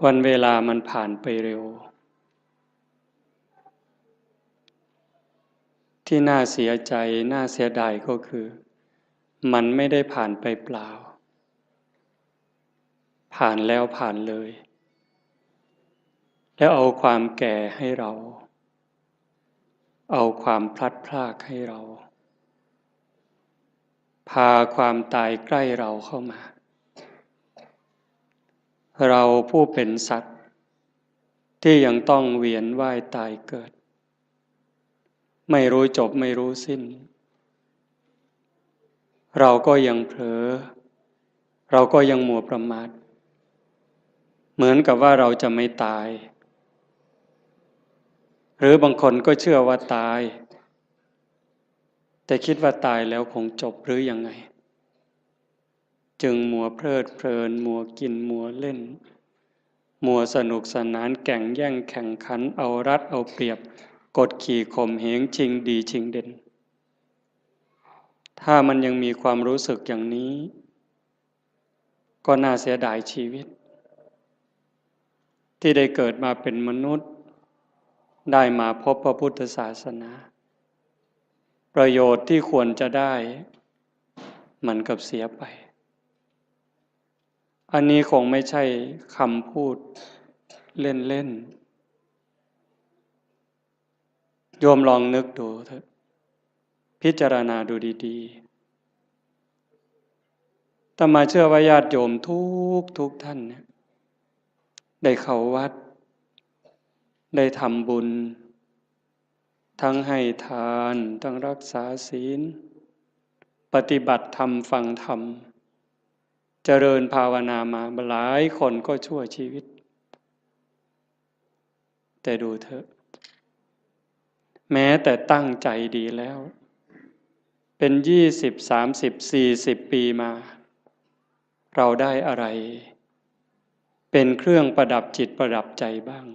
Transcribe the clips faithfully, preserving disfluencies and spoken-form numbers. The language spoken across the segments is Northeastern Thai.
วันเวลามันผ่านไปเร็ว ที่น่าเสียใจ น่าเสียดายก็คือ มันไม่ได้ผ่านไปเปล่า ผ่านแล้วผ่านเลย แล้วเอาความแก่ให้เรา เอาความพลัดพรากให้เรา พาความตายใกล้เราเข้ามา เราผู้เป็นสัตว์ ที่ยังต้องเวียนว่ายตายเกิด ไม่รู้จบไม่รู้สิ้น เราก็ยังเผลอ เราก็ยังมัวประมาท เหมือนกับว่าเราจะไม่ตาย หรือบางคนก็เชื่อว่าตาย แต่คิดว่าตายแล้วคงจบหรือยังไง จึงมัวเพลิดเพลิน มัวกิน มัวเล่น มัวสนุกสนาน แก่งแย่งแข่งขัน เอารัดเอาเปรียบ กดขี่ข่มเหง ชิงดีชิงเด่น ถ้ามันยังมีความรู้สึกอย่างนี้ ก็น่าเสียดายชีวิต ที่ได้เกิดมาเป็นมนุษย์ ได้มาพบพระพุทธศาสนา ประโยชน์ที่ควรจะได้ มันกลับเสียไป อันนี้คงไม่ใช่คำพูดเล่นๆ โยมลองนึกดูเถอะ พิจารณาดูดีๆ อาตมาเชื่อว่าญาติโยมทุกทุกท่านเนี่ย ได้เข้าวัด ได้ทำบุญ ทั้งให้ทาน ทั้งรักษาศีล ปฏิบัติธรรม ฟังธรรม เจริญภาวนามาหลายคนก็ชั่วชีวิต แต่ดูเถอะ แม้แต่ตั้งใจดีแล้ว เป็นยี่สิบ สามสิบ สี่สิบ ปีมา เราได้อะไร เป็นเครื่องประดับจิตประดับใจบ้าง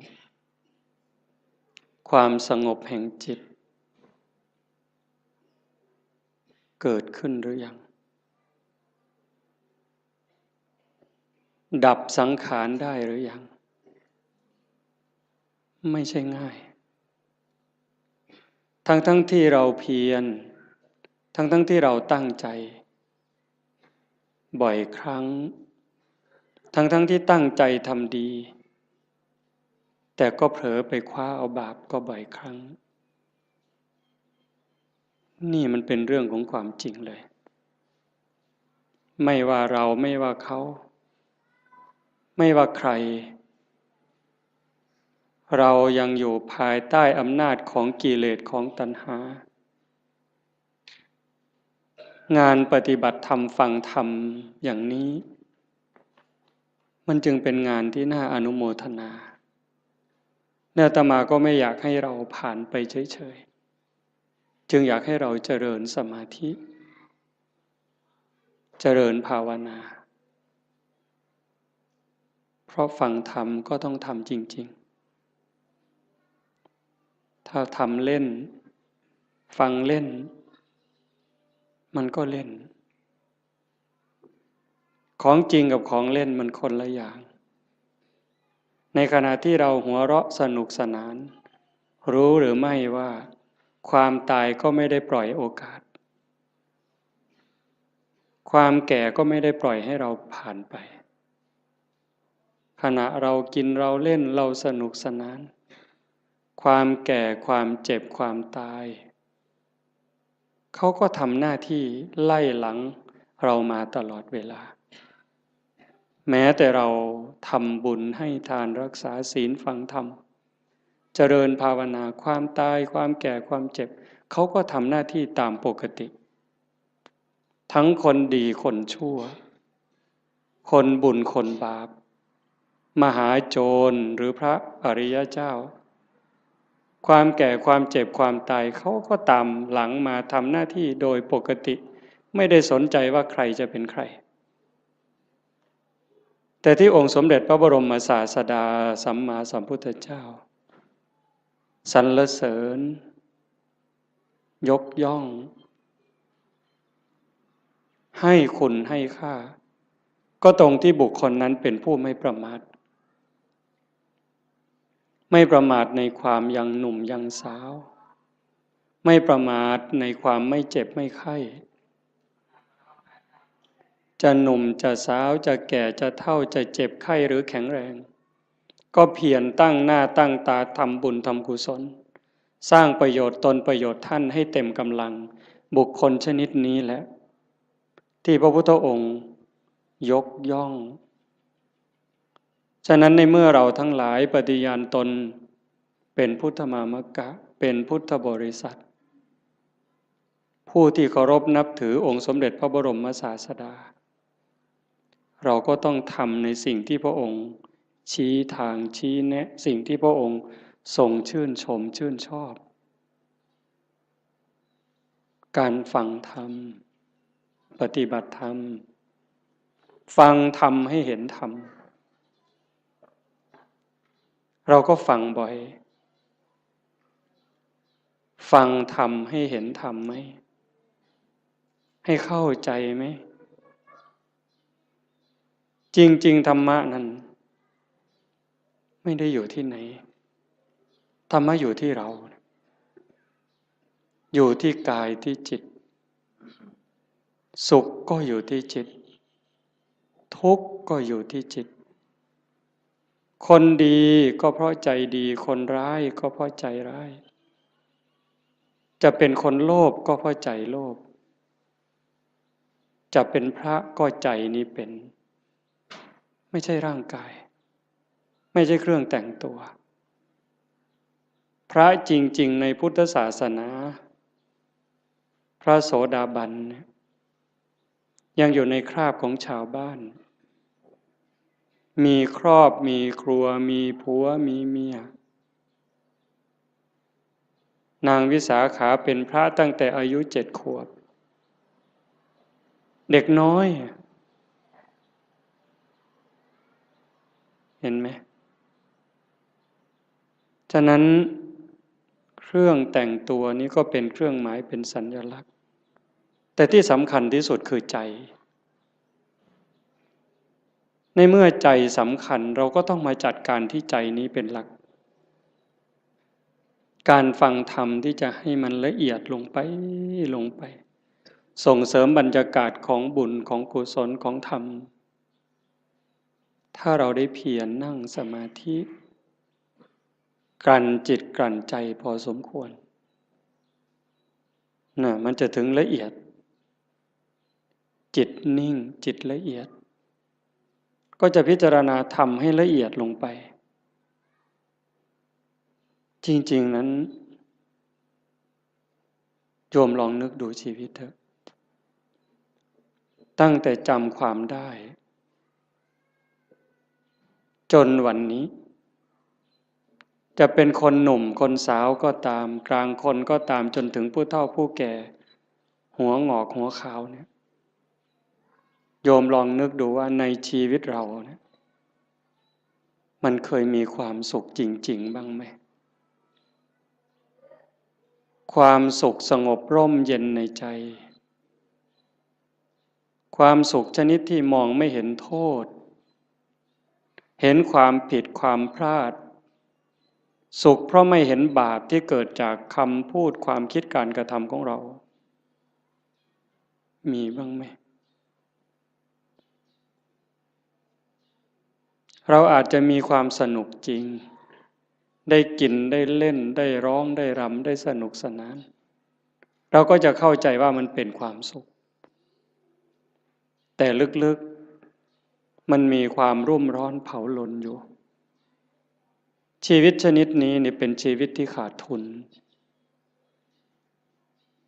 ความสงบแห่งจิต เกิดขึ้นหรือยัง ดับสังขารได้หรือยัง ไม่ใช่ง่าย ทั้งๆ ที่เราเพียร ทั้งๆ ที่เราตั้งใจ บ่อยครั้ง ทั้งๆ ที่ตั้งใจทำดี แต่ก็เผลอไปคว้าเอาบาปก็บ่อยครั้ง นี่มันเป็นเรื่องของความจริงเลย ไม่ว่าเรา ไม่ว่าเขา ไม่ว่าใคร เรายังอยู่ภายใต้อำนาจของกิเลส ของตัณหา งานปฏิบัติธรรม ฟังธรรมอย่างนี้ มันจึงเป็นงานที่น่าอนุโมทนา และอาตมาก็ไม่อยากให้เราผ่านไปเฉยๆ จึงอยากให้เราเจริญสมาธิ เจริญภาวนา เพราะฟังธรรมก็ต้องทำจริงๆ ถ้าทำเล่น ฟังเล่น มันก็เล่น ของจริงกับของเล่นมันคนละอย่าง ในขณะที่เราหัวเราะสนุกสนาน รู้หรือไม่ว่าความตายก็ไม่ได้ปล่อยโอกาส ความแก่ก็ไม่ได้ปล่อยให้เราผ่านไป ขณะเรากินเราเล่นเราสนุกสนาน ความแก่ ความเจ็บ ความตาย เขาก็ทำหน้าที่ไล่หลังเรามาตลอดเวลา แม้แต่เราทำบุญให้ทาน รักษาศีล ฟังธรรม เจริญภาวนา ความตาย ความแก่ ความเจ็บ เขาก็ทำหน้าที่ตามปกติ ทั้งคนดีคนชั่ว คนบุญคนบาป มหาโจรหรือพระอริยเจ้า ความแก่ ความเจ็บ ความตาย เขาก็ตามหลังมาทำหน้าที่โดยปกติ ไม่ได้สนใจว่าใครจะเป็นใคร แต่ที่องค์สมเด็จพระบรมศาสดาสัมมาสัมพุทธเจ้า สรรเสริญ ยกย่อง ให้คุณให้ค่า ก็ตรงที่บุคคลนั้นเป็นผู้ไม่ประมาท ไม่ประมาทในความยังหนุ่มยังสาว ไม่ประมาทในความไม่เจ็บไม่ไข้ จะหนุ่มจะสาว จะแก่จะเฒ่า จะเจ็บไข้หรือแข็งแรง ก็เพียรตั้งหน้าตั้งตาทำบุญทำกุศล สร้างประโยชน์ตนประโยชน์ท่านให้เต็มกำลัง บุคคลชนิดนี้แหละ ที่พระพุทธองค์ยกย่อง ฉะนั้นในเมื่อเราทั้งหลายปฏิญาณตนเป็นพุทธมามกะ เป็นพุทธบริษัท ผู้ที่เคารพนับถือองค์สมเด็จพระบรมศาสดา เราก็ต้องทำในสิ่งที่พระองค์ชี้ทางชี้แนะ สิ่งที่พระองค์ทรงชื่นชมชื่นชอบ การฟังธรรม ปฏิบัติธรรม ฟังธรรมให้เห็นธรรม เราก็ฟังบ่อย ฟังธรรมให้เห็นธรรมไหม ให้เข้าใจไหม จริงๆ ธรรมะนั้น ไม่ได้อยู่ที่ไหน ธรรมะอยู่ที่เรา อยู่ที่กายที่จิต สุขก็อยู่ที่จิต ทุกข์ก็อยู่ที่จิต คนดีก็เพราะใจดี คนร้ายก็เพราะใจร้าย จะเป็นคนโลภก็เพราะใจโลภ จะเป็นพระก็ใจนี้เป็น ไม่ใช่ร่างกาย ไม่ใช่เครื่องแต่งตัว พระจริงๆ ในพุทธศาสนา พระโสดาบันเนี่ย ยังอยู่ในคราบของชาวบ้าน มีครอบ มีครัว มีผัว มีเมีย นางวิสาขาเป็นพระตั้งแต่อายุเจ็ดขวบ เด็กน้อย เห็นไหม ฉะนั้นเครื่องแต่งตัวนี้ก็เป็นเครื่องหมาย เป็นสัญลักษณ์ แต่ที่สำคัญที่สุดคือใจ ในเมื่อใจสำคัญ เราก็ต้องมาจัดการที่ใจนี้เป็นหลัก การฟังธรรมที่จะให้มันละเอียดลงไป ลงไป ส่งเสริมบรรยากาศของบุญ ของกุศล ของธรรม ถ้าเราได้เพียรนั่งสมาธิ กลั่นจิตกลั่นใจพอสมควร น่ะ มันจะถึงละเอียด จิตนิ่ง จิตละเอียด ก็จะพิจารณาธรรมให้ละเอียดลงไป จริงๆ นั้น โยมลองนึกดูชีวิตเถอะ ตั้งแต่จำความได้ จนวันนี้ จะเป็นคนหนุ่มคนสาวก็ตาม กลางคนก็ตาม จนถึงผู้เฒ่าผู้แก่ หัวหงอกหัวขาวเนี่ย โยมลองนึกดูว่าในชีวิตเราเนี่ย มันเคยมีความสุขจริงๆ บ้างไหม ความสุขสงบร่มเย็นในใจ ความสุขชนิดที่มองไม่เห็นโทษ เห็นความผิดความพลาด สุขเพราะไม่เห็นบาปที่เกิดจากคำพูด ความคิด การกระทำของเรา มีบ้างไหม เราอาจจะมีความสนุกจริง ได้กิน ได้เล่น ได้ร้อง ได้รำ ได้สนุกสนาน เราก็จะเข้าใจว่ามันเป็นความสุข แต่ลึกๆ มันมีความรุ่มร้อนเผาลนอยู่ ชีวิตชนิดนี้นี่เป็นชีวิตที่ขาดทุน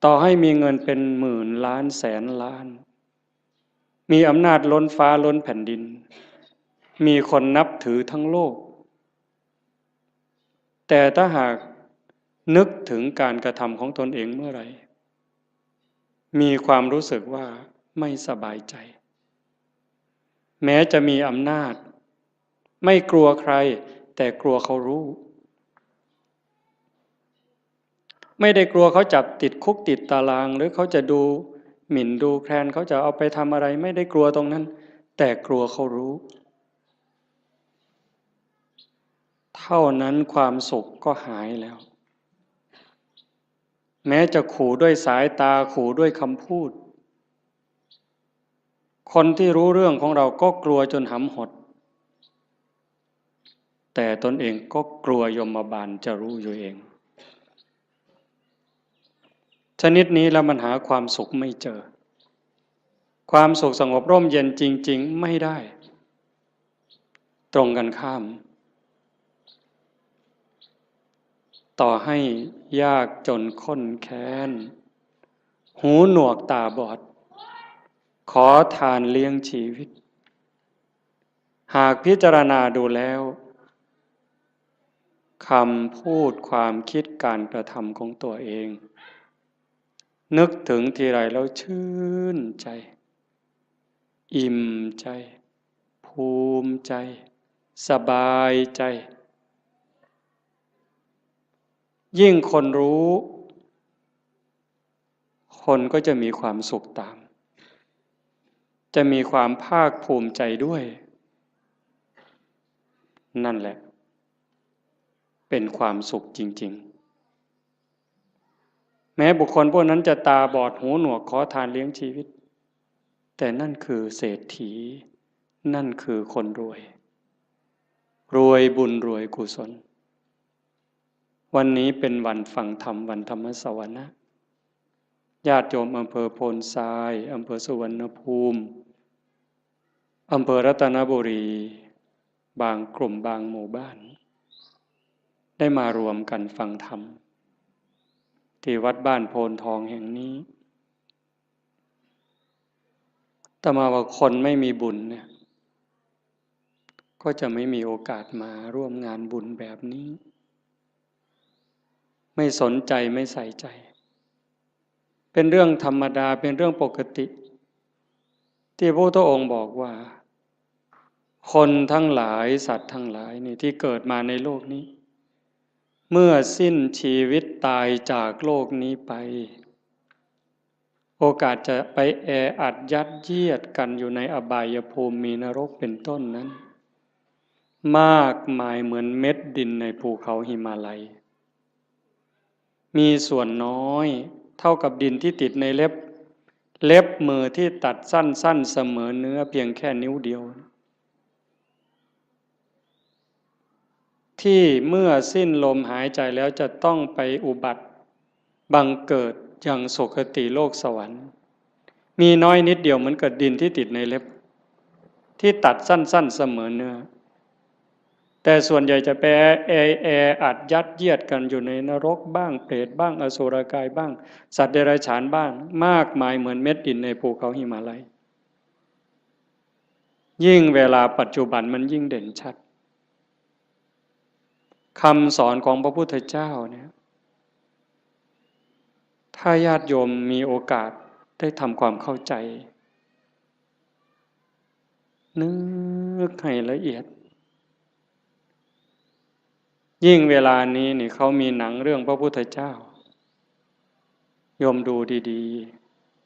ต่อให้มีเงินเป็นหมื่นล้านแสนล้าน มีอำนาจล้นฟ้าล้นแผ่นดิน มีคนนับถือทั้งโลก แต่ถ้าหากนึกถึงการกระทำของตนเองเมื่อไหร่ มีความรู้สึกว่าไม่สบายใจ แม้จะมีอำนาจ ไม่กลัวใคร แต่กลัวเขารู้ ไม่ได้กลัวเขาจับติดคุกติดตาราง หรือเขาจะดูหมิ่นดูแคลน เขาจะเอาไปทำอะไร ไม่ได้กลัวตรงนั้น แต่กลัวเขารู้ ท เท่านั้นความสุขก็หายแล้ว แม้จะขู่ด้วยสายตา ขู่ด้วยคำพูด คนที่รู้เรื่องของเราก็กลัวจนหำหด แต่ตนเองก็กลัวยมบาลจะรู้อยู่เอง ชนิดนี้แล้วมันหาความสุขไม่เจอ ความสุขสงบร่มเย็นจริงๆ ไม่ได้ ตรงกันข้าม ต่อให้ยากจนข้นแค้น หูหนวกตาบอด ขอทานเลี้ยงชีวิต หากพิจารณาดูแล้ว คำพูดความคิดการกระทำของตัวเอง นึกถึงทีไรแล้วชื่นใจ อิ่มใจ ภูมิใจ สบายใจ ยิ่งคนรู้ คนก็จะมีความสุขตาม จะมีความภาคภูมิใจด้วย นั่นแหละ เป็นความสุขจริงๆ แม้บุคคลพวกนั้นจะตาบอดหูหนวกขอทานเลี้ยงชีวิต แต่นั่นคือเศรษฐี นั่นคือคนรวย รวยบุญรวยกุศล วันนี้เป็นวันฟังธรรม วันธรรมสวนะ ญาติโยมอำเภอโพนทราย อำเภอสุวรรณภูมิ อำเภอรัตนบุรี บางกลุ่มบางหมู่บ้าน ได้มารวมกันฟังธรรม ที่วัดบ้านโพนทองแห่งนี้ อาตมาว่าคนไม่มีบุญเนี่ย ก็จะไม่มีโอกาสมาร่วมงานบุญแบบนี้ ไม่สนใจ ไม่ใส่ใจ เป็นเรื่องธรรมดา เป็นเรื่องปกติ ที่พระพุทธองค์บอกว่า คนทั้งหลาย สัตว์ทั้งหลายนี่ที่เกิดมาในโลกนี้ เมื่อสิ้นชีวิตตายจากโลกนี้ไป โอกาสจะไปแออัดยัดเยียดกันอยู่ในอบายภูมิ มีนรกเป็นต้นนั้น มากมายเหมือนเม็ดดินในภูเขาหิมาลัย มีส่วนน้อยเท่ากับดินที่ติดในเล็บ เล็บมือที่ตัดสั้นๆ เสมอเนื้อเพียงแค่นิ้วเดียว ที่เมื่อสิ้นลมหายใจแล้วจะต้องไปอุบัติบังเกิดยังสุคติโลกสวรรค์ มีน้อยนิดเดียวเหมือนกับดินที่ติดในเล็บ ที่ตัดสั้นๆ เสมอเนื้อ แต่ส่วนใหญ่จะไปแอ แออัดยัดเยียดกันอยู่ในนรกบ้าง เปรตบ้าง อสุรกายบ้าง สัตว์เดรัจฉานบ้าง มากมายเหมือนเม็ดดินในภูเขาหิมาลัย ยิ่งเวลาปัจจุบันมันยิ่งเด่นชัด คำสอนของพระพุทธเจ้าเนี่ย ถ้าญาติโยมมีโอกาสได้ทำความเข้าใจ นึกให้ละเอียด ยิ่งเวลานี้นี่เขามีหนังเรื่องพระพุทธเจ้า โยมดูดี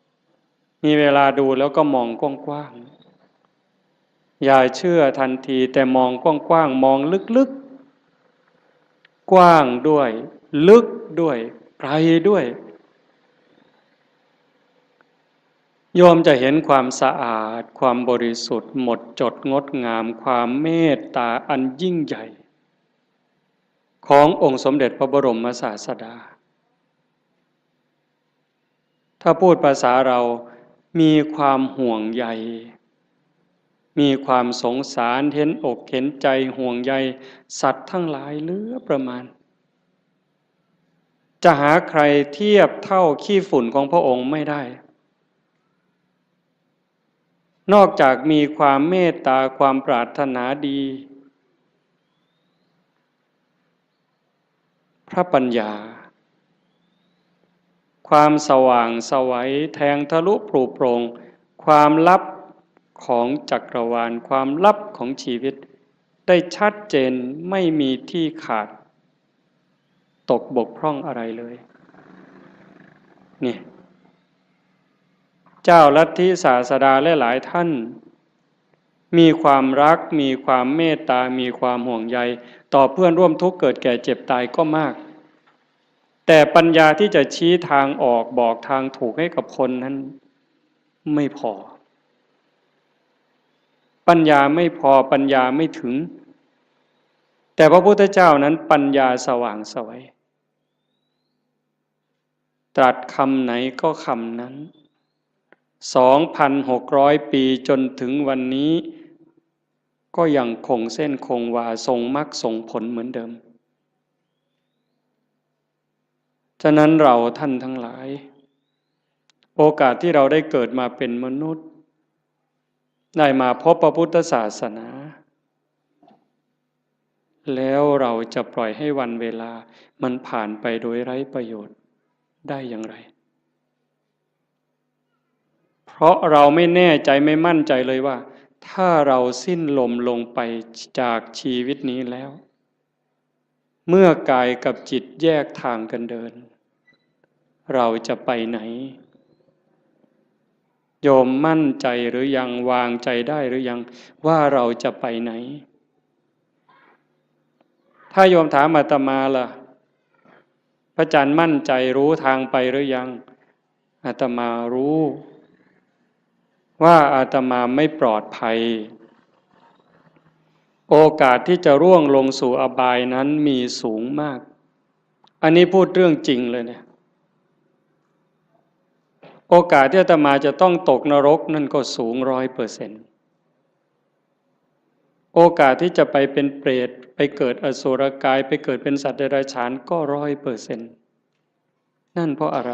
ๆ มีเวลาดูแล้วก็มองกว้างๆ อย่าเชื่อทันที แต่มองกว้างๆ มองลึกๆ กว้างด้วย ลึกด้วย ไกลด้วย โยมจะเห็นความสะอาด ความบริสุทธิ์ หมดจดงดงาม ความเมตตาอันยิ่งใหญ่ ขององค์สมเด็จพระบรมศาสดา ถ้าพูดภาษาเรา มีความห่วงใย มีความสงสาร เห็นอกเห็นใจ ห่วงใยสัตว์ทั้งหลายเหลือประมาณ จะหาใครเทียบเท่าขี้ฝุ่นของพระองค์ไม่ได้ นอกจากมีความเมตตา ความปรารถนาดี พระปัญญา ความสว่างไสว แทงทะลุปลุโปร่ง ความลับของจักรวาล ความลับของชีวิต ได้ชัดเจน ไม่มีที่ขาด ตกบกพร่องอะไรเลย นี่ เจ้าลัทธิศาสดาหลายๆ ท่าน มีความรัก มีความเมตตา มีความห่วงใย ต่อเพื่อนร่วมทุกข์เกิดแก่เจ็บตายก็มาก แต่ปัญญาที่จะชี้ทางออกบอกทางถูกให้กับคนนั้นไม่พอ ปัญญาไม่พอ ปัญญาไม่ถึง แต่พระพุทธเจ้านั้นปัญญาสว่างไสว ตรัสคำไหนก็คำนั้น สองพันหกร้อย ปีจนถึงวันนี้ ก็ยังคงเส้นคงวาทรงมรรคทรงผลเหมือนเดิม ฉะนั้นเราท่านทั้งหลาย โอกาสที่เราได้เกิดมาเป็นมนุษย์ ได้มาพบพระพุทธศาสนา แล้วเราจะปล่อยให้วันเวลามันผ่านไปโดยไร้ประโยชน์ได้อย่างไร เพราะเราไม่แน่ใจไม่มั่นใจเลยว่า ถ้าเราสิ้นลมลงไปจากชีวิตนี้แล้ว เมื่อกายกับจิตแยกทางกันเดิน เราจะไปไหน โยมมั่นใจหรือยัง วางใจได้หรือยัง ว่าเราจะไปไหน ถ้าโยมถามอาตมาล่ะ พระอาจารย์มั่นใจรู้ทางไปหรือยัง อาตมารู้ ว่าอาตมาไม่ปลอดภัย โอกาสที่จะร่วงลงสู่อบายนั้นมีสูงมาก อันนี้พูดเรื่องจริงเลยเนี่ย โอกาสที่อาตมาจะต้องตกนรกนั่นก็สูงร้อยเปอร์เซ็นต์ โอกาสที่จะไปเป็นเปรต ไปเกิดอสุรกาย ไปเกิดเป็นสัตว์เดรัจฉานก็ร้อยเปอร์เซ็นต์ นั่นเพราะอะไร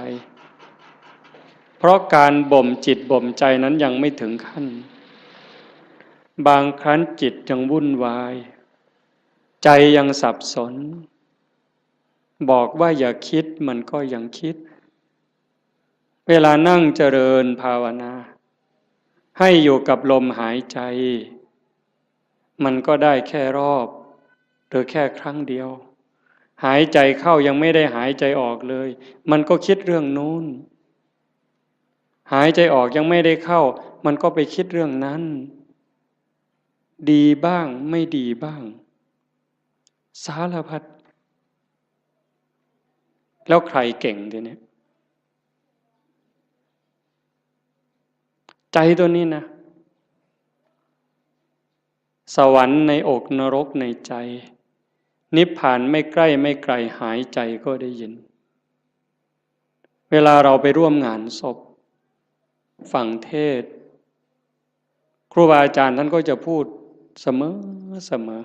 เพราะการบ่มจิตบ่มใจนั้นยังไม่ถึงขั้น บางครั้งจิตยังวุ่นวาย ใจยังสับสน บอกว่าอย่าคิดมันก็ยังคิด เวลานั่งเจริญภาวนา ให้อยู่กับลมหายใจ มันก็ได้แค่รอบ หรือแค่ครั้งเดียว หายใจเข้ายังไม่ได้หายใจออกเลย มันก็คิดเรื่องนู้น หายใจออกยังไม่ได้เข้า มันก็ไปคิดเรื่องนั้น ดีบ้างไม่ดีบ้าง สารพัด แล้วใครเก่งทีเนี้ย ใจตัวนี้นะ สวรรค์ในอกนรกในใจ นิพพานไม่ใกล้ไม่ไกลหายใจก็ได้ยิน เวลาเราไปร่วมงานศพ ฟังเทศน์ ครูบาอาจารย์ท่านก็จะพูดเสมอเสมอ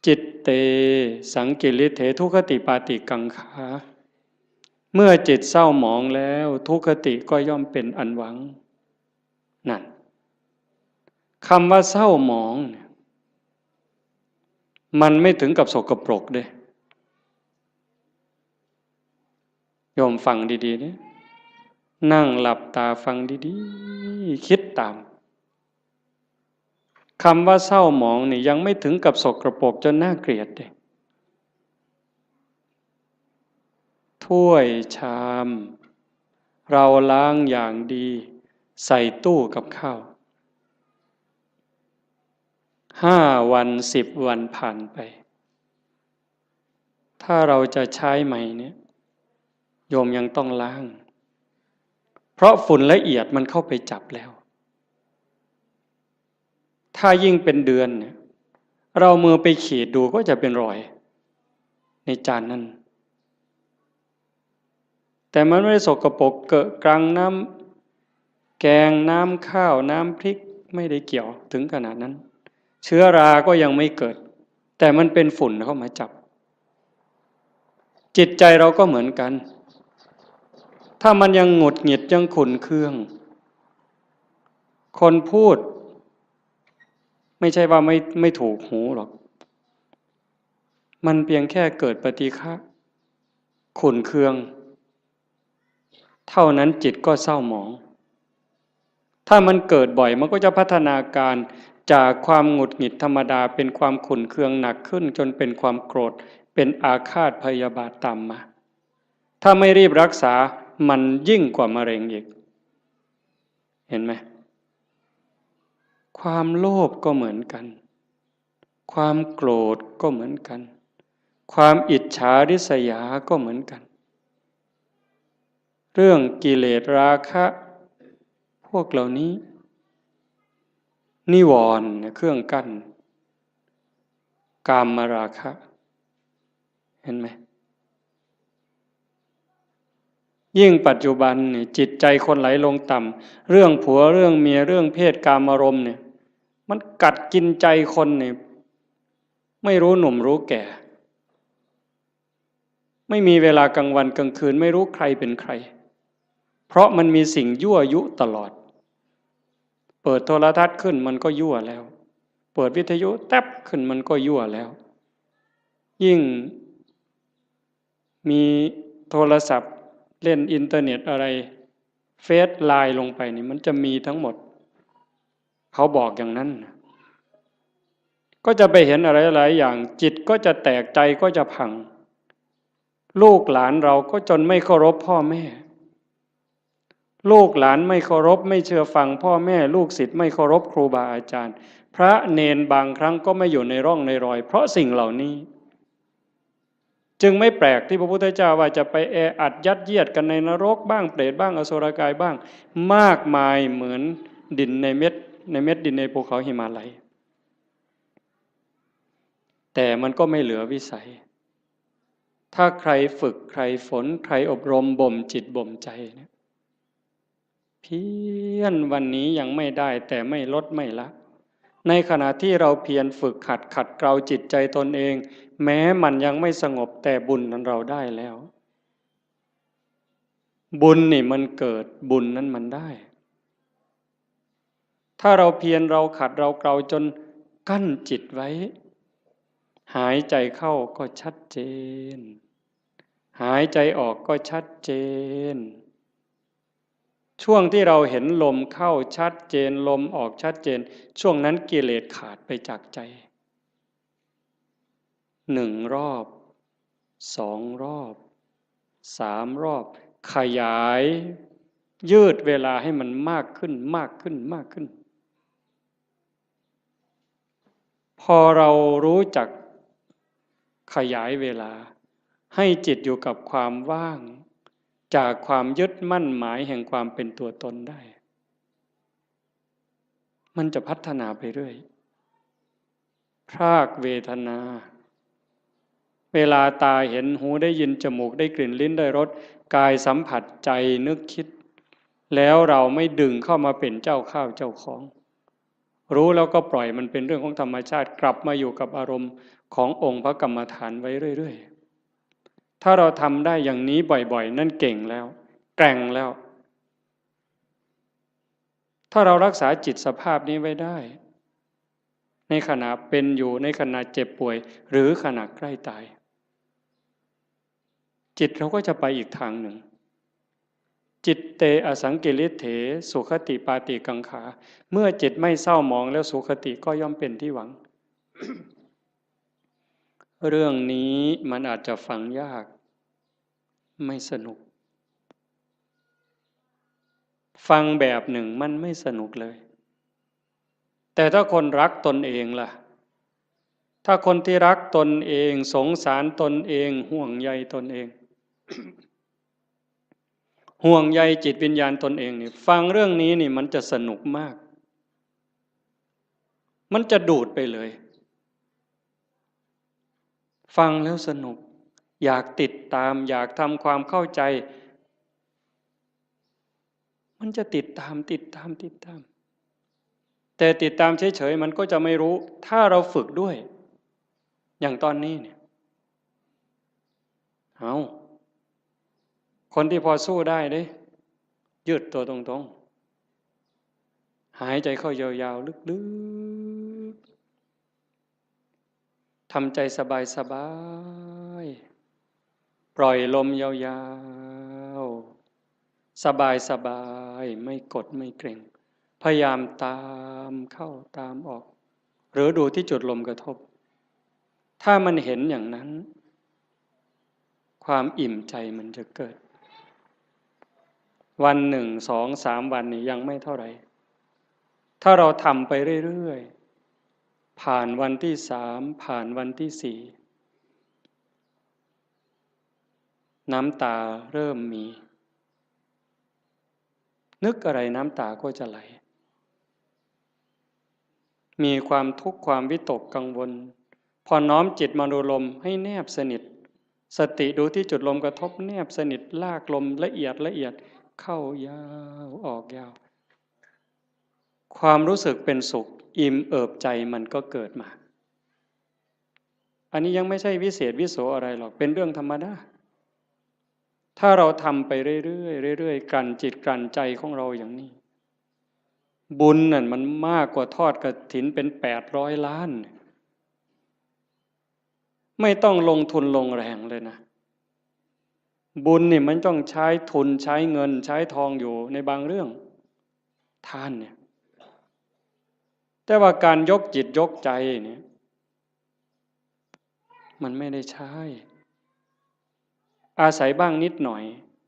จิตเต สังกิริเถ ทุคติปาติกังขา เมื่อจิตเศร้าหมองแล้ว ทุคติก็ย่อมเป็นอันหวัง นั่น คำว่าเศร้าหมองเนี่ย มันไม่ถึงกับสกปรกเด้ โยมฟังดีๆเนี่ย นั่งหลับตาฟังดีๆ คิดตาม คำว่าเศร้าหมองนี่ยังไม่ถึงกับสกปรกจนน่าเกลียดเด้ ถ้วยชาม เราล้างอย่างดี ใส่ตู้กับข้าว ห้าวัน สิบวันผ่านไป ถ้าเราจะใช้ใหม่เนี่ย โยมยังต้องล้าง เพราะฝุ่นละเอียดมันเข้าไปจับแล้ว ถ้ายิ่งเป็นเดือนเนี่ย เรามือไปขีดดูก็จะเป็นรอย ในจานนั้น แต่มันไม่ได้สกปรกเกอะกรัง น้ำแกง น้ำข้าว น้ำพริก ไม่ได้เกี่ยวถึงขนาดนั้น เชื้อราก็ยังไม่เกิด แต่มันเป็นฝุ่นเข้ามาจับ จิตใจเราก็เหมือนกัน ถ้ามันยังหงุดหงิดยังขุ่นเคือง คนพูด ไม่ใช่ว่าไม่ไม่ถูกหูหรอก มันเพียงแค่เกิดปฏิฆะ ขุ่นเคือง เท่านั้นจิตก็เศร้าหมอง ถ้ามันเกิดบ่อยมันก็จะพัฒนาการจากความหงุดหงิดธรรมดาเป็นความขุ่นเคืองหนักขึ้นจนเป็นความโกรธ เป็นอาฆาตพยาบาทตามมา ถ้าไม่รีบรักษามันยิ่งกว่ามะเร็งอีก เห็นไหม ความโลภก็เหมือนกัน ความโกรธก็เหมือนกัน ความอิจฉาริษยาก็เหมือนกัน เรื่องกิเลสราคะ พวกเหล่านี้ นิวรณ์เนี่ยเครื่องกั้น กามราคะ เห็นไหม ยิ่งปัจจุบันเนี่ยจิตใจคนไหลลงต่ำ เรื่องผัวเรื่องเมียเรื่องเพศกามารมณ์เนี่ย มันกัดกินใจคนเนี่ย ไม่รู้หนุ่มรู้แก่ ไม่มีเวลากลางวันกลางคืน ไม่รู้ใครเป็นใคร เพราะมันมีสิ่งยั่วยุตลอด เปิดโทรทัศน์ขึ้นมันก็ยั่วแล้ว เปิดวิทยุแต๊บขึ้นมันก็ยั่วแล้ว ยิ่งมีโทรศัพท์เล่นอินเทอร์เน็ตอะไร เฟซ ไลน์ ลงไปนี่มันจะมีทั้งหมด เขาบอกอย่างนั้นนะ ก็จะไปเห็นอะไรหลายอย่าง จิตก็จะแตก ใจก็จะพัง ลูกหลานเราก็จนไม่เคารพพ่อแม่ ลูกหลานไม่เคารพไม่เชื่อฟังพ่อแม่ ลูกศิษย์ไม่เคารพครูบาอาจารย์ พระเณรบางครั้งก็ไม่อยู่ในร่องในรอย เพราะสิ่งเหล่านี้ จึงไม่แปลกที่พระพุทธเจ้าว่าจะไปแออัดยัดเยียดกันในนรกบ้าง เปรตบ้าง อสุรกายบ้าง มากมายเหมือนดินในเม็ด ในเม็ดดินในภูเขาหิมาลัย แต่มันก็ไม่เหลือวิสัย ถ้าใครฝึกใครฝนใครอบรมบ่มจิตบ่มใจเนี่ย เพียรวันนี้ยังไม่ได้ แต่ไม่ลดไม่ละ ในขณะที่เราเพียรฝึกหัดขัดเกลาจิตใจตนเอง แม้มันยังไม่สงบ แต่บุญนั้นเราได้แล้ว บุญนี่มันเกิด บุญนั้นมันได้ ถ้าเราเพียรเราขัดเราเกลาจนกั้นจิตไว้ หายใจเข้าก็ชัดเจน หายใจออกก็ชัดเจน ช่วงที่เราเห็นลมเข้าชัดเจน ลมออกชัดเจน ช่วงนั้นกิเลสขาดไปจากใจ หนึ่งรอบ สองรอบ สามรอบ ขยาย ยืดเวลาให้มันมากขึ้น มากขึ้น มากขึ้น พอเรารู้จักขยายเวลา ให้จิตอยู่กับความว่าง จากความยึดมั่นหมายแห่งความเป็นตัวตนได้ มันจะพัฒนาไปเรื่อย พรากเวทนา เวลาตาเห็น หูได้ยิน จมูกได้กลิ่น ลิ้นได้รส กายสัมผัส ใจนึกคิด แล้วเราไม่ดึงเข้ามาเป็นเจ้าข้าวเจ้าของ รู้แล้วก็ปล่อยมันเป็นเรื่องของธรรมชาติ กลับมาอยู่กับอารมณ์ขององค์พระกรรมฐานไว้เรื่อยๆ ถ้าเราทำได้อย่างนี้บ่อยๆ นั่นเก่งแล้ว แกร่งแล้ว ถ้าเรารักษาจิตสภาพนี้ไว้ได้ ในขณะเป็นอยู่ ในขณะเจ็บป่วย หรือขณะใกล้ตาย จิตเราก็จะไปอีกทางหนึ่ง จิตเตอสังกิริเถ สุขติปาติกังขา เมื่อจิตไม่เศร้าหมองแล้ว สุขติก็ย่อมเป็นที่หวัง เรื่องนี้มันอาจจะฟังยาก ไม่สนุก ฟังแบบหนึ่งมันไม่สนุกเลย แต่ถ้าคนรักตนเองล่ะ ถ้าคนที่รักตนเอง สงสารตนเอง ห่วงใยตนเอง ห่วงใยจิตวิญญาณตนเองนี่ ฟังเรื่องนี้นี่มันจะสนุกมาก มันจะดูดไปเลย ฟังแล้วสนุก อยากติดตาม อยากทำความเข้าใจ มันจะติดตาม ติดตาม ติดตาม แต่ติดตามเฉยๆ มันก็จะไม่รู้ ถ้าเราฝึกด้วย อย่างตอนนี้เนี่ย เอา คนที่พอสู้ได้เด้ ยืดตัวตรงๆ หายใจเข้ายาวๆ ลึกๆ ทำใจสบายๆ ปล่อยลมยาวๆ สบายๆ ไม่กดไม่เกร็ง พยายามตามเข้าตามออก หรือดูที่จุดลมกระทบ ถ้ามันเห็นอย่างนั้น ความอิ่มใจมันจะเกิด วันหนึ่ง สอง สาม วันนี่ยังไม่เท่าไหร่ ถ้าเราทำไปเรื่อยๆ ผ่านวันที่สาม ผ่านวันที่สี่ น้ำตาเริ่มมี นึกอะไรน้ำตาก็จะไหล มีความทุกข์ความวิตกกังวล พอน้อมจิตมาดูลมให้แนบสนิท สติดูที่จุดลมกระทบแนบสนิท ลากลมละเอียดละเอียด เข้ายาวออกยาว ความรู้สึกเป็นสุขอิ่มเอิบใจมันก็เกิดมา อันนี้ยังไม่ใช่วิเศษวิโสอะไรหรอก เป็นเรื่องธรรมดา ถ้าเราทำไปเรื่อยๆ เรื่อยๆ กลั่นจิตกลั่นใจของเราอย่างนี้ บุญนั่นมันมากกว่าทอดกฐินเป็นแปดร้อยล้าน ไม่ต้องลงทุนลงแรงเลยนะ บุญนี่มันต้องใช้ทุนใช้เงินใช้ทองอยู่ในบางเรื่อง ทานเนี่ย แต่ว่าการยกจิตยกใจเนี่ย มันไม่ได้ใช้ อาศัยบ้างนิดหน่อย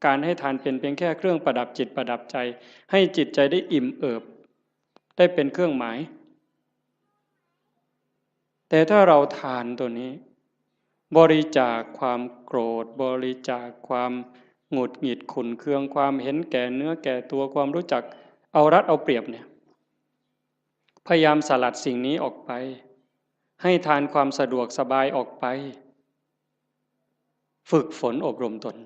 การให้ทานเป็นเพียงแค่เครื่องประดับจิตประดับใจ ให้จิตใจได้อิ่มเอิบ ได้เป็นเครื่องหมาย แต่ถ้าเราทานตัวนี้ บริจาคความโกรธ บริจาคความหงุดหงิดขุ่นเคือง ความเห็นแก่เนื้อแก่ตัว ความรู้จักเอารัดเอาเปรียบเนี่ย พยายามสลัดสิ่งนี้ออกไป ให้ทานความสะดวกสบายออกไป ฝึกฝนอบรมตน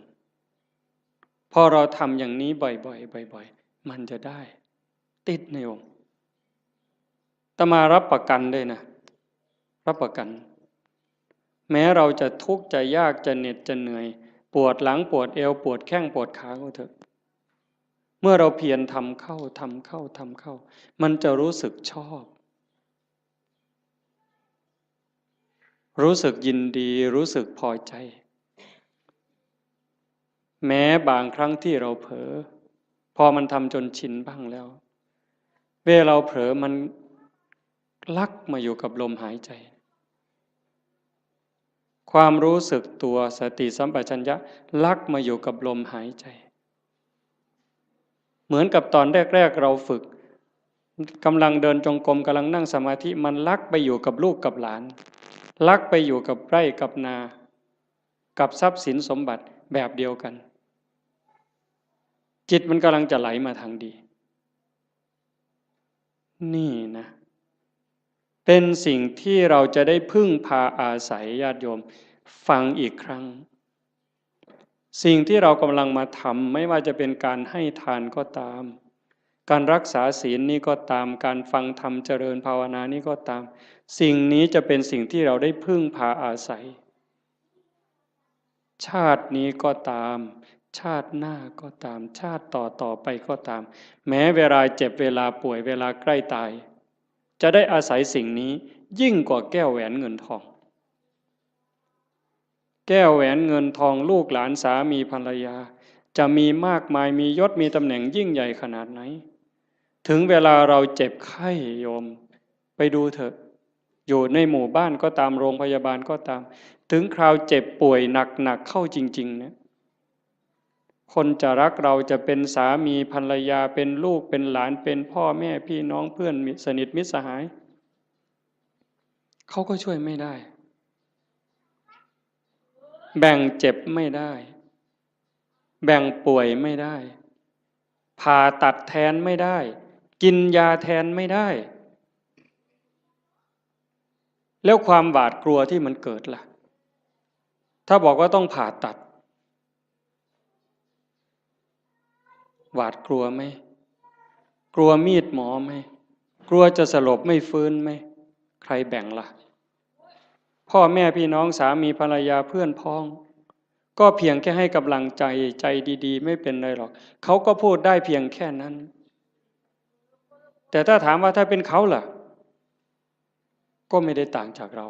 พอเราทำอย่างนี้บ่อยๆ บ่อยๆ มันจะได้ ติดในองค์ อาตมารับประกันเลยนะ รับประกัน แม้เราจะทุกข์จะยากจะเหน็ดจะเหนื่อย ปวดหลังปวดเอวปวดแข้งปวดขาก็เถอะ เมื่อเราเพียรทำเข้าทำเข้าทำเข้า มันจะรู้สึกชอบ รู้สึกยินดี รู้สึกพอใจ แม้บางครั้งที่เราเผลอ พอมันทำจนชินบ้างแล้ว เวลาเราเผลอมันลักมาอยู่กับลมหายใจ ความรู้สึกตัวสติสัมปชัญญะลักมาอยู่กับลมหายใจ เหมือนกับตอนแรกๆ เราฝึก กำลังเดินจงกรม กำลังนั่งสมาธิ มันลักไปอยู่กับลูกกับหลาน ลักไปอยู่กับไร่กับนา กับทรัพย์สินสมบัติแบบเดียวกัน จิตมันกำลังจะไหลมาทางดี นี่นะ เป็นสิ่งที่เราจะได้พึ่งพาอาศัย ญาติโยม ฟังอีกครั้ง สิ่งที่เรากำลังมาทำ ไม่ว่าจะเป็นการให้ทานก็ตาม การรักษาศีลนี่ก็ตาม การฟังธรรมเจริญภาวนานี่ก็ตาม สิ่งนี้จะเป็นสิ่งที่เราได้พึ่งพาอาศัย ชาตินี้ก็ตาม ชาติหน้าก็ตาม ชาติต่อต่อไปก็ตาม แม้เวลาเจ็บ เวลาป่วย เวลาใกล้ตาย จะได้อาศัยสิ่งนี้ยิ่งกว่าแก้วแหวนเงินทอง แก้วแหวนเงินทอง ลูกหลานสามีภรรยา จะมีมากมาย มียศมีตำแหน่งยิ่งใหญ่ขนาดไหน ถึงเวลาเราเจ็บไข้ โยม ไปดูเถอะ อยู่ในหมู่บ้านก็ตาม โรงพยาบาลก็ตาม ถึงคราวเจ็บป่วยหนักๆ เข้าจริงๆ เนี่ย คนจะรักเรา จะเป็นสามีภรรยา เป็นลูกเป็นหลาน เป็นพ่อแม่พี่น้อง เพื่อนมิตรสนิทมิตรสหาย เขาก็ช่วยไม่ได้ แบ่งเจ็บไม่ได้ แบ่งป่วยไม่ได้ ผ่าตัดแทนไม่ได้ กินยาแทนไม่ได้ แล้วความหวาดกลัวที่มันเกิดล่ะ ถ้าบอกว่าต้องผ่าตัด หวาดกลัวไหม กลัวมีดหมอไหม กลัวจะสลบไม่ฟื้นไหม ใครแบ่งล่ะ พ่อแม่พี่น้อง สามีภรรยา เพื่อนพ้อง ก็เพียงแค่ให้กำลังใจ ใจดีๆ ไม่เป็นไรหรอก เขาก็พูดได้เพียงแค่นั้น แต่ถ้าถามว่าถ้าเป็นเขาล่ะ ก็ไม่ได้ต่างจากเรา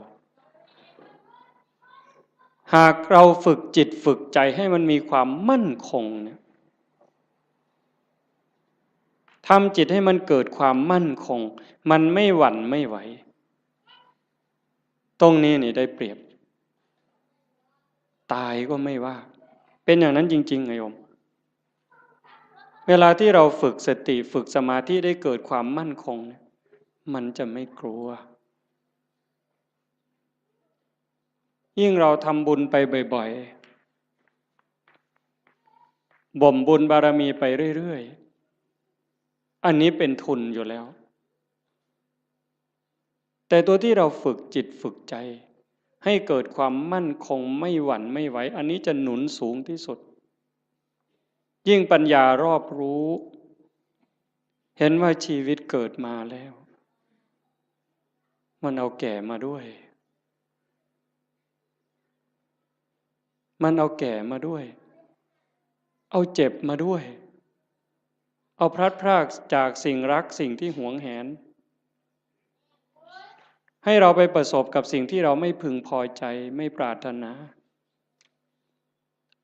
หากเราฝึกจิตฝึกใจให้มันมีความมั่นคงเนี่ย ทำจิตให้มันเกิดความมั่นคง มันไม่หวั่นไม่ไหว ตรงนี้นี่ได้เปรียบ ตายก็ไม่ว่า เป็นอย่างนั้นจริงๆ ไงโยม เวลาที่เราฝึกสติ ฝึกสมาธิ ได้เกิดความมั่นคงเนี่ย มันจะไม่กลัว ยิ่งเราทำบุญไปบ่อยๆ บ่มบุญบารมีไปเรื่อยๆ อันนี้เป็นทุนอยู่แล้ว แต่ตัวที่เราฝึกจิตฝึกใจ ให้เกิดความมั่นคงไม่หวั่นไม่ไหว อันนี้จะหนุนสูงที่สุด ยิ่งปัญญารอบรู้ เห็นว่าชีวิตเกิดมาแล้ว มันเอาแก่มาด้วย มันเอาแก่มาด้วย เอาเจ็บมาด้วย เอาพลัดพรากจากสิ่งรักสิ่งที่หวงแหน ให้เราไปประสบกับสิ่งที่เราไม่พึงพอใจไม่ปรารถนา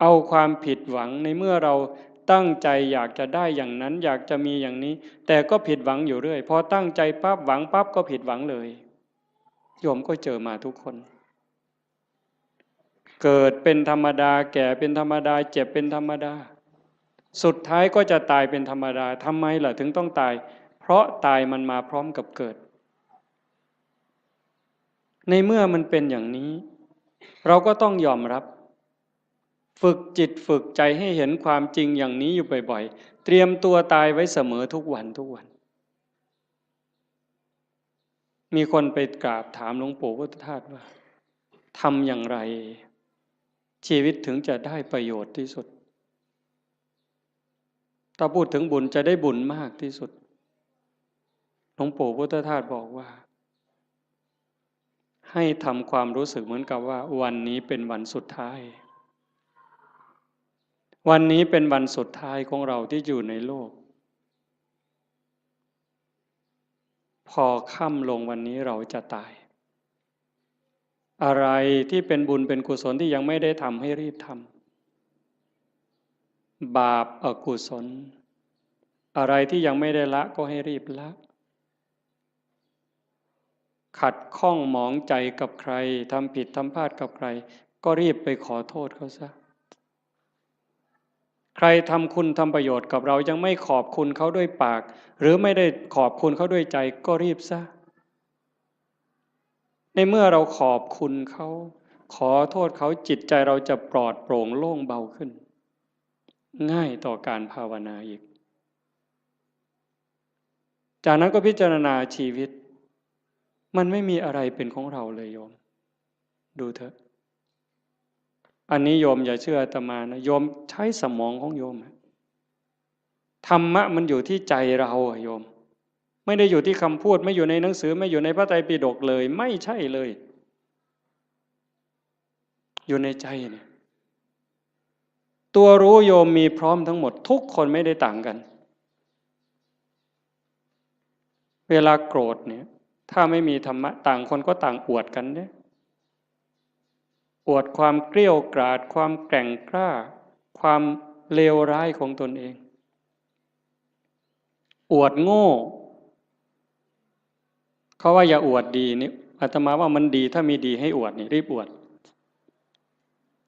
เอาความผิดหวังในเมื่อเราตั้งใจอยากจะได้อย่างนั้น อยากจะมีอย่างนี้ แต่ก็ผิดหวังอยู่เรื่อย พอตั้งใจปั๊บหวังปั๊บก็ผิดหวังเลย โยมก็เจอมาทุกคน เกิดเป็นธรรมดา แก่เป็นธรรมดา เจ็บเป็นธรรมดา สุดท้ายก็จะตายเป็นธรรมดา ทำไมล่ะถึงต้องตาย เพราะตายมันมาพร้อมกับเกิด ในเมื่อมันเป็นอย่างนี้ เราก็ต้องยอมรับ ฝึกจิตฝึกใจให้เห็นความจริงอย่างนี้อยู่บ่อยๆ เตรียมตัวตายไว้เสมอทุกวันทุกวัน มีคนไปกราบถามหลวงปู่พุทธทาสว่า ทำอย่างไร ชีวิตถึงจะได้ประโยชน์ที่สุด ถ้าพูดถึงบุญจะได้บุญมากที่สุด หลวงปู่พุทธทาสบอกว่า ให้ทำความรู้สึกเหมือนกับว่าวันนี้เป็นวันสุดท้าย วันนี้เป็นวันสุดท้ายของเราที่อยู่ในโลก พอค่ำลงวันนี้เราจะตาย อะไรที่เป็นบุญเป็นกุศลที่ยังไม่ได้ทำให้รีบทำ บาปอกุศล อะไรที่ยังไม่ได้ละก็ให้รีบละ ขัดข้องหมองใจกับใคร ทำผิดทำพลาดกับใคร ก็รีบไปขอโทษเขาซะ ใครทำคุณทำประโยชน์กับเรายังไม่ขอบคุณเขาด้วยปาก หรือไม่ได้ขอบคุณเขาด้วยใจก็รีบซะ ในเมื่อเราขอบคุณเขา ขอโทษเขา จิตใจเราจะปลอดโปร่งโล่งเบาขึ้น ง่ายต่อการภาวนาอีก จากนั้นก็พิจารณาชีวิต มันไม่มีอะไรเป็นของเราเลยโยม ดูเถอะ อันนี้โยมอย่าเชื่ออาตมานะ โยมใช้สมองของโยมอะ ธรรมะมันอยู่ที่ใจเราอะโยม ไม่ได้อยู่ที่คำพูด ไม่อยู่ในหนังสือ ไม่อยู่ในพระไตรปิฎกเลย ไม่ใช่เลย อยู่ในใจเนี่ย ตัวรู้โยมมีพร้อมทั้งหมด ทุกคนไม่ได้ต่างกัน เวลาโกรธเนี่ย ถ้าไม่มีธรรมะ ต่างคนก็ต่างอวดกันเนี่ย อวดความเกรี้ยวกราด ความแกร่งกล้า ความเลวร้ายของตนเอง อวดโง่ เขาว่าอย่าอวดดีนี่ อาตมาว่ามันดี ถ้ามีดีให้อวดนี่ รีบอวด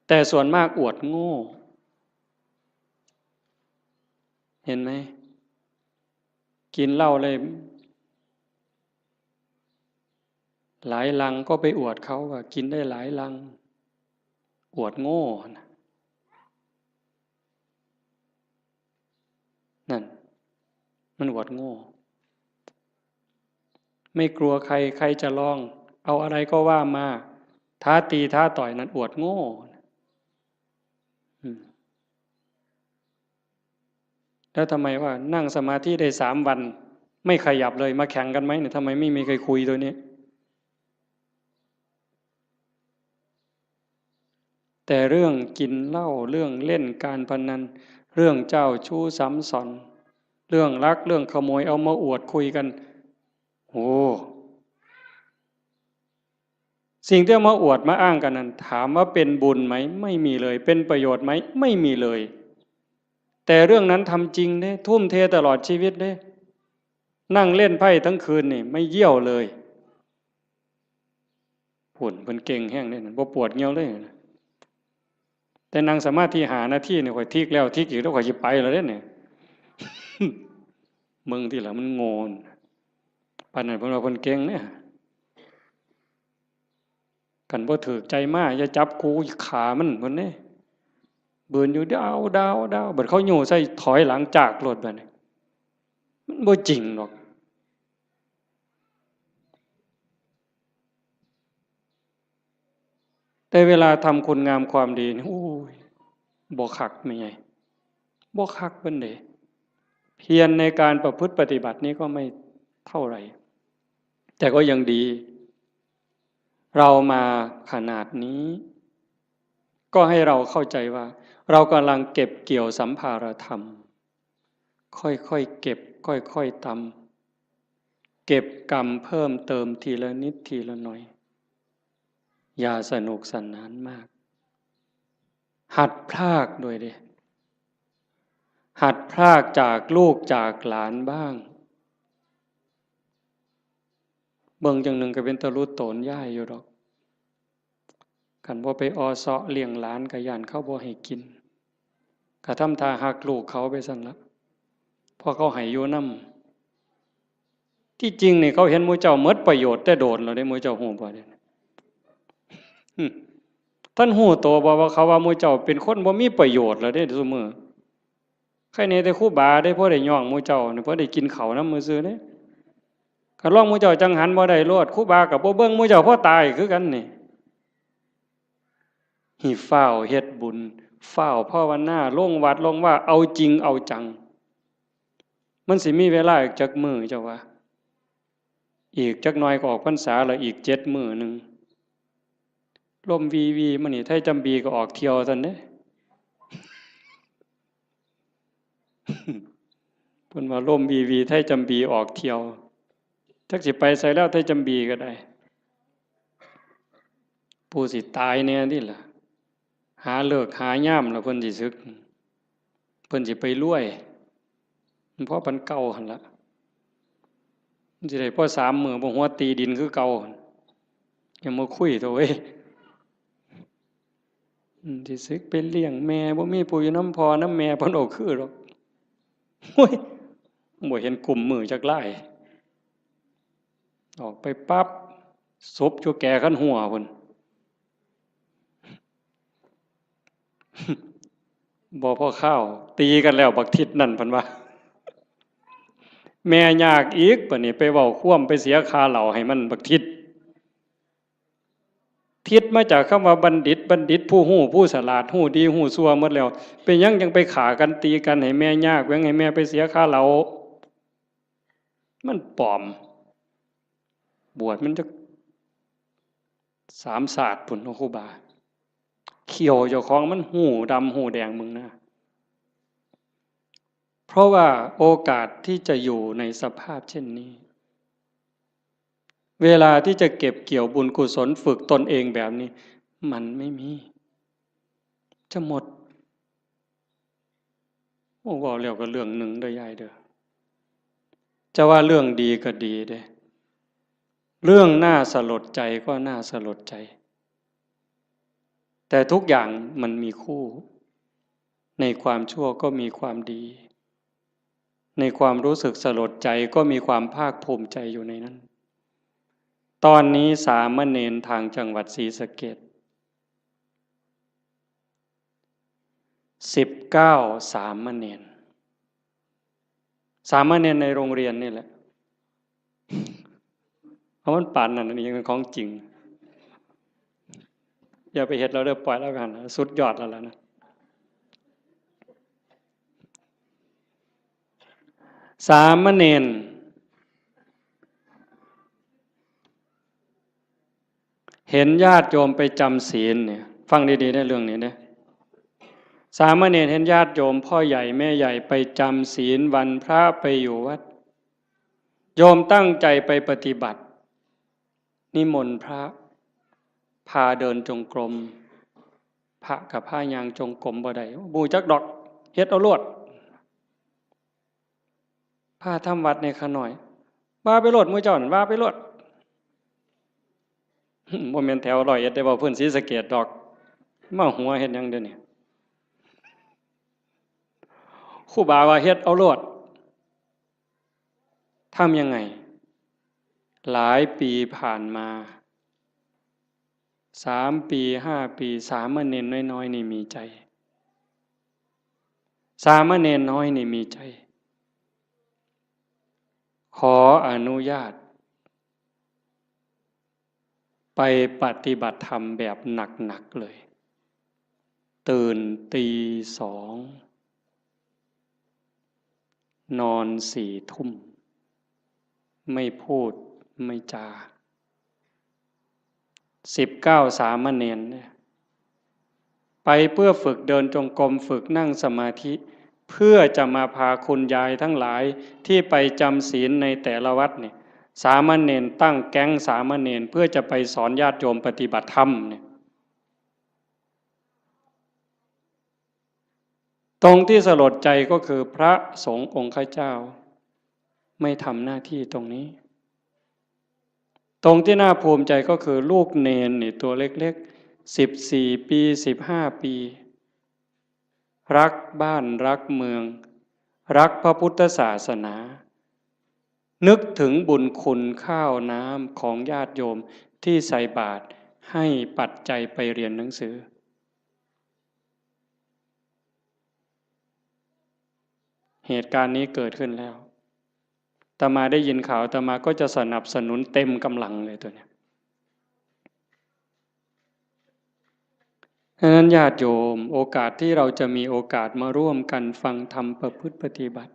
แต่ส่วนมากอวดโง่ เห็นไหม กินเหล้าเลย หลายลังก็ไปอวดเขาว่ากินได้หลายลัง อวดโง่นะ นั่น มันอวดโง่ ไม่กลัวใคร ใครจะลอง เอาอะไรก็ว่ามา ท้าตีท้าต่อย นั่นอวดโง่ อืม แล้วทำไมว่านั่งสมาธิได้สามวัน ไม่ขยับเลย มาแข่งกันไหมเนี่ย ทำไมไม่มีใครคุยตัวนี้ แต่เรื่องกินเหล้า เรื่องเล่นการพนัน เรื่องเจ้าชู้ซ้ำซ้อน เรื่องลัก เรื่องขโมย เอามาอวดคุยกัน โอ้ สิ่งที่เอามาอวดมาอ้างกันนั้น ถามว่าเป็นบุญไหม ไม่มีเลย เป็นประโยชน์ไหม ไม่มีเลย แต่เรื่องนั้นทำจริงเด้ ทุ่มเทตลอดชีวิตเด้ นั่งเล่นไพ่ทั้งคืนนี่ ไม่เยี่ยวเลย ผุ่นเพิ่นเก่งแฮงเด้ บ่ปวดเยี่ยวเลย แต่นั่งสมาธิห้านาทีนี่ ข้อยทิกแล้วทิกอีก แล้วข้อยสิไปแล้วเด้เนี่ย มึงที่ละมันโง่น ปานนั้นเพิ่นว่าเพิ่นเก่งเนี่ย คันบ่ถืกใจมา อย่าจับกู ขามัน เพิ่นเด้ บืนอยู่ ดาว ดาว ดาว บัดเขาโยใส่ ถอยหลังจากโลดบัดนี้ มันบ่จริงดอก แต่เวลาทำคุณงามความดีนี่ โอ้ย บ่คักแม่ใหญ่ บ่คักปานใด เพียรในการประพฤติปฏิบัตินี่ก็ไม่เท่าไหร่ แต่ก็ยังดี เรามาขนาดนี้ ก็ให้เราเข้าใจว่า เรากำลังเก็บเกี่ยวสัมภารธรรม ค่อยๆเก็บ ค่อยๆตำ เก็บกำเพิ่มเติมทีละนิดทีละหน่อย อย่าสนุกสนานมาก หัดพรากด้วยเด้ หัดพรากจากลูกจากหลานบ้าง เบิ่งจั่งหนึ่งก็เป็นตาหลุดโตนยายอยู่ดอก คันบ่ไปออเซาะเลี้ยงหลานก็ย้านเขาบ่ให้กิน ก็ทำท่าฮักลูกเขาไปซั่นละ เพราะเขาให้อยู่นำ ที่จริงนี่เขาเห็นหมู่เจ้าหมดประโยชน์แต่โดนแล้วเด้ หมู่เจ้าฮู้บ่เด้ หึ ท่านฮู้โตบ่ว่าเขาว่าหมู่เจ้าเป็นคนบ่มีประโยชน์แล้วเด้ซุมื้อ ใครแหน่แต่ครูบาเด้ พอได้ย่องหมู่เจ้านี่ พอได้กินข้าวนำซื่อๆเด้ คันลองหมู่เจ้าจั่งหันบ่ได้โลด ครูบาก็บ่เบิ่งหมู่เจ้าพอตายคือกันนี่ ให้ฟ้าวเฮ็ดบุญ ฟ้าวภาวนา ลงวัดลงวา เอาจริงเอาจัง มันสิมีเวลาอีกจักมื้อเจ้าว่า อีกจักหน่อยก็ออกพรรษาแล้ว อีกเจ็ดมื้อหนึ่ง ลมวีวีมานี่ ไทยจำบีก็ออกเที่ยวซั่นเด้ เพิ่นว่าลมวีวี ไทยจำบีออกเที่ยว จักสิไปไสแล้ว ไทยจำบีก็ได้ ผู้สิตายแหน่นี่ล่ะ หาฤกษ์หายามแล้วเพิ่นสิสึก เพิ่นสิไปรวย มันพอปานเก่าหั่นล่ะ มันสิได้พอสามมื้อ บ่หัวตีดินคือเก่าหั่น อย่ามาคุยเถาะเว้ย อืม สิสึกไปเลี้ยงแม่ บ่มีผู้อยู่นำพ่อนำแม่ เพิ่นเอาคือดอก โอ้ย บ่เห็นกุมมือจักลาย ออกไปปั๊บ ศพอยู่แก่คันหัวพุ้น บ่พอคาว ตีกันแล้วบักทิศนั่น เพิ่นว่า แม่ยากอีก บัดนี้ไปเว้าความ ไปเสียค่าเหล้าให้มันบักทิศ ทิศมาจากคำว่าบัณฑิต บัณฑิตผู้ฮู้ ผู้ฉลาด ฮู้ดีฮู้ชั่วหมดแล้ว เป็นหยังจั่งไปฆ่ากันตีกันให้แม่ยาก หยังให้แม่ไปเสียค่าเหล้า มันปลอม บวชมันจักสามชาติพุ้นเนาะครูบา เขี้ยวเจ้าของมันฮู้ดำฮู้แดงมึงนะ เพราะว่าโอกาสที่จะอยู่ในสภาพเช่นนี้ เวลาที่จะเก็บเกี่ยวบุญกุศลฝึกตนเองแบบนี้ มันไม่มี จะหมด โอ้ เว้าแล้วก็เรื่องหนึ่งเด้อยายเด้อ จะว่าเรื่องดีก็ดีเด้ เรื่องน่าสลดใจก็น่าสลดใจ แต่ทุกอย่างมันมีคู่ ในความชั่วก็มีความดี ในความรู้สึกสลดใจก็มีความภาคภูมิใจอยู่ในนั้น ตอนนี้สามเณรทางจังหวัดศรีสะเกษ สิบเก้า สามเณร สามเณรในโรงเรียนนี่แหละ เพราะมันปานนั้น อันนี้เป็นของจริง อย่าไปเฮ็ดแล้วเด้อ ปล่อยแล้วกัน สุดยอดแล้วล่ะนะ สามเณร เห็นญาติโยมไปจำศีลเนี่ย ฟังดีๆ ในเรื่องนี้เนี่ย สามเณรเห็นญาติโยมพ่อใหญ่แม่ใหญ่ไปจำศีลวันพระไปอยู่วัด โยมตั้งใจไปปฏิบัติ นิมนต์พระ พาเดินจงกรม พระกับพาย่างจงกรมบ่ได้ บ่ฮู้จักดอก เฮ็ดเอาโลด พาทำวัดในข้าน้อย ว่าไปโลด หมู่เจ้านั่น ว่าไปโลด บ่แม่นแถวร้อยเอ็ดได้ เว้าพื้นศรีสะเกษดอก มาหัวเฮ็ดหยังเดี๋ยวนี้ ครูบาว่าเฮ็ดเอาโลด ทำยังไง หลายปีผ่านมา สามปี ห้าปี สามเณรน้อยๆ นี่มีใจ สามเณรน้อยนี่มีใจ ขออนุญาต ไปปฏิบัติธรรมแบบหนักๆ เลย ตื่นตีสอง นอนสี่ทุ่ม ไม่พูดไม่จา สิบเก้าสามเณรเนี่ย ไปเพื่อฝึกเดินจงกรม ฝึกนั่งสมาธิ เพื่อจะมาพาคุณยายทั้งหลายที่ไปจำศีลในแต่ละวัดเนี่ย สามเณรตั้งแก๊งสามเณรเพื่อจะไปสอนญาติโยมปฏิบัติธรรมเนี่ย ตรงที่สลดใจก็คือพระสงฆ์องค์ข้าเจ้า ไม่ทำหน้าที่ตรงนี้ ตรงที่น่าภูมิใจก็คือลูกเณรนี่ตัวเล็กๆ สิบสี่ปี สิบห้าปี รักบ้านรักเมือง รักพระพุทธศาสนา นึกถึงบุญคุณข้าวน้ำของญาติโยมที่ใส่บาตรให้ปัจจัยไปเรียนหนังสือ เหตุการณ์นี้เกิดขึ้นแล้ว อาตมาได้ยินข่าว อาตมาก็จะสนับสนุนเต็มกำลังเลยตัวเนี้ย ฉะนั้นญาติโยม โอกาสที่เราจะมีโอกาสมาร่วมกันฟังธรรมประพฤติปฏิบัติ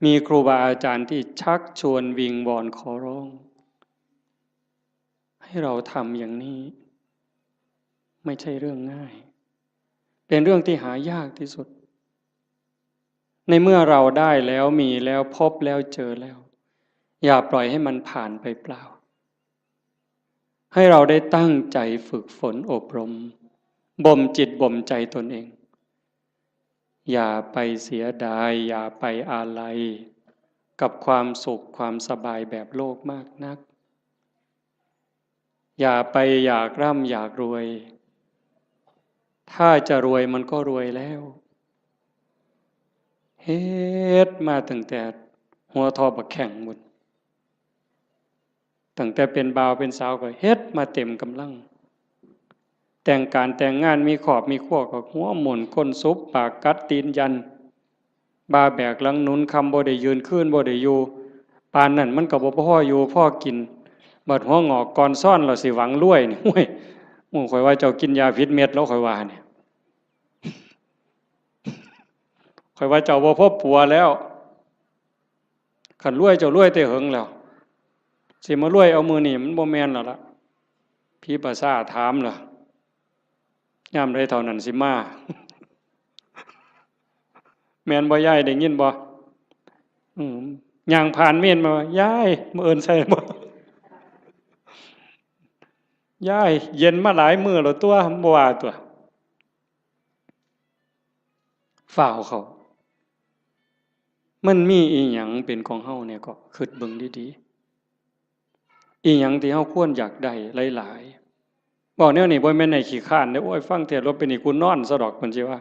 มีครูบาอาจารย์ที่ชักชวนวิงวอนขอร้อง ให้เราทำอย่างนี้ ไม่ใช่เรื่องง่าย เป็นเรื่องที่หายากที่สุด ในเมื่อเราได้แล้ว มีแล้ว พบแล้ว เจอแล้ว อย่าปล่อยให้มันผ่านไปเปล่า ให้เราได้ตั้งใจฝึกฝนอบรม บ่มจิตบ่มใจตนเอง อย่าไปเสียดาย อย่าไปอาลัย กับความสุขความสบายแบบโลกมากนัก อย่าไปอยากร่ำอยากรวย ถ้าจะรวยมันก็รวยแล้ว เฮ็ดมาตั้งแต่หัวทอบักแข้งพุ้น ตั้งแต่เป็นบ่าวเป็นสาวก็เฮ็ดมาเต็มกำลัง แต่งการแต่งงานมีครอบมีครัวก็หัวหมุนก้นสุบปากกัดตีนยัน บ่าแบกหลังหนุนคำบ่ได้ยืน คืนบ่ได้อยู่ ปานนั้นมันก็บ่พออยู่พอกิน บัดหัวงอกก่อนซ้อนแล้วสิหวังรวยนี่ โอ้ย โอ้ ข้อยว่าเจ้ากินยาผิดเม็ดแล้ว ข้อยว่าเนี่ย ข้อยว่าเจ้าบ่พอปัวแล้ว คันรวยเจ้ารวยแต่เหิงแล้ว สิมารวยเอามื้อนี้มันบ่แม่นแล้วล่ะ ผีประสาทถามล่ะ ยามใดเฒ่านั้นสิมา แม่นบ่ยาย ได้ยินบ่ อืม ย่างผ่านเมนมา ยาย มื้ออื่นใส่บ่ ยาย เย็นมาหลายมื้อแล้วตั๊ว บ่ว่าตั๊ว ฟ้าวเข้า มันมีอีหยังเป็นของเฮาเนี่ย ก็คิดเบิ่งดีๆ อีหยังที่เฮาควรอยากได้หลายๆ เว้าแนวนี้บ่แม่นให้ขี้คร้านเด้อ โอ้ย ฟังเทศน์แล้วเป็นอีก กูนอนซะดอก เพิ่นสิว่า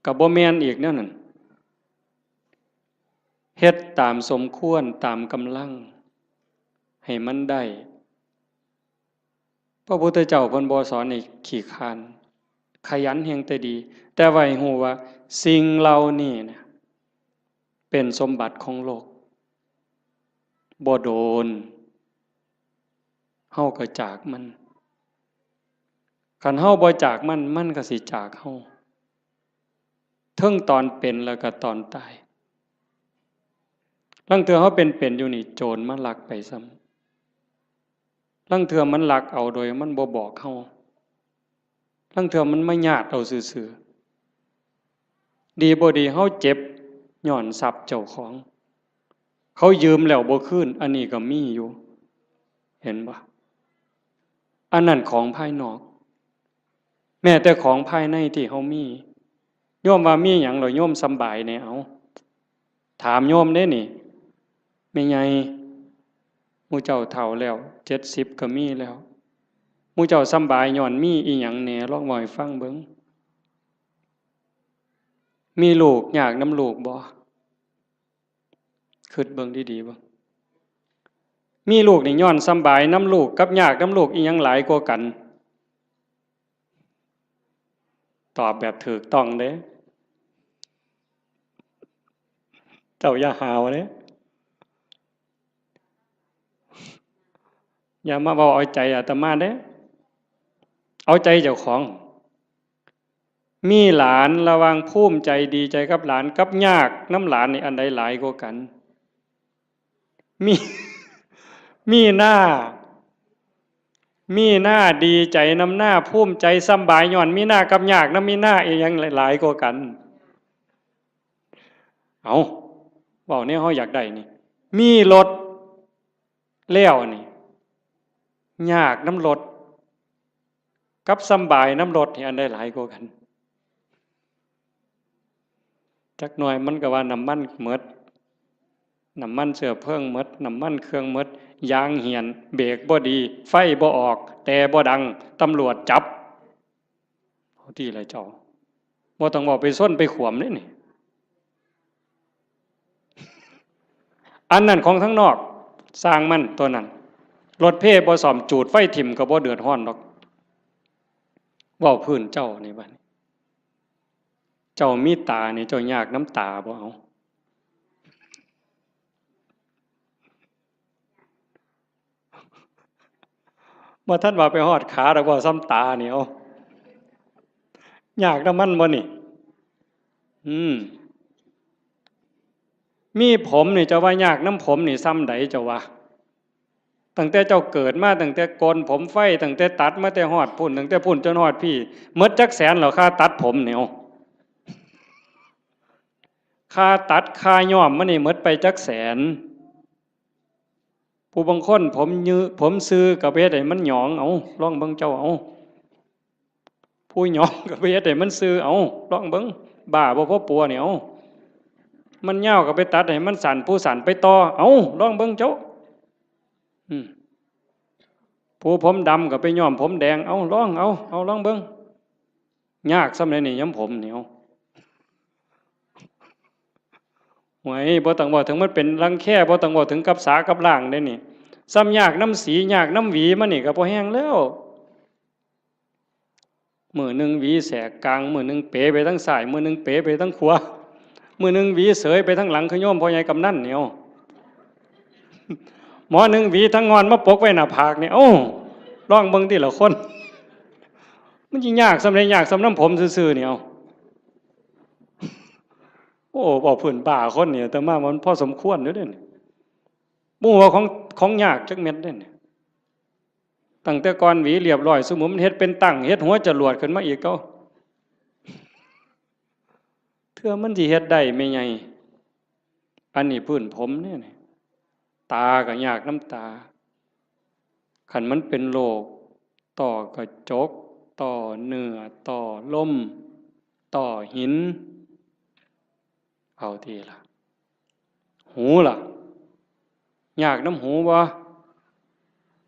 ก็บ่แม่นอีกแนวนั้น เฮ็ดตามสมควร ตามกำลัง ให้มันได้ พระพุทธเจ้าเพิ่นบ่สอนให้ขี้คร้าน ขยันแฮ่งแต่ดี แต่ว่าให้ฮู้ว่าสิ่งเหล่านี้นะ เป็นสมบัติของโลก บ่โดน เฮาก็จากมัน คันเฮาบ่จากมัน มันก็สิจากเฮา เทิงตอนเป็นแล้วก็ตอนตาย ลางเทื่อเฮาเป็นๆ อยู่นี่ โจรมาลักไปซ้ำ ลางเทื่อมันลักเอาโดยมันบ่บอกเฮา ลางเทื่อมันมาญาติเอาซื่อๆ ดีบ่ดีเฮาเจ็บย้อนทรัพย์เจ้าของ เขายืมแล้วบ่คืน อันนี้ก็มีอยู่ เห็นบ่ อันนั้นของภายนอก แม้แต่ของภายในที่เฮามี โยมว่ามีหยังเหรอ โยมสำบายแหน่ เอา ถามโยมเด้นี่ แม่ใหญ่ หมู่เจ้าเฒ่าแล้ว เจ็ดสิบก็มีแล้ว หมู่เจ้าสำบายย้อนมีอีหยังแหน่ ลองเว้าให้ฟังเบิ่ง มีลูกยากนำลูกบ่ คิดเบิ่งดีๆ เบิ่ง มีลูกนี่ย้อนสำบายนำลูกกับยากนำลูก อีหยังหลายกว่ากัน? ตอบแบบถูกต้องเด้ เจ้าอย่าหาวเด้ อย่ามาเว้าเอาใจอาตมาเด้ เอาใจเจ้าของ มีหลาน ระหว่างภูมิใจดีใจกับหลานกับยากนำหลานนี่ อันใดหลายกว่ากัน? มี มีหน้า มีหน้าดีใจนำหน้า ภูมิใจสำบายย้อนมีหน้ากับยากนำมีหน้า อีหยังหลายกว่ากัน? เอา เว้าแนวเฮาอยากได้นี่ มีรถแล้วนี่ ยากนำรถ กับสำบายนำรถนี่ อันใดหลายกว่ากัน? จักหน่อยมันก็ว่าน้ำมันหมด น้ำมันเชื้อเพลิงหมด น้ำมันเครื่องหมด ยางเหี่ยน เบรกบ่ดี ไฟบ่ออก แต่บ่ดัง ตำรวจจับ เอาติล่ะเจ้า บ่ต้องเว้าไปชนไปขวมเด้นี่ อันนั้นของทางนอก ซ่างมันตัวนั้น รถเพบ่ซ่อม จูดไฟถิ่มก็บ่เดือดร้อนดอก เว้าพื้นเจ้านี่บัดนี้ เจ้ามีตานี่ เจ้ายากนำตาบ่ เอา บ่ทันว่าไปฮอดขาดอก เว้าส่ำตานี่ เอา ยากนำมันบ่นี่? อืม มีผมนี่ เจ้าว่ายากนำผมนี่ส่ำใดเจ้าว่า? ตั้งแต่เจ้าเกิดมา ตั้งแต่โกนผมไฟ ตั้งแต่ตัดมาแต่ฮอดพุ้น ตั้งแต่พุ้นจนฮอดพี้ หมดจักแสนแล้ว ค่าตัดผมนี่ เอา ค่าตัด ค่าย้อมมันนี่ หมดไปจักแสน? ผู้บางคนผมยื ผมซื่อก็ไปเฮ็ดให้มันหยอง เอา ลองเบิ่งเจ้า เอา ผู้หยองก็ไปเฮ็ดให้มันซื่อ เอา ลองเบิ่ง บ้าบ่พอปัวนี่ เอา มันยาวก็ไปตัดให้มันสั้น ผู้สั้นไปต่อ เอา ลองเบิ่งเจ้า อืม ผู้ผมดำก็ไปย้อมผมแดง เอา ลอง เอา เอา ลองเบิ่ง ยากส่ำใดนี่ ย้อมผมนี่ เอา โอ้ย บ่ต้องเว้าถึงมันเป็นรังแค บ่ต้องเว้าถึงกับสากับล้างเด้นี่ ส่ำยากนำสี ยากนำหวีมันนี่ก็พอแฮงแล้ว มื้อหนึ่งหวีแสกกลาง มื้อหนึ่งเป๋ไปทางซ้าย มื้อหนึ่งเป๋ไปทางขวา มื้อหนึ่งหวีเสยไปทางหลัง คือโยมพ่อใหญ่กำนันนี่ เอา หมอหนึ่งหวีทางงอนมาปกไว้หน้าผากนี่ เอ้า ลองเบิ่งติล่ะคน มันสิยากส่ำใด ยากส่ำนำผมซื่อๆนี่ เอา โอ้ เว้าพื้นบ้าคนนี่ อาตมามันพอสมควรอยู่เด้นี่ บ่ฮู้ว่าของ ของยากจักเม็ดเด้นี่ ตั้งแต่ก่อนหวีเรียบร้อย ซุมื้อมันเฮ็ดเป็นตั้ง เฮ็ดหัวจรวดขึ้นมาอีก เก่า เทื่อมันสิเฮ็ดได้แม่ใหญ่ อันนี้พื้นผมเด้นี่ ตาก็ยากนำตา คันมันเป็นโรคต้อกระจก ต้อเนื้อ ต้อลม ต้อหิน เอาติล่ะ หูล่ะ ยากนำหูบ่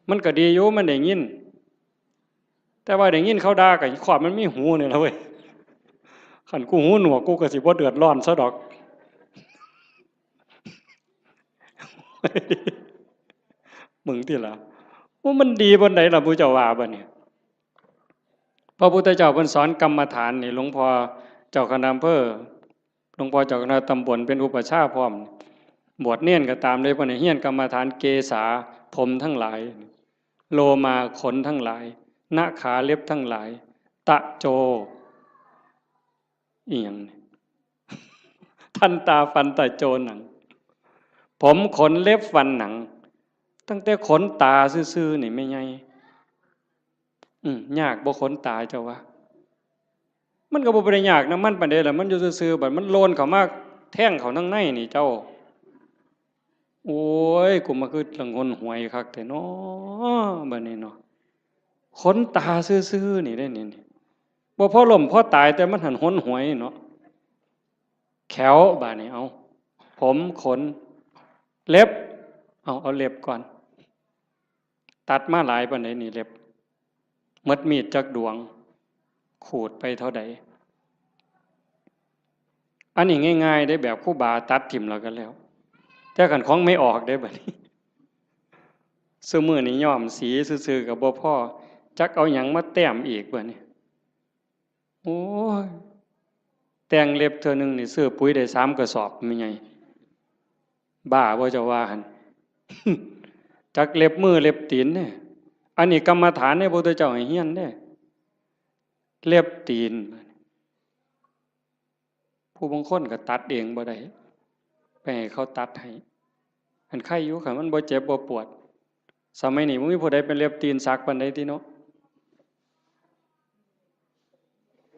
มันก็ดีอยู่ มันได้ยิน แต่ว่าได้ยินเขาด่าก็ครอบมันมีหูนี่ล่ะเว้ย คันกูหูหนวก กูก็สิบ่เดือดร้อนซะดอก มึงติล่ะ ว่ามันดีปานใดล่ะ หมู่เจ้าว่าบัดนี้ พระพุทธเจ้าเพิ่นสอนกรรมฐานนี่ หลวงพ่อเจ้าคณะอำเภอ หลวงพ่อเจ้าคณะตำบลเป็นอุปัชฌาย์พร้อม บวชเณรก็ตามเลย เพิ่นให้เรียนกรรมฐาน เกสา ผมทั้งหลาย โลมา ขนทั้งหลาย นะขา เล็บทั้งหลาย ตะโจ อีหยังนี่ ทันตา ฟัน ตะโจ หนัง ผม ขน เล็บ ฟัน หนัง ตั้งแต่ขนตาซื่อๆนี่แม่ใหญ่ อืม ยากบ่ขนตาเจ้าว่า มันก็บ่ได้ยากนำมันปานใดล่ะ มันอยู่ซื่อๆ บัดมันโลนเข้ามาแทงเข้าทางในนี่เจ้า โอ้ย กูมาคือหลังหนหวยคักแท้น้อ บัดนี้เนาะ ขนตาซื่อๆนี่เด้นี่ นี่ บ่พอล้มพอตาย แต่มันหั้นหนหวยเนาะ แข้วบาดนี้ เอา ผม ขน เล็บ เอา เอาเล็บก่อน ตัดมาหลายปานใดนี่เล็บ หมดมีดจักดวง ขูดไปเท่าใด อันนี้ง่ายๆเด้ แบบครูบาตัดถิ่มแล้วก็แล้ว แต่คันของไม่ออกเด้บัดนี้ ซุมื้อนี้ย้อมสีซื่อๆก็บ่พอ จักเอาหยังมาแต้มอีกบัดนี้ โอ้ย แต่งเล็บเทื่อหนึ่งนี่ซื้อปุ๋ยได้สามกระสอบ แม่ใหญ่ บ้าบ่เจ้าว่าหั่น จักเล็บมือเล็บตีนเนี่ย อันนี้กรรมฐานเนี่ยพระพุทธเจ้าให้เฮียนเด้ เล็บตีน ผู้บางคนก็ตัดเองบ่ได้ ไปให้เขาตัดให้ อันไคอยู่ คันมันบ่เจ็บบ่ปวด สมัยนี้บ่มีผู้ใดเป็นเล็บตีนสักปานใดติเนาะ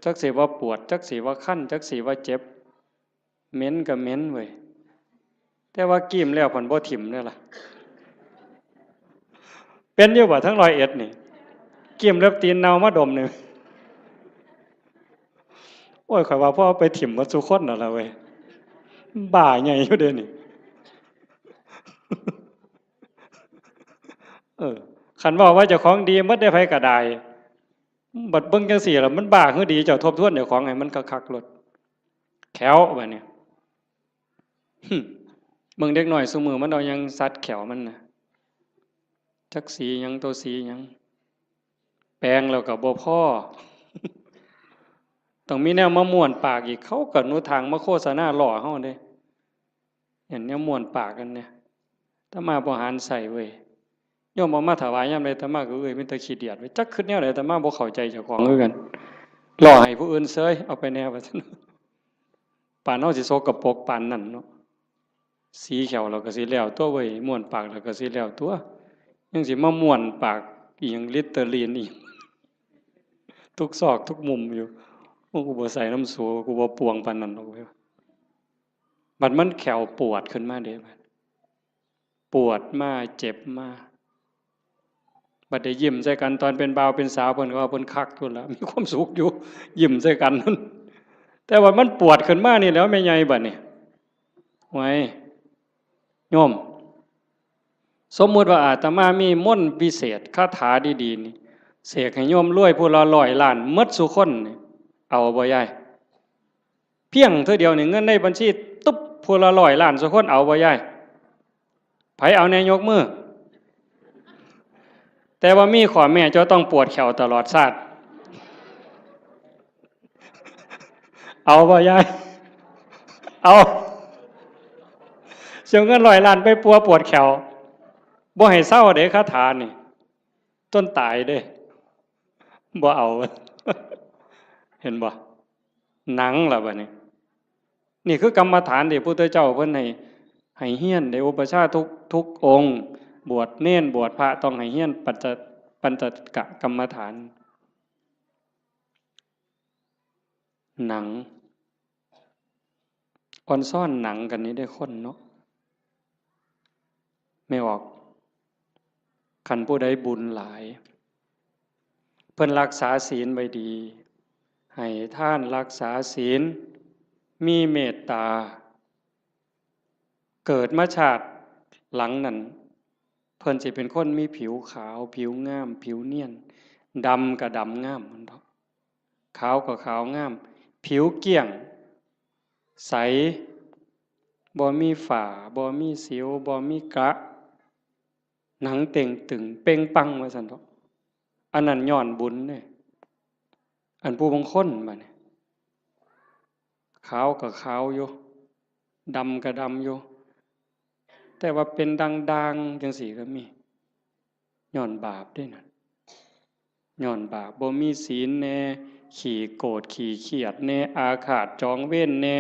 จักสิว่าปวด จักสิว่าคัน จักสิว่าเจ็บ เหม็นก็เหม็นเว้ย แต่ว่ากรีมแล้วพันบ่ถิ่มเด้อล่ะ เป็นอยู่บ่ทั้งร้อยเอ็ดนี่ กรีมเล็บตีนเน่ามาดมนี่ โอ้ย ข้อยว่าพอเอาไปถิ่มหมดซุคนนั่นล่ะเว้ย บ้าใหญ่อยู่เด้นี่ เออ คันเว้าว่าเจ้าของดีหมดเด้ ไผก็ได้ บัดเบิ่งจั่งซี้ล่ะ มันบ้าคือดี เจ้าทบทวนเจ้าของให้มันคักๆโลด แข้วบัดนี้ หึ เบิ่งเด็กน้อยซุมื้อมันเอาหยังสัดแข้วมันน่ะ จักสีหยัง โตสีหยัง แปรงแล้วก็บ่พอ ต้องมีแนวมาม้วนปากอีก เขาก็หนทางมาโฆษณาล้อเฮาเด้ เห็นแนวม้วนปากกันเนี่ย อาตมาบ่หันใส่เว้ย โยมเอามาถวายยามใด อาตมาก็เอ้ย มีแต่ขี้เดียดเว้ย จักคิดแนวใด อาตมาบ่เข้าใจเจ้าของคือกัน ล้อให้ผู้อื่นเซย เอาไปแน่ว่าซั่น ปานเฮาสิสกปรกปานนั้นเนาะ สีแข้วเราก็สิแล้วตัวเว้ย ม้วนปากเราก็สิแล้วตัว ยังสิมาม้วนปากอีหยัง ลิตเตอรีนอีหยัง ทุกซอกทุกมุมอยู่ โอ้ กูบ่ใส่นำสู กูบ่ปวงปานนั้นดอกเว้ย บัดมันแข้วปวดขึ้นมาเด้ บัดปวดมา เจ็บมา บัดได้ยิ้มใส่กัน ตอนเป็นบ่าวเป็นสาว เพิ่นก็ว่าเพิ่นคักอยู่แล้ว มีความสุขอยู่ ยิ้มใส่กันนั่น แต่ว่ามันปวดขึ้นมานี่แหล้ว แม่ใหญ่บัดนี้ ไว้ โยม สมมุติว่าอาตมามีมนต์วิเศษ คาถาดีๆนี่ เสกให้โยมรวยผู้ละร้อยล้านหมดซุคนนี่ เอาบ่ยาย เพียงเทื่อเดียวนี่ เงินในบัญชีตุ๊บ ผู้ละร้อยล้านซุคน เอาบ่ยาย ไผเอาแน่ยกมือ แต่ว่ามีข้อแม้ เจ้าต้องปวดแข้วตลอดชาติ เอาบ่ยาย เอา เสียเงินร้อยล้านไปปัวปวดแข้ว บ่ให้เซาเด้ คาถานี่ จนตายเด้ บ่เอา เห็นบ่ หนังล่ะบัดนี้ นี่คือกรรมฐานที่พระพุทธเจ้าเพิ่นให้ ให้เฮียน ได้อุปัชฌาย์ทุก ทุกองค์ บวชเณร บวชพระ ต้องให้เฮียนปัญจ ปัญจกกรรมฐาน หนัง อ่อนซ้อนหนังกันนี่ได้คนเนาะ แม่ออก คันผู้ใดบุญหลาย เพิ่นรักษาศีลไว้ดี ให้ทานรักษาศีล มีเมตตา เกิดมาชาติหลังนั้น เพิ่นสิเป็นคนมีผิวขาว ผิวงาม ผิวเนียน ดำก็ดำงามมันดอก ขาวก็ขาวงาม ผิวเกลี้ยง ใส บ่มีฝ้า บ่มีสิว บ่มีกระ หนังเต่งตึงเป่งปังว่าซั่นเถาะ อันนั้นย้อนบุญเด้ อันผู้บางคนบัดนี้ ขาวก็ขาวอยู่ ดำก็ดำอยู่ แต่ว่าเป็นด่างๆจั่งซี้ก็มี ย้อนบาปเด้นั่น ย้อนบาป บ่มีศีลแน่ ขี้โกรธ ขี้เคียดแน่ อาฆาตจองเวรแน่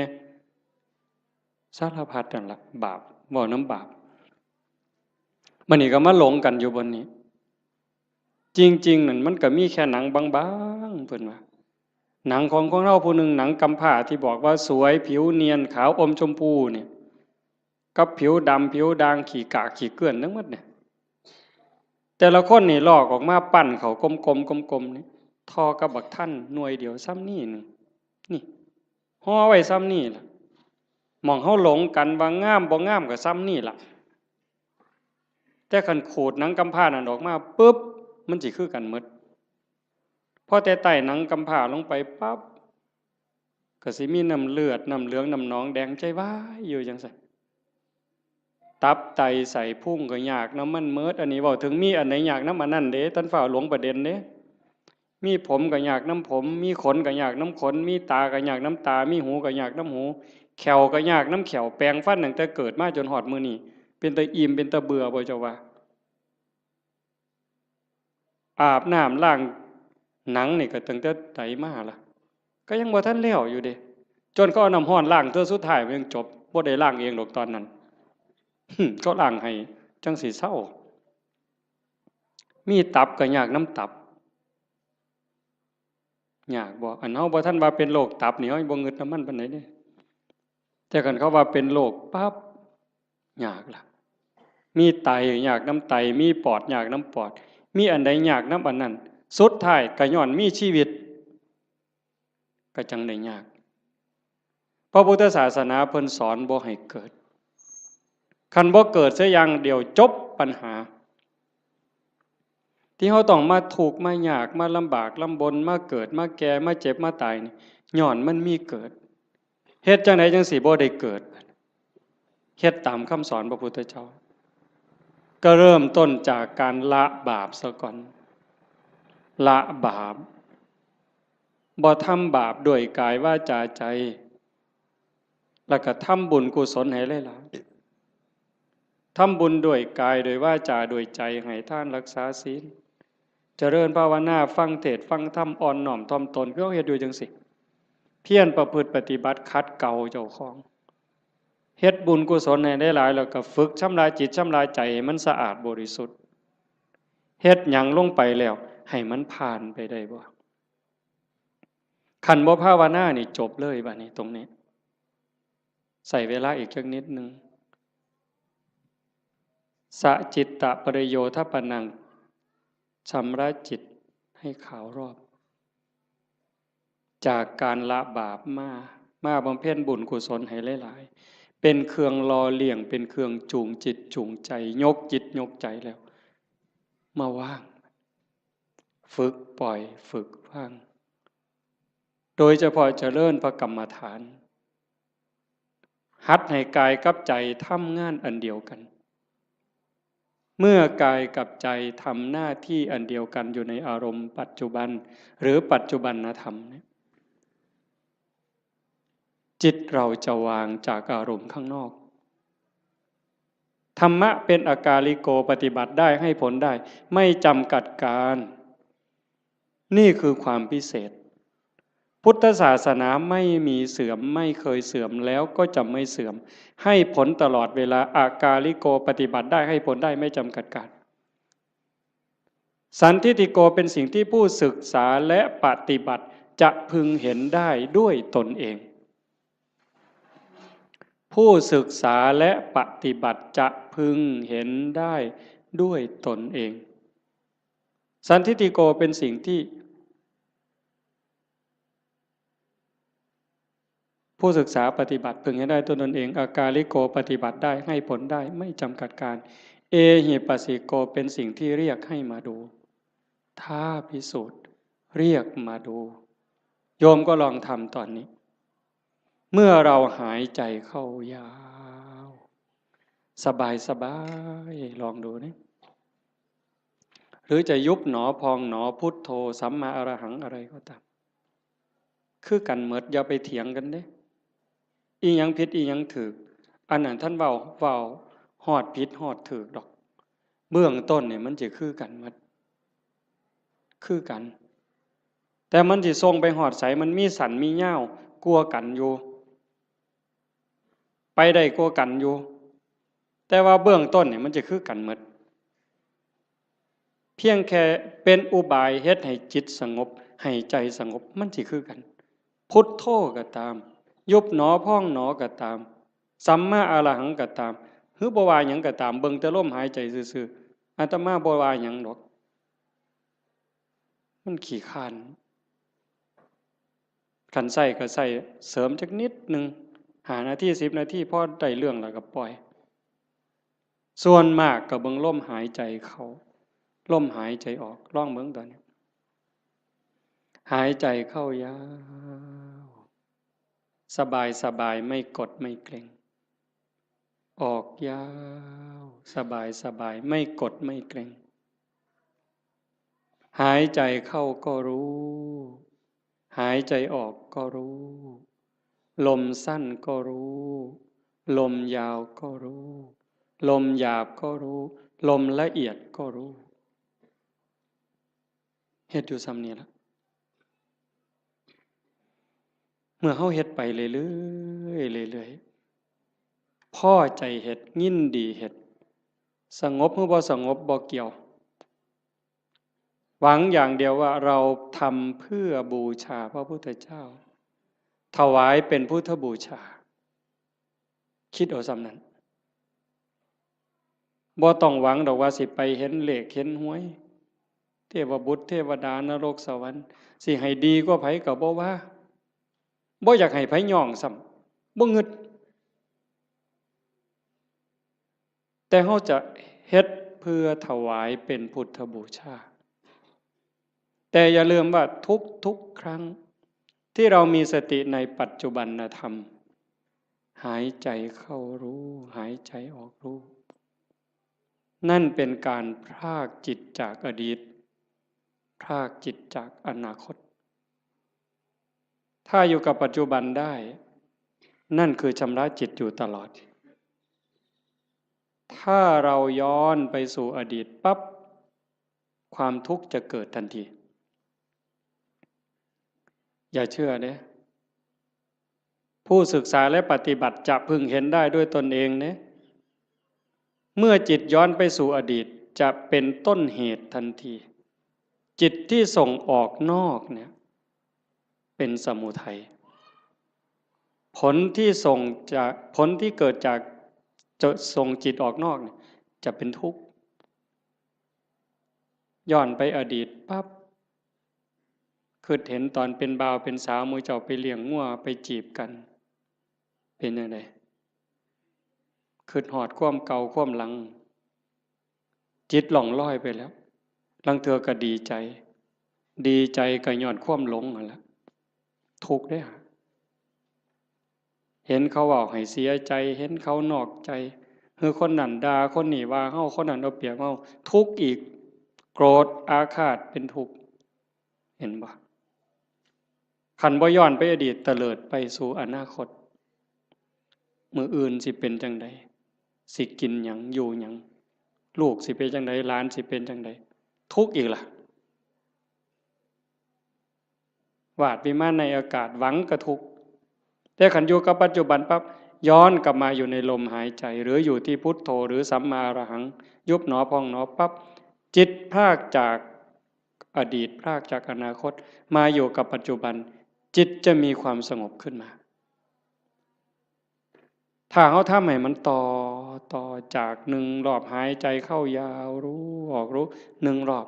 สารพัดนั่นล่ะ บาป เว้านำบาป บัดนี้ก็มาหลงกันอยู่บนนี้ จริงๆนั่นมันก็มีแค่หนังบางๆ เพิ่นว่า หนังของคนเฮาผู้หนึ่ง หนังกำพร้าที่บอกว่าสวย ผิวเนียน ขาวอมชมพูเนี่ย กับผิวดำ ผิวด่าง ขี้กาก ขี้เกื้อนทั้งหมดเนี่ย แต่ละคนนี่ลอกออกมาปั้นเข้ากลมๆ กลมๆ นี่ ท่อกับบักทันหน่วยเดียวส่ำนี้หนึ่ง นี่ ห่อไว้ส่ำนี้ล่ะ หม่องเฮาหลงกันว่างามบ่งามก็ส่ำนี้ล่ะ แต่คันขูดหนังกำพร้านั่นออกมาปุ๊บ มันสิคือกันหมด พอแต่ไต่หนังกำพร้าลงไปปั๊บ ก็สิมีน้ำเลือด น้ำเหลือง น้ำหนองแดงใจวายอยู่จั่งซั้น ตับไตไส้พุงก็ยากนำมันเมิด อันนี้เว้าถึงมีอันใดยากนำอันนั้นเด้ ท่านฟ้าวหลงประเด็นเด้ มีผมก็ยากนำผม มีขนก็ยากนำขน มีตาก็ยากนำตา มีหูก็ยากนำหู แข้วก็ยากนำแข้ว แปรงฟันตั้งแต่เกิดมาจนฮอดมื้อนี้ เป็นตาอิ่มเป็นตาเบื่อบ่เจ้าว่า อาบน้ำล้างหนังนี่ก็ตั้งแต่ใดมาล่ะ ก็ยังบ่ทันแล้วอยู่เด้ จนเขาเอาน้ำร้อนล้างเทื่อสุดท้ายมันยังจบ บ่ได้ล้างเองดอกตอนนั้น เขาล้างให้จั่งสิเซา มีตับก็ยากนำตับ ยากบ่ อันเฮาบ่ทันว่าเป็นโรคตับนี่ เฮาบ่งึดนำมันปานใดเด้ แต่คันเขาว่าเป็นโรคปั๊บ ยากล่ะ มีไตยากนำไต มีปอดยากนำปอด มีอันใดยากนำอันนั้น สุดท้ายก็ย้อนมีชีวิต ก็จั่งได้ยาก พระพุทธศาสนาเพิ่นสอนบ่ให้เกิด คันบ่เกิดเสียอย่างเดียวจบปัญหา ที่เฮาต้องมาทุกข์มายาก มาลำบากลำบน มาเกิด มาแก่ มาเจ็บ มาตายนี่ ย้อนมันมีเกิด เฮ็ดจั่งใดจั่งสิบ่ได้เกิด เฮ็ดตามคำสอนพระพุทธเจ้า ก็เริ่มต้นจากการละบาปซะก่อน ละบาป บ่ทำบาปด้วยกายวาจาใจ แล้วก็ทำบุญกุศลให้หลายๆ ทำบุญด้วยกาย ด้วยวาจา ด้วยใจ ให้ทาน รักษาศีล เจริญภาวนา ฟังเทศน์ ฟังธรรม อ่อนน้อมถ่อมตน คือเฮาเฮ็ดอยู่จั่งซี้ เพียรประพฤติปฏิบัติ ขัดเกลาเจ้าของ เฮ็ดบุญกุศลให้หลายๆ แล้วก็ฝึกชำระจิตชำระใจให้มันสะอาดบริสุทธิ์ เฮ็ดหยังลงไปแล้ว ให้มันผ่านไปได้บ่ คันบ่ภาวนานี่จบเลยบัดนี้ตรงนี้ ใช้เวลาอีกจักนิดหนึ่ง สะจิตตะปริโยทปนัง ชำระจิตให้ขาวรอบ จากการละบาปมา มาบำเพ็ญบุญกุศลให้หลายๆ เป็นเครื่องหล่อเลี้ยง เป็นเครื่องจูงจิตจูงใจ ยกจิตยกใจแล้ว มาวาง ฝึกปล่อย ฝึกวาง โดยเฉพาะเจริญพระกรรมฐาน หัดให้กายกับใจทำงานอันเดียวกัน เมื่อกายกับใจทำหน้าที่อันเดียวกันอยู่ในอารมณ์ปัจจุบัน หรือปัจจุบันธรรมเนี่ย จิตเราจะวางจากอารมณ์ข้างนอก ธรรมะเป็นอากาลิโก ปฏิบัติได้ ให้ผลได้ ไม่จำกัดการ นี่คือความพิเศษ พุทธศาสนาไม่มีเสื่อม ไม่เคยเสื่อม แล้วก็จะไม่เสื่อม ให้ผลตลอดเวลา อากาลิโก ปฏิบัติได้ ให้ผลได้ ไม่จำกัดการ สันทิฏฐิโก เป็นสิ่งที่ผู้ศึกษาและปฏิบัติจะพึงเห็นได้ด้วยตนเอง ผู้ศึกษาและปฏิบัติจะพึงเห็นได้ด้วยตนเอง สันทิฏฐิโก เป็นสิ่งที่ ผู้ศึกษาปฏิบัติพึงเห็นได้ด้วยตนเอง อากาลิโก ปฏิบัติได้ ให้ผลได้ ไม่จำกัดการ เอหิปัสสิโก เป็นสิ่งที่เรียกให้มาดู ท้าพิสูจน์ เรียกมาดู โยมก็ลองทำตอนนี้ เมื่อเราหายใจเข้ายาว สบายสบาย ลองดูนี่ หรือจะยุบหนอพองหนอ พุทโธ สัมมาอรหัง อะไรก็ตาม คือกันหมด อย่าไปเถียงกันเด้ อีหยังผิดอีหยังถูก อันนั้นท่านเว้า เว้าฮอดผิดฮอดถูกดอก เบื้องต้นนี่มันสิคือกันหมด คือกัน แต่มันสิส่งไปฮอดไส มันมีสั้นมียาวกว่ากันอยู่ ไปได้กว่ากันอยู่ แต่ว่าเบื้องต้นนี่มันสิคือกันหมด เพียงแค่เป็นอุบายเฮ็ดให้จิตสงบ ให้ใจสงบ มันสิคือกัน พุทโธก็ตาม ยุบหนอพองหนอก็ตาม สัมมาอรหังก็ตาม หรือบ่ว่าหยังก็ตาม เบิ่งแต่ลมหายใจซื่อๆ อาตมาบ่ว่าหยังดอก มันขี้คร้าน คันใช้ก็ใช้เสริมจักนิดหนึ่ง ห้านาที สิบนาที พอได้เรื่องแล้วก็ปล่อย ส่วนมากก็เบิ่งลมหายใจเข้า ลมหายใจออก ลองเบิ่งตอนนี้ หายใจเข้ายาว สบายสบาย ไม่กดไม่เกร็ง ออกยาว สบายสบาย ไม่กดไม่เกร็ง หายใจเข้าก็รู้ หายใจออกก็รู้ ลมสั้นก็รู้ ลมยาวก็รู้ ลมหยาบก็รู้ ลมละเอียดก็รู้ เฮ็ดอยู่ส่ำนี้ละ เมื่อเฮาเฮ็ดไปเรื่อยๆ เรื่อยๆ พอใจเฮ็ด ยินดีเฮ็ด สงบหรือบ่สงบบ่เกี่ยว หวังอย่างเดียวว่าเราทำเพื่อบูชาพระพุทธเจ้า ถวายเป็นพุทธบูชา คิดเอาส่ำนั้น บ่ต้องหวังดอกว่าสิไปเห็นเลขเห็นหวย เทวบุตรเทวดานรกสวรรค์ สิให้ดีกว่าไผก็บ่ว่า บ่อยากให้ไผย่องซ้ำ บ่งึด แต่เฮาจะเฮ็ดเพื่อถวายเป็นพุทธบูชา แต่อย่าลืมว่าทุกๆ ครั้ง ที่เรามีสติในปัจจุบันธรรม หายใจเข้ารู้ หายใจออกรู้ นั่นเป็นการพรากจิตจากอดีต พรากจิตจากอนาคต ถ้าอยู่กับปัจจุบันได้ นั่นคือชำระจิตอยู่ตลอด ถ้าเราย้อนไปสู่อดีตปั๊บ ความทุกข์จะเกิดทันที อย่าเชื่อเด้ ผู้ศึกษาและปฏิบัติจะพึงเห็นได้ด้วยตนเองเด้ เมื่อจิตย้อนไปสู่อดีต จะเป็นต้นเหตุทันที จิตที่ส่งออกนอกเนี่ย เป็นสมุทัย ผลที่ส่งจาก ผลที่เกิดจาก จะส่งจิตออกนอกเนี่ย จะเป็นทุกข์ ย้อนไปอดีตปั๊บ คิดเห็นตอนเป็นบ่าวเป็นสาว หมู่เจ้าไปเลี้ยงงัวไปจีบกัน เป็นจั่งใด คิดฮอดความเก่าความหลัง จิตล่องลอยไปแล้ว ลางเทื่อก็ดีใจ ดีใจก็ย้อนความหลงนั่นแหละ ทุกข์เด้อ เห็นเขาเว้าให้เสียใจ เห็นเขานอกใจ หรือคนนั้นด่า คนนี้ว่าเฮา คนนั้นเอาเปรียบเฮา ทุกข์อีก โกรธอาฆาตเป็นทุกข์ เห็นบ่ คันบ่ย้อนไปอดีต เตลิดไปสู่อนาคต มื้ออื่นสิเป็นจั่งใด สิกินหยัง อยู่หยัง ลูกสิเป็นจั่งใด หลานสิเป็นจั่งใด ทุกข์อีกล่ะ วาดวิมานในอากาศ หวังก็ทุกข์ แต่คันอยู่กับปัจจุบันปั๊บ ย้อนกลับมาอยู่ในลมหายใจ หรืออยู่ที่พุทโธ หรือสัมมาอรหัง ยุบหนอพองหนอปั๊บ จิตพรากจากอดีต พรากจากอนาคต มาอยู่กับปัจจุบัน จิตจะมีความสงบขึ้นมา ถ้าเฮาทำให้มันต่อ ต่อจากหนึ่งรอบหายใจเข้ายาวรู้ ออกรู้ หนึ่งรอบ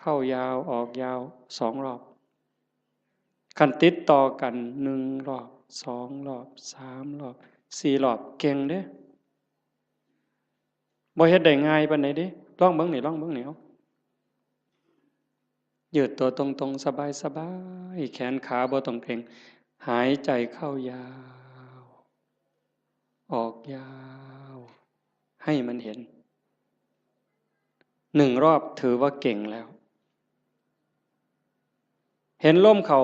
เข้ายาว ออกยาว สองรอบ คันติดต่อกัน หนึ่งรอบ สองรอบ สามรอบ สี่รอบ เก่งเด้ บ่เฮ็ดได้ง่ายปานใดเด้ ลองเบิ่งนี่ ลองเบิ่งนี่ เอา ยืดตัวตรงๆ สบายๆ แขนขาบ่ต้องเกร็ง หายใจเข้ายาว ออกยาว ให้มันเห็น หนึ่งรอบถือว่าเก่งแล้ว เห็นลมเข้า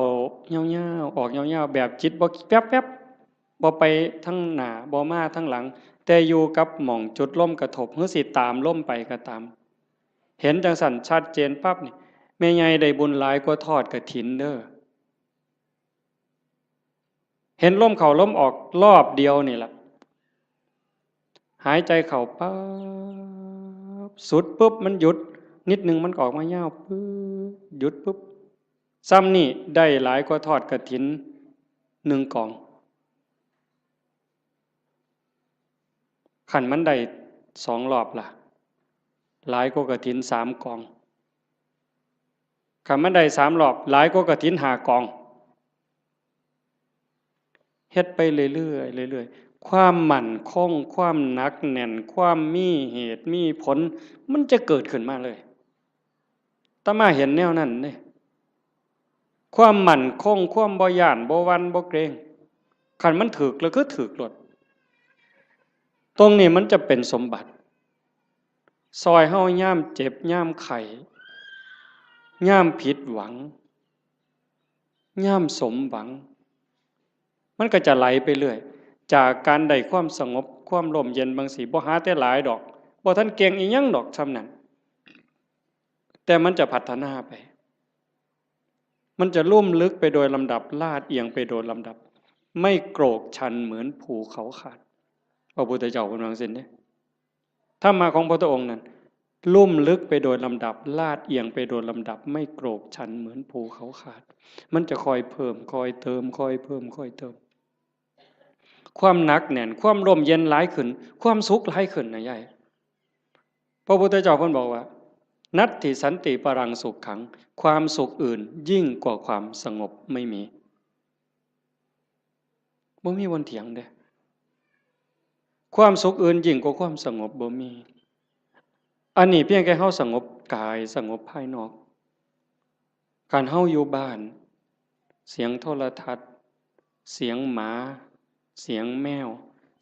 ยาวๆ ออกยาวๆ แบบจิตบ่แป๊บๆ บ่ไปทางหน้า บ่มาทางหลัง แต่อยู่กับหม่องจุดลมกระทบ หรือสิตามลมไปก็ตาม เห็นจั่งซั้นชัดเจนปั๊บนี่ แม่ใหญ่ได้บุญหลายกว่าทอดกฐินเด้อ เห็นลมเข้าลมออกรอบเดียวนี่ล่ะ หายใจเข้าปั๊บ สุดปุ๊บ มันหยุด นิดนึงมันก็ออกมายาวปุ๊บ หยุดปุ๊บ ซ่ำนี่ได้หลายกว่าทอดกฐินหนึ่งกอง คันมันได้สองรอบล่ะ หลายกว่ากฐินสามกอง คันมันได้สามรอบ หลายกว่ากฐินห้ากอง เฮ็ดไปเรื่อยๆ เรื่อยๆ ความมั่นคง ความหนักแน่น ความมีเหตุมีผล มันจะเกิดขึ้นมาเลย อาตมาเห็นแนวนั้นเด้ ความมั่นคง ความบ่ย้าน บ่หวั่น บ่เกรง คันมันถืกแล้วคือถืกโลด ตรงนี้มันจะเป็นสมบัติ ซอยเฮายามเจ็บ ยามไข้ ยามผิดหวัง ยามสมหวัง มันก็จะไหลไปเรื่อย จากการได้ความสงบ ความร่มเย็นบางสี บ่หาแต่หลายดอก บ่ทันเก่งอีหยังดอกส่ำนั้น แต่มันจะพัฒนาไป มันจะลุ่มลึกไปโดยลำดับ ลาดเอียงไปโดยลำดับ ไม่โกรกชันเหมือนภูเขาขาด พระพุทธเจ้าเพิ่นว่าจั่งซี้เด้ ธรรมะของพระพุทธองค์นั้น ลุ่มลึกไปโดยลำดับ ลาดเอียงไปโดยลำดับ ไม่โกรกชันเหมือนภูเขาขาด มันจะค่อยเพิ่ม ค่อยเติม ค่อยเพิ่ม ค่อยเติม ความหนักแน่น ความร่มเย็นหลายขึ้น ความสุขหลายขึ้นนะยาย พระพุทธเจ้าเพิ่นบอกว่า นัตถิสันติปรังสุขขัง ความสุขอื่นยิ่งกว่าความสงบไม่มี บ่มีวันเถียงเด้ ความสุขอื่นยิ่งกว่าความสงบบ่มี อันนี้เพียงแค่เฮาสงบกาย สงบภายนอก คันเฮาอยู่บ้าน เสียงโทรทัศน์ เสียงหมา เสียงแมว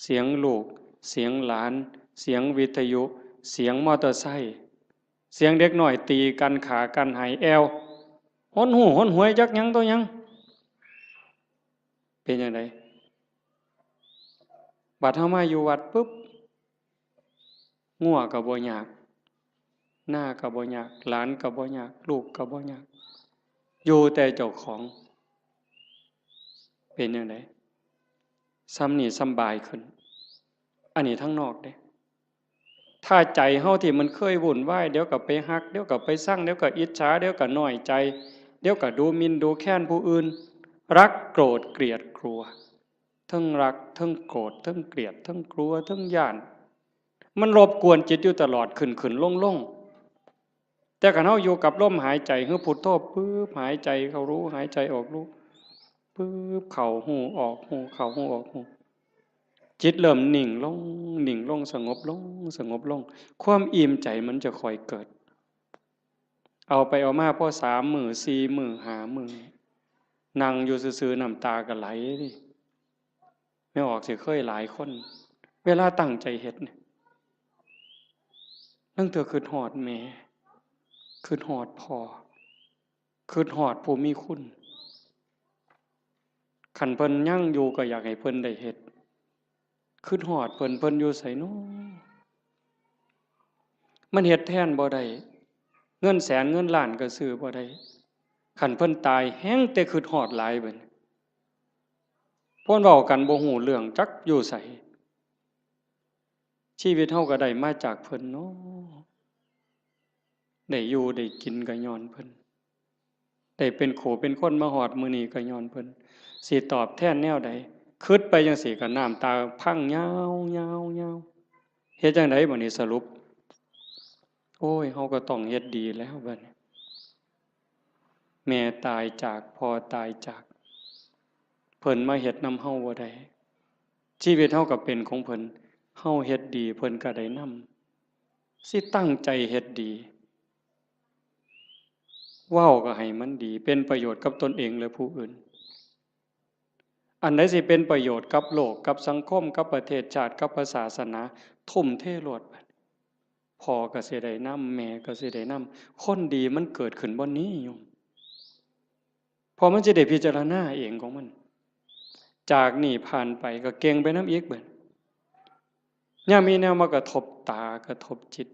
เสียงลูก เสียงหลาน เสียงวิทยุ เสียงมอเตอร์ไซค์ เสียงเด็กน้อยตีกัน ฆ่ากัน ไห้แอ่ว หนหู้หนหวย จักหยังต่อหยัง เป็นจั่งใด บัดเฮามาอยู่วัดปุ๊บ งัวก็บ่ยาก นาก็บ่ยาก หลานก็บ่ยาก ลูกก็บ่ยาก อยู่แต่เจ้าของ เป็นจั่งใด ส่ำนี้สำบายขึ้น อันนี้ทางนอกเด้ ถ้าใจเฮาที่มันเคยวุ่นวาย เดี๋ยวก็ไปฮัก เดี๋ยวก็ไปซัง เดี๋ยวก็อิจฉา เดี๋ยวก็น้อยใจ เดี๋ยวก็ดูหมิ่นดูแคลนผู้อื่น รักโกรธเกลียดกลัว เทิงรัก เทิงโกรธ เทิงเกลียด เทิงกลัว เทิงย้าน มันรบกวนจิตอยู่ตลอด ขึ้นๆ ลงๆ แต่คันเฮาอยู่กับลมหายใจ คือพุทโธ ปึ๊บ หายใจเข้ารู้ หายใจออกรู้ ปึ๊บ เข้าฮู้ ออกฮู้ เข้าฮู้ ออกฮู้ จิตเริ่มนิ่งลง นิ่งลง สงบลง สงบลง ความอิ่มใจมันจะค่อยเกิด เอาไปเอามาพอสามมื้อ สี่มื้อ ห้ามื้อ นั่งอยู่ซื่อๆ น้ำตาก็ไหลเด้ แม่ออกสิเคยหลายคน เวลาตั้งใจเฮ็ดเนี่ย ลางเทื่อคิดฮอดแม่ คิดฮอดพ่อ คิดฮอดผู้มีคุณ คันเพิ่นยังอยู่ก็อยากให้เพิ่นได้เฮ็ด คิดฮอดเพิ่น เพิ่นอยู่ไสน้อ มันเฮ็ดแทนบ่ได้ เงินแสนเงินล้านก็ซื้อบ่ได้ คันเพิ่นตายแฮ่งแต่คิดฮอดหลายบัดนี้ เพิ่นเว้ากันบ่ฮู้เรื่อง จักอยู่ไส ชีวิตเฮาก็ได้มาจากเพิ่นเนาะ ได้อยู่ได้กินก็ย้อนเพิ่น ได้เป็นคู่เป็นคนมาฮอดมื้อนี้ก็ย้อนเพิ่น สิตอบแทนแนวใด คิดไปจั่งซี้ก็น้ำตาพังยาวๆๆ เฮ็ดจั่งใดบัดนี้สรุป โอ้ย เฮาก็ต้องเฮ็ดดีแล้วบัดนี้ แม่ตายจาก พ่อตายจาก เพิ่นมาเฮ็ดนำเฮาบ่ได้ ชีวิตเฮาก็เป็นของเพิ่น เฮาเฮ็ดดี เพิ่นก็ได้นำ สิตั้งใจเฮ็ดดี เว้าก็ให้มันดี เป็นประโยชน์กับตนเองและผู้อื่น อันใดสิเป็นประโยชน์กับโลก กับสังคม กับประเทศชาติ กับพระศาสนา ทุ่มเทโลด พ่อก็สิได้นำ แม่ก็สิได้นำ คนดีมันเกิดขึ้นบ่นี้โยม เพราะมันสิได้พิจารณาเองของมัน จากนี้ผ่านไปก็เก่งไปนำอีกบัด ยามมีแนวมากระทบตา กระทบจิต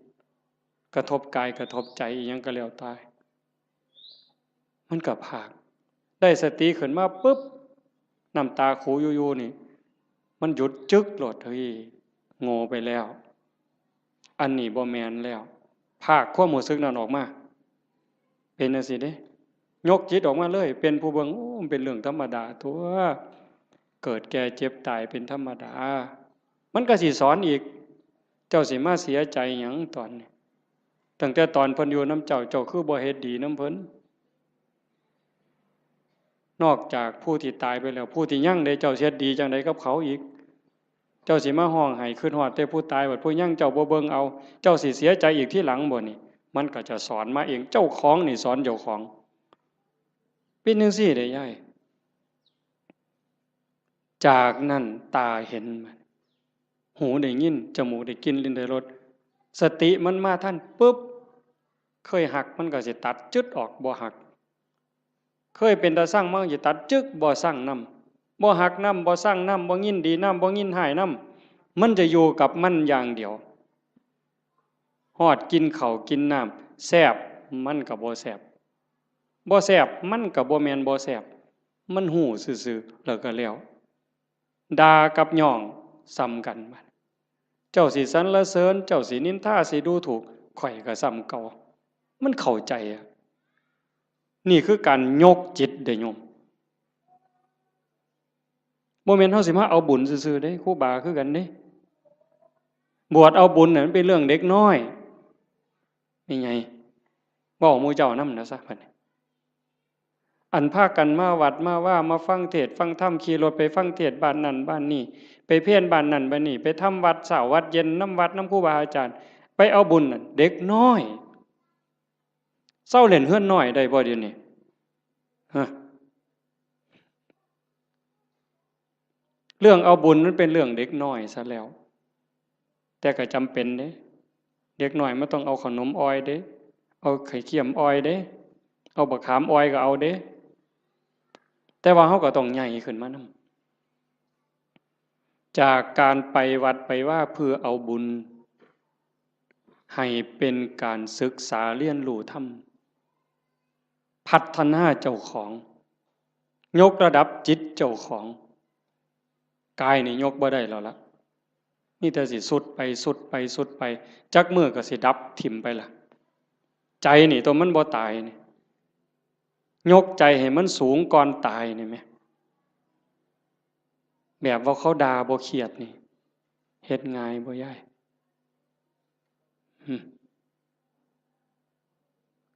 กระทบกาย กระทบใจ อีหยังก็แล้วแต่ มันก็พาก ได้สติขึ้นมาปุ๊บ น้ำตาคูอยู่ๆ นี่ มันหยุดจึ๊กโลด เฮ้ย โง่ไปแล้ว อันนี้บ่แม่นแล้ว พากความรู้สึกนั้นออกมา เป็นจั่งซี้เด้ ยกจิตออกมาเลย เป็นผู้เบิ่ง โอ้ มันเป็นเรื่องธรรมดาตั๊ว เกิดแก่เจ็บตายเป็นธรรมดา มันก็สิสอนอีก เจ้าสิมาเสียใจหยังตอนนี้ ตั้งแต่ตอนเพิ่นอยู่นำเจ้า เจ้าคือบ่เฮ็ดดีนำเพิ่น นอกจากผู้ที่ตายไปแล้ว ผู้ที่ยังเด้ เจ้าสิเฮ็ดดีจั่งใดกับเขาอีก เจ้าสิมาฮ้องไห้คิดฮอดแต่ผู้ตาย บัดผู้ยังเจ้าบ่เบิ่งเอา เจ้าสิเสียใจอีกทีหลังบ่นี่ มันก็จะสอนมาเอง เจ้าของนี่สอนเจ้าของ เป็นจั่งซี้เด้ยาย จากนั้นตาเห็นมัน หูได้ยิน จมูกได้กลิ่น ลิ้นได้รส สติมันมาทันปุ๊บ เคยฮักมันก็สิตัดจึ๊ดออก บ่ฮัก เคยเป็นตาซังมันก็สิตัดจึ๊ก บ่ซังนำ บ่ฮักนำ บ่ซังนำ บ่ยินดีนำ บ่ยินร้ายนำ มันจะอยู่กับมันอย่างเดียว ฮอดกินข้าวกินน้ำ แซ่บมันก็บ่แซ่บ บ่แซ่บมันก็บ่แม่นบ่แซ่บ มันฮู้ซื่อๆ แล้วก็แล้ว ด่ากับย่องส่ำกัน เจ้าสิสรรเสริญ เจ้าสินินทา สิดูถูก ข้อยก็ส่ำเก่า มันเข้าใจอะ นี่คือการยกจิตเด้อโยม บ่แม่นเฮาสิมาเอาบุญซื่อๆเด้ ครูบาคือกันเด้ บวชเอาบุญน่ะมันเป็นเรื่องเด็กน้อย แม่ใหญ่ เว้าหมู่เจ้านำนะซะบัดนี้ อันพากันมาวัดมาวา มาฟังเทศน์ฟังธรรม ขี่รถไปฟังเทศน์บ้านนั่นบ้านนี่ ไปเพลบ้านนั่นบ้านนี่ ไปทำวัดเช้าวัดเย็นนำวัดนำครูบาอาจารย์ ไปเอาบุญน่ะเด็กน้อย เซาเล่นเฮือนน้อยได้บ่เดี๋ยวนี้ ฮะ เรื่องเอาบุญมันเป็นเรื่องเด็กน้อยซะแล้ว แต่ก็จำเป็นเด้ เด็กน้อยมันต้องเอาขนมอ่อยเด้ เอาไข่เค็มอ่อยเด้ เอาบักขามอ่อยก็เอาเด้ แต่ว่าเฮาก็ต้องใหญ่ขึ้นมานำ จากการไปวัดไปวาเพื่อเอาบุญ ให้เป็นการศึกษาเรียนรู้ธรรม พัฒนาเจ้าของ ยกระดับจิตเจ้าของ กายนี่ยกบ่ได้แล้วละ มีแต่สิทรุดไปทรุดไปทรุดไป จักมื้อก็สิดับถิ่มไปละ ใจนี่ตัวมันบ่ตายนี่ ยกใจให้มันสูงก่อนตายนี่แหม แบบว่าเขาด่าบ่เครียดนี่ เฮ็ดง่ายบ่ยาย หึ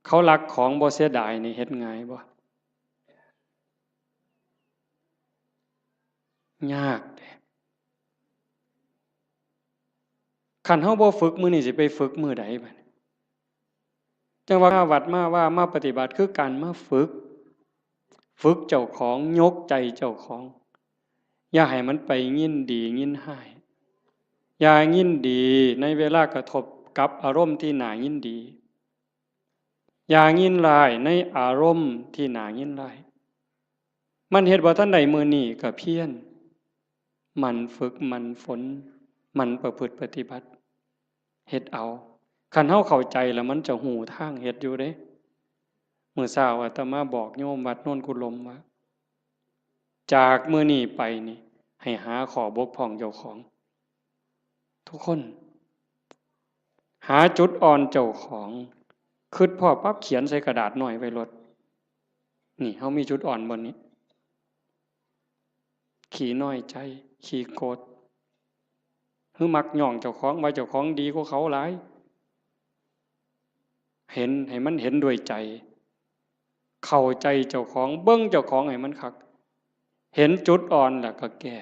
เขาลักของบ่เสียดายนี่ เฮ็ดง่ายบ่ ยากเด้ คันเฮาบ่ฝึกมื้อนี้สิไปฝึกมื้อใดบัดนี้ จั่งว่ามาวัดมาวา มาปฏิบัติคือการมาฝึก ฝึกเจ้าของ ยกใจเจ้าของ อย่าให้มันไปยินดียินร้าย อย่ายินดีในเวลากระทบกับอารมณ์ที่น่ายินดี อย่ายินร้ายในอารมณ์ที่น่ายินร้าย มันเฮ็ดบ่ทันได้มื้อนี้ก็เพียร หมั่นฝึก หมั่นฝน หมั่นประพฤติปฏิบัติ เฮ็ดเอา คันเฮาเข้าใจแล้วมันจะฮู้ทางเฮ็ดอยู่เด้ มื้อเช้าอาตมาบอกโยมวัดโนนกุลมว่า จากมื้อนี้ไปนี่ ให้หาข้อบกพร่องเจ้าของ ทุกคน หาจุดอ่อนเจ้าของ คิดพ้อปั๊บเขียนใส่กระดาษน้อยไว้โลด นี่ เฮามีจุดอ่อนบ่นี่ ขี้น้อยใจ ขี้โกรธ หรือมักย่องเจ้าของ ว่าเจ้าของดีกว่าเขาหลาย เห็น ให้มันเห็นด้วยใจ เข้าใจเจ้าของ เบิ่งเจ้าของให้มันคัก เห็นจุดอ่อนแล้วก็แก้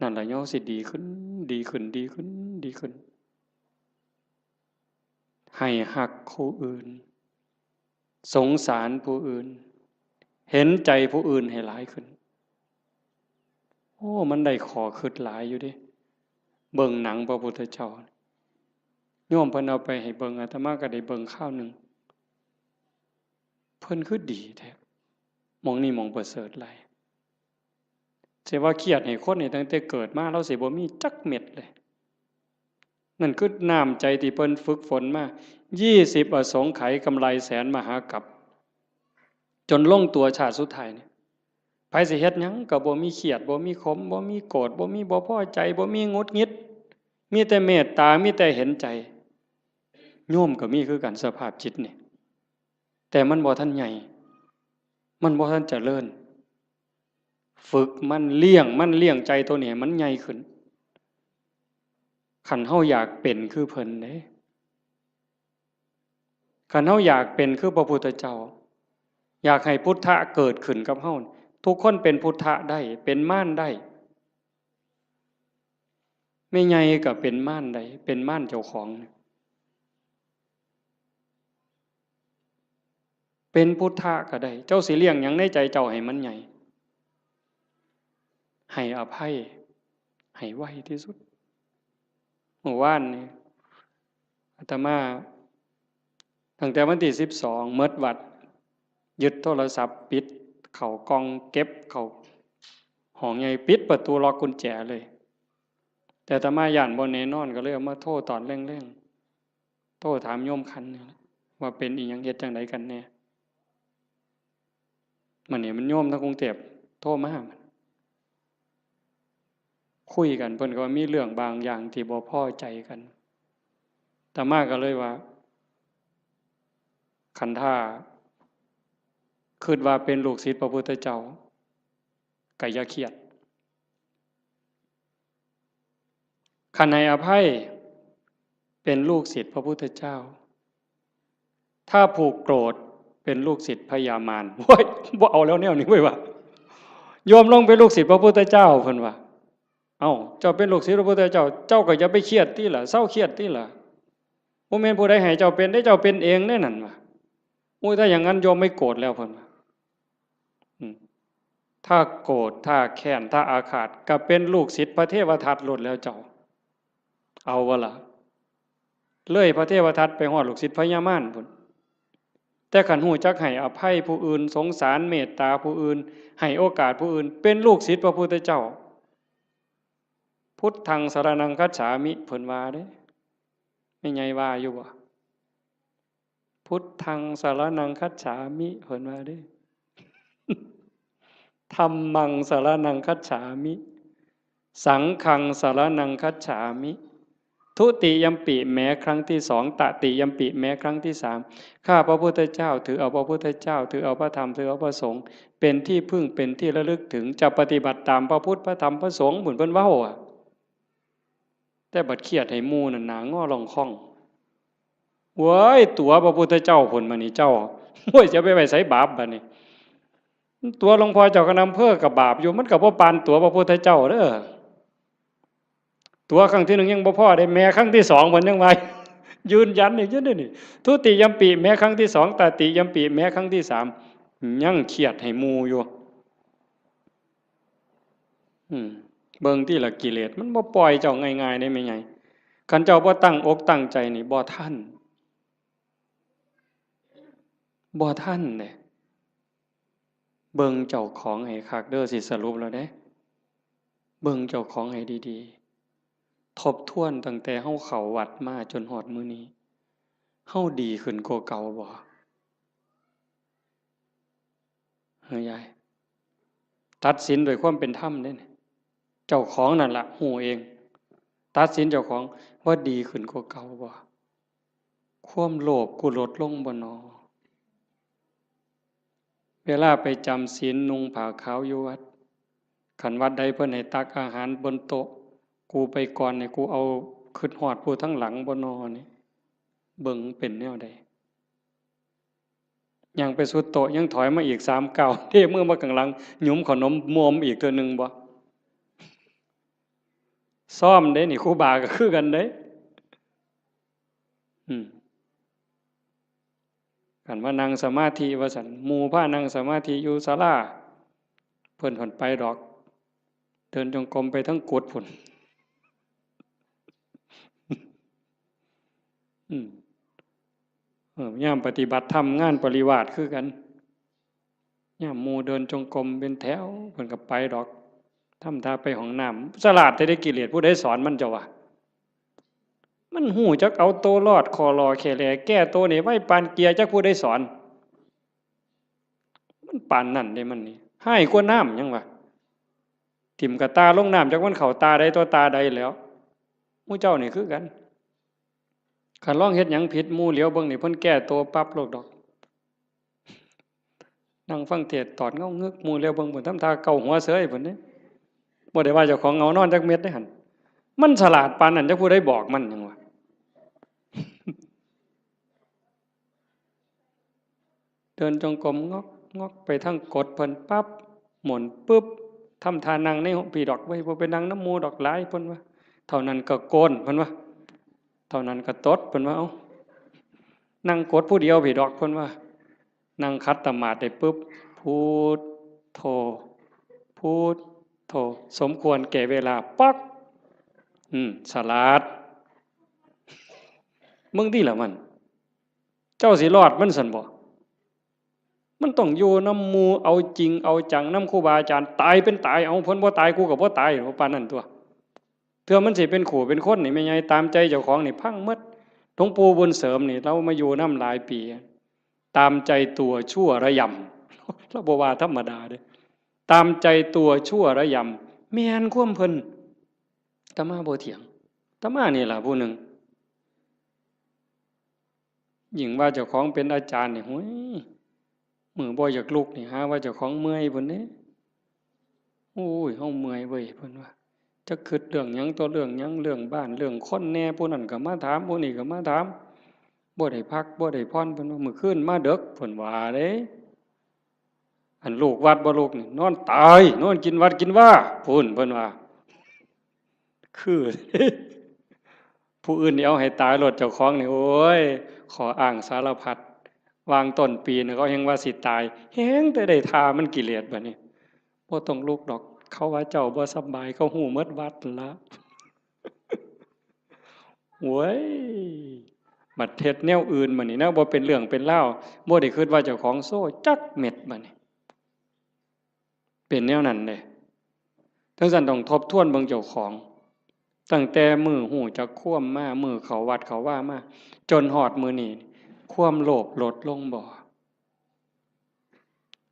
นั่นล่ะ เฮาสิดีขึ้น ดีขึ้น ดีขึ้น ดีขึ้น ให้ฮักผู้อื่น สงสารผู้อื่น เห็นใจผู้อื่นให้หลายขึ้น โอ้ มันได้ข้อคิดหลายอยู่เด้ เบิ่งหนังพระพุทธเจ้า โยมเพิ่นเอาไปให้เบิ่ง อาตมาก็ได้เบิ่งคราวหนึ่ง เพิ่นคือดีแท้ หม่องนี้หม่องประเสริฐหลาย สิว่าเครียดให้คนนี่ตั้งแต่เกิดมา ลาวสิบ่มีจักเม็ดเลย นั่นคือน้ำใจที่เพิ่นฝึกฝนมา ยี่สิบอสงไขยกำไรแสนมหากัป จนลงตัวชาติสุดท้ายนี่ ไผสิเฮ็ดหยังก็บ่มีเครียด บ่มีขม บ่มีโกรธ บ่มีบ่พอใจ บ่มีหงุดหงิด มีแต่เมตตา มีแต่เห็นใจ โยมก็มีคือกันสภาพจิตนี่ แต่มันบ่ทันใหญ่ มันบ่ทันเจริญ ฝึกมัน เลี้ยงมัน เลี้ยงใจตัวนี้ให้มันใหญ่ขึ้น คันเฮาอยากเป็นคือเพิ่นเด้ คันเฮาอยากเป็นคือพระพุทธเจ้า อยากให้พุทธะเกิดขึ้นกับเฮา ทุกคนเป็นพุทธะได้ เป็นมารได้ แม่ใหญ่ก็เป็นมารได้ เป็นมารเจ้าของ เป็นพุทธะก็ได้ เจ้าสิเลี้ยงหยังในใจเจ้าให้มันใหญ่ ให้อภัย ให้ไวที่สุด มื้อวานนี่ อาตมา ตั้งแต่วันที่สิบสอง หมดวัด ยึดโทรศัพท์ ปิดเข้ากล่อง เก็บเข้าห้องใหญ่ ปิดประตู ล็อกกุญแจเลย แต่อาตมาย้านบ่แน่นอน ก็เลยเอามาโทรตอนแลงๆ โทรถามโยมขันนี่แหละ ว่าเป็นอีหยัง เฮ็ดจั่งใดกันแน่ มื้อนี้มันโยมทางกรุงเทพฯโทรมา คุยกัน เพิ่นก็ว่ามีเรื่องบางอย่างที่บ่พอใจกัน อาตมาก็เลยว่า คันถ้าคิดว่าเป็นลูกศิษย์พระพุทธเจ้า ก็อย่าเครียด คันให้อภัย เป็นลูกศิษย์พระพุทธเจ้า ถ้าผูกโกรธ เป็นลูกศิษย์พญามาร โอ้ย บ่เอาแล้วแนวนี้เว้ยว่ะ โยมลงเป็นลูกศิษย์พระพุทธเจ้า เพิ่นว่า เอ้า เจ้าเป็นลูกศิษย์พระพุทธเจ้า เจ้าก็อย่าไปเครียดติล่ะ เซาเครียดติล่ะ บ่แม่นผู้ใดให้เจ้าเป็นเด้ เจ้าเป็นเองเด้นั่นว่ะ โอ้ย ถ้าอย่างนั้นโยมไม่โกรธแล้ว เพิ่นว่า อืม ถ้าโกรธ ถ้าแค้น ถ้าอาฆาต ก็เป็นลูกศิษย์พระเทวทัตโลดแล้วเจ้า เอาบ่ล่ะ เลยพระเทวทัตไปฮอดลูกศิษย์พญามารพุ้น แต่คันฮู้จักให้อภัยผู้อื่น สงสารเมตตาผู้อื่น ให้โอกาสผู้อื่น เป็นลูกศิษย์พระพุทธเจ้า พุทธังสรณังคัจฉามิ เพิ่นว่าเด้ แม่ใหญ่ว่าอยู่บ่ พุทธังสรณังคัจฉามิ เพิ่นว่าเด้ ธัมมังสรณังคัจฉามิ สังฆังสรณังคัจฉามิ ทุติยัมปิ แม้ครั้งที่สอง ตติยัมปิ แม้ครั้งที่สาม ข้าพระพุทธเจ้าถือเอาพระพุทธเจ้า ถือเอาพระธรรม ถือเอาพระสงฆ์ เป็นที่พึ่ง เป็นที่ระลึกถึง จะปฏิบัติตามพระพุทธ พระธรรม พระสงฆ์ เพิ่น เพิ่นเว้าอะ แต่บัดเครียดให้หมู่นั่นหน้างอล่องค่อง เว้ย ตั๋วพระพุทธเจ้าพุ้นบัดนี้เจ้า โอ้ย จะไปไว้ไสบาปบัดนี้ ตั๋วหลวงพ่อเจ้าคณะอำเภอก็บาปอยู่ มันก็บ่ปานตั๋วพระพุทธเจ้าเด้อ ตั๋วครั้งที่หนึ่งยังบ่พอเด้ แม้ครั้งที่สองมันยังว่า ยืนยันอีกอยู่เด้นี่ ทุติยัมปิ แม้ครั้งที่สอง ตติยัมปิ แม้ครั้งที่สาม ยังเครียดให้หมู่อยู่ อืม เบิ่งติล่ะ กิเลสมันบ่ปล่อยเจ้าง่ายๆเด้แม่ใหญ่ คันเจ้าบ่ตั้งอกตั้งใจนี่บ่ทัน บ่ทันเด้ เบิ่งเจ้าของให้คักเด้อ สิสรุปแล้วเด้ เบิ่งเจ้าของให้ดีๆ ทบทวนตั้งแต่เฮาเข้าวัดมาจนฮอดมื้อนี้ เฮาดีขึ้นกว่าเก่าบ่ เฮ้ยยาย ตัดสินด้วยความเป็นธรรมเด้นี่ เจ้าของนั่นล่ะฮู้เอง ตัดสินเจ้าของว่าดีขึ้นกว่าเก่าบ่ ความโลภกูลดลงบ่นอ เวลาไปจำศีลนุ่งผ้าขาวอยู่วัด คันวัดใดเพิ่นให้ตักอาหารบนโต๊ะ กูไปก่อนนี่ กูเอา คิดฮอดผู้ทางหลังบ่นอนี่ เบิ่งเป็นแนวใด ย่างไปสุดโต๊ะ ยังถอยมาอีกสามก้าว เทมือมาข้างหลัง หยุมขนมมวมอีกเทื่อหนึ่งบ่ ซ้อมเด้นี่ ครูบาก็คือกันเด้ อืม คันว่านั่งสมาธิว่าซั่น หมู่พานั่งสมาธิอยู่ศาลา เพิ่นผ่อนไปดอก เดินจงกรมไปทั้งกุฏิพุ้น อืม เออ ยามปฏิบัติธรรมงานปริวาสคือกัน ยามหมู่เดินจงกรมเป็นแถว เพิ่นก็ไปดอก ทำท่าไปห้องน้ำ ฉลาดแท้เด้กิเลส ผู้ใดสอนมันเจ้าวะ มันฮู้จักเอาตัวรอด ข้อหล่อแค่แหล่ แก้ตัวนี่ไวปานเกียร์ จักผู้ใดสอน มันปานนั่นเด้มันนี่ ฮ้ายกว่าน้ำหยังวะ ถิ่มกะตาลงน้ำ จักมันเข้าตาใดต่อตาใดแล้ว หมู่เจ้านี่คือกัน คันลองเฮ็ดหยังผิด หมู่เหลียวเบิ่งนี่ เพิ่นแก้ตัวปั๊บโลดดอก นั่งฟังเทศน์ตอดเงางึก หมู่เหลียวเบิ่งพุ้น ทำท่าเกาหัวเสยพุ้นเด้ บ่ได้ว่าเจ้าของเหงานอนจักเม็ดเด้หั่น มันฉลาดปานนั้น จักผู้ใดบอกมันหยังวะ เดินจงกรมงอกงอกไปทางกุฏิเพิ่นปั๊บ หมุนปึ๊บ ทำท่านั่งในห้องพี้ดอกเว้ย บ่ไปนั่งนำหมู่ดอก หลายเพิ่นว่า เท่านั้นก็โกนเพิ่นว่า เท่านั้นก็ตดเพิ่นว่า เอ้า นั่งกุฏิผู้เดียวพี้ดอกเพิ่นว่า นั่งขัดสมาธิได้ปึ๊บ พุทโธ พุทโธ สมควรแก่เวลา ป๊อก อืม ฉลาด มึงติล่ะมัน เจ้าสิรอดมันซั่นบ่ มันต้องอยู่นำหมู่ เอาจริงเอาจังนำครูบาอาจารย์ ตายเป็นตาย เอา เพิ่นบ่ตาย กูก็บ่ตาย ปานนั้นตั่ว เทื่อมันสิเป็นคู่เป็นคนนี่ แม่ใหญ่ ตามใจเจ้าของนี่พังหมด หลวงปู่บุญเสริมนี่ ลาวมาอยู่นำหลายปี ตามใจตัวชั่วระยำ ลาวบ่ว่าธรรมดาเด้ ตามใจตัวชั่วระยำ แม่นความเพิ่น อาตมาบ่เถียง อาตมานี่ล่ะผู้หนึ่ง ยิ่งว่าเจ้าของเป็นอาจารย์นี่ โอ้ย มื้อบ่อยากลุกนี่ หาว่าเจ้าของเมื่อยพุ้นเด้ โอ้ย เฮาเมื่อยเว้ย เพิ่นว่า จักคิดเรื่องหยังต่อเรื่องหยัง เรื่องบ้าน เรื่องคนแหน่ ผู้นั้นก็มาถาม ผู้นี้ก็มาถาม บ่ได้พัก บ่ได้ผ่อน เพิ่นว่า มื้อคืนมาดึก เพิ่นว่าเด้ อันลูกวัดบ่ลุกนี่ นอนตาย นอนกินวัดกินวา พุ้น เพิ่นว่า คือ ผู้อื่นนี่เอาให้ตายโลด เจ้าของนี่ โอ้ย ข้ออ้างสารพัด วางต้นปีนี่ เขาแฮ่งว่าสิตาย แฮ่งแต่ได้ท่ามันกิเลสบัดนี้ บ่ต้องลุกดอก เขาว่าเจ้าบ่สำบาย เขาฮู้หมดวัดนั่นละ โว้ย บัดเฮ็ดแนวอื่นบัดนี้นะ บ่เป็นเรื่องเป็นราว บ่ได้คิดว่าเจ้าของโซ่จักเม็ดบัดนี้ เป็นแนวนั้นเด้ จั่งซั้นต้องทบทวนเบิ่งเจ้าของ ตั้งแต่มื้อฮู้จักความมา มื้อเข้าวัดเข้าวามา จนฮอดมื้อนี้ ความโลภลดลงบ่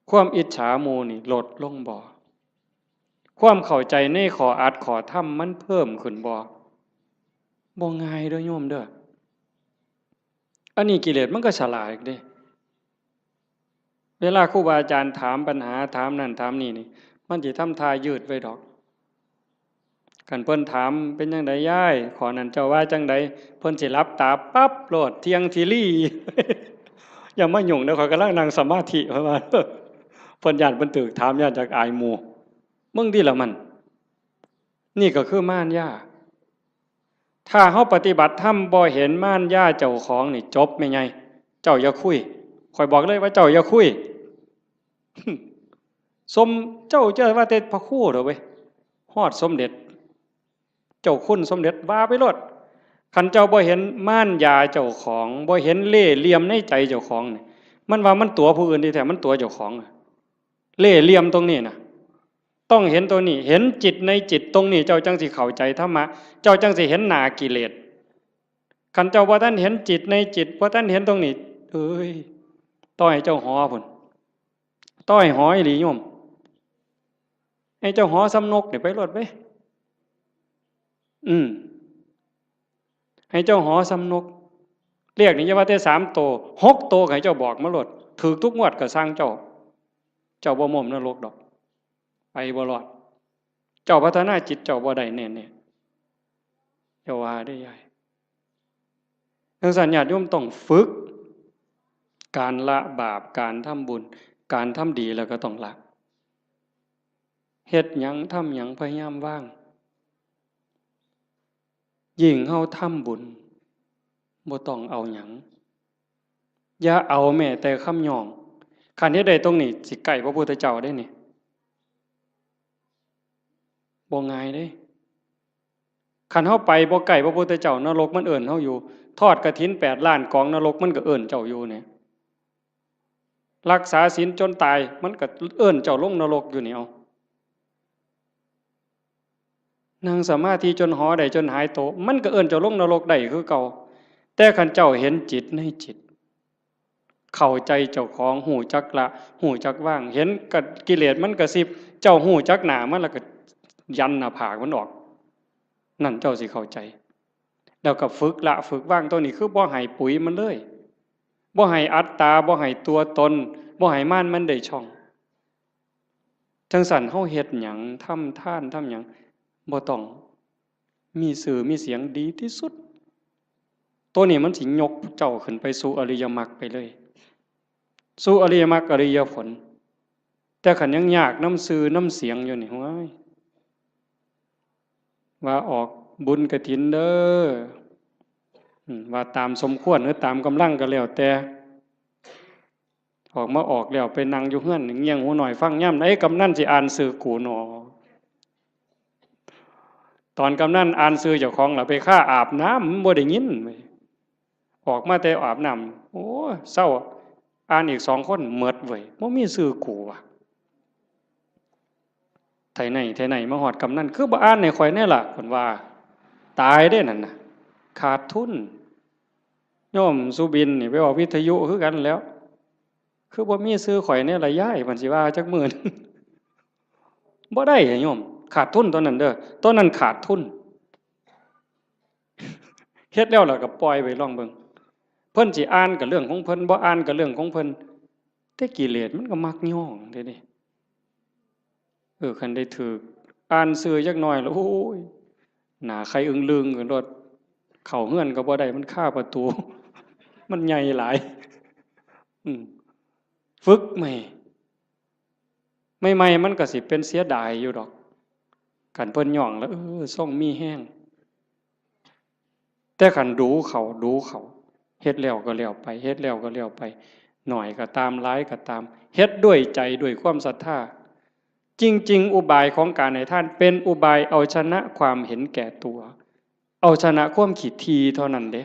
ความอิจฉาหมู่นี่ลดลงบ่ ความเข้าใจในข้ออัดข้อธรรมมันเพิ่มขึ้นบ่ บ่ง่ายเด้อโยมเด้อ อันนี้กิเลสมันก็ฉลาดเด้ เวลาครูบาอาจารย์ถามปัญหา ถามนั่นถามนี่นี่ มันสิทำท่ายืดไว้ดอก คันเพิ่นถาม เป็นจั่งใดยาย ข้อนั้นเจ้าว่าจั่งใด เพิ่นสิหลับตาปั๊บโลด เที่ยงทีรี อย่ามายุ่งเด้อ ข้อยกำลังนั่งสมาธิ เพิ่นว่า เพิ่นย้านเพิ่นถูกถาม ย้านจักอายหมู่ มึงติล่ะมัน นี่ก็คือมารยา ถ้าเฮาปฏิบัติธรรมบ่เห็นมารยาเจ้าของนี่จบแม่ใหญ่ เจ้าอย่าคุย ข้อยบอกเลยว่าเจ้าอย่าคุย สม เจ้าจะว่าแต่พระครูเด้อเว้ย ฮอดสมเด็จ เจ้าคุณสมเด็จว่าไปโลด คันเจ้าบ่เห็นมารยาเจ้าของ บ่เห็นเล่ห์เหลี่ยมในใจเจ้าของนี่ มันว่ามันตั๋วผู้อื่นที่แท้มันตั๋วเจ้าของ เล่ห์เหลี่ยมตรงนี้น่ะ ต้องเห็นตัวนี้ เห็นจิตในจิตตรงนี้ เจ้าจั่งสิเข้าใจธรรมะ เจ้าจั่งสิเห็นหน้ากิเลส คันเจ้าบ่ทันเห็นจิตในจิต บ่ทันเห็นตรงนี้ เอ้ย ต่อให้เจ้าหอพุ้น ต่อให้หออีหลีโยม ให้เจ้าหอส่ำนกนี่ไปโลดเว้ย อืม ให้เจ้าหอส่ำนก เลขนี่อย่าว่าแต่สามโต หกโตก็ให้เจ้าบอกมาโลด ถูกทุกงวดก็ซ่างเจ้า เจ้าบ่ม้มนรกดอก ไปบ่รอด เจ้าพัฒนาจิตเจ้าบ่ได้แน่ๆ อย่าว่าเด้อยาย จั่งซั้นญาติโยมต้องฝึก การละบาป การทำบุญ การทำดีแล้วก็ต้องละ เฮ็ดหยังทำหยังพยายามวาง ยิ่งเฮาทำบุญ บ่ต้องเอาหยัง อย่าเอาแม้แต่คำย่อง คันเฮ็ดได้ตรงนี้ สิใกล้พระพุทธเจ้าได้นี่ บ่ง่ายเด้ คันเฮาไปบ่ใกล้พระพุทธเจ้า นรกมันเอิ้นเฮาอยู่ ทอดกฐินแปดล้านกอง นรกมันก็เอิ้นเจ้าอยู่เนี่ย รักษาศีลจนตาย มันก็เอิ้นเจ้าลงนรกอยู่นี่ เอา นั่งสมาธิจนหอได้จนหายโต มันก็เอิ้นเจ้าลงนรกได้คือเก่า แต่คันเจ้าเห็นจิตในจิต เข้าใจเจ้าของ ฮู้จักละ ฮู้จักวาง เห็นกะ กิเลสมันกระซิบ เจ้าฮู้จักหน้ามันแล้วก็ยันหน้าผากมันออก นั่นเจ้าสิเข้าใจ แล้วก็ฝึกละฝึกวาง ตัวนี้คือบ่ให้ปุ๋ยมันเลย บ่ให้อัตตา บ่ให้ตัวตน บ่ให้มารมันได้ช่อง จั่งซั้นเฮาเฮ็ดหยัง ทำทาน ทำหยัง บ่ต้องมีชื่อมีเสียง ดีที่สุด ตัวนี้มันสิยกเจ้าขึ้นไปสู่อริยมรรคไปเลย สู่อริยมรรคอริยผล แต่คันยังยากนำชื่อนำเสียงอยู่นี่ โอ้ย ว่าออกบุญกฐินเด้อ อืม ว่าตามสมควรหรือตามกำลังก็แล้วแต่ ออกมาออกแล้วไปนั่งอยู่เฮือนเงี่ยงหูหน่อยฟังยามใดกำนันสิอ่านชื่อกูหนอ ตอนกำนันอ่านชื่อเจ้าของล่ะไปคาอาบน้ำ มันบ่ได้ยินเว้ย ออกมาแต่อาบน้ำ โอ้ เซา อ่านอีกสองคน หมดเว้ย บ่มีชื่อกูว่ะ ไทไหน ไทไหน มาฮอดกำนั้น คือบ่อ่านให้ข่อยแน่ล่ะ เพิ่นว่า ตายเด้นั่นน่ะ ขาดทุน โยมสุบินนี่ไปออกวิทยุคือกันแล้ว คือบ่มีชื่อข่อยแน่ล่ะยาย เพิ่นสิว่าจักมื้อหนึ่ง บ่ได้โยม ขาดทุนตอนนั้นเด้อ ตอนนั้นขาดทุน เฮ็ดแล้วล่ะก็ปล่อยไปลองเบิ่ง เพิ่นสิอ่านก็เรื่องของเพิ่น บ่อ่านก็เรื่องของเพิ่น แต่กิเลสมันก็มักย้องเด้นี่ เออ คันได้ถืกอ่านชื่อจักหน่อยแล้ว โอ้ย หน้าไข่อึ้งลึงกันโลด เข้าเฮือนก็บ่ได้ มันคาประตู มันใหญ่หลาย อืม ฝึกใหม่ ใหม่ๆ มันก็สิเป็นเสียดายอยู่ดอก คันเพิ่นย้องแล้ว เออ ทรงมีแฮง แต่คันดูเขา ดูเขา เฮ็ดแล้วก็แล้วไป เฮ็ดแล้วก็แล้วไป น้อยก็ตาม หลายก็ตาม เฮ็ดด้วยใจ ด้วยความศรัทธา จริงๆ อุบายของการให้ทานเป็นอุบายเอาชนะความเห็นแก่ตัว เอาชนะความขี้ถี่เท่านั้นเด้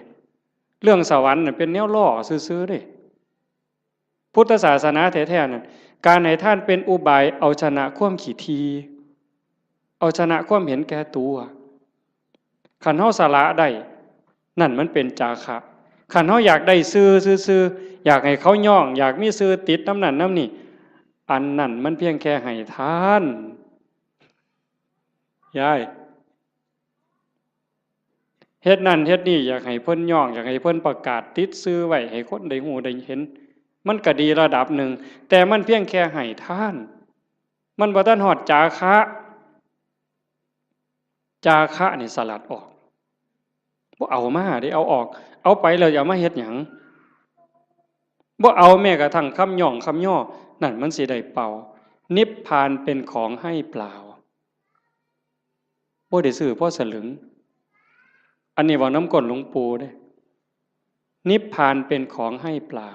เรื่องสวรรค์น่ะเป็นแนวล้อซื่อๆ เด้ พุทธศาสนาแท้ๆ นั่น การให้ทานเป็นอุบายเอาชนะความขี้ถี่ เอาชนะความเห็นแก่ตัว คันเฮาสละได้ นั่นมันเป็นจาคะ คันเฮาอยากได้ชื่อซื่อๆ อยากให้เขาย้อง อยากมีชื่อติดนำนั่นนำนี่ อันนั้นมันเพียงแค่ให้ทาน ยาย เฮ็ดนั่นเฮ็ดนี่ อยากให้เพิ่นย้อง อยากให้เพิ่นประกาศติดชื่อไว้ ให้คนได้ฮู้ได้เห็น มันก็ดีระดับหนึ่ง แต่มันเพียงแค่ให้ทาน มันบ่ทันฮอดจาคะ จาคะนี่สลัดออก บ่เอามาเด้ เอาออก เอาไปแล้วอย่ามาเฮ็ดหยัง บ่เอาแม้กระทั่งคำย้องคำย่อ นั่นมันสิได้เป่า นิพพานเป็นของให้เปล่า บ่ได้ซื้อพอสลึง อันนี้เว้านำก้นหลวงปู่เด้ นิพพานเป็นของให้เปล่า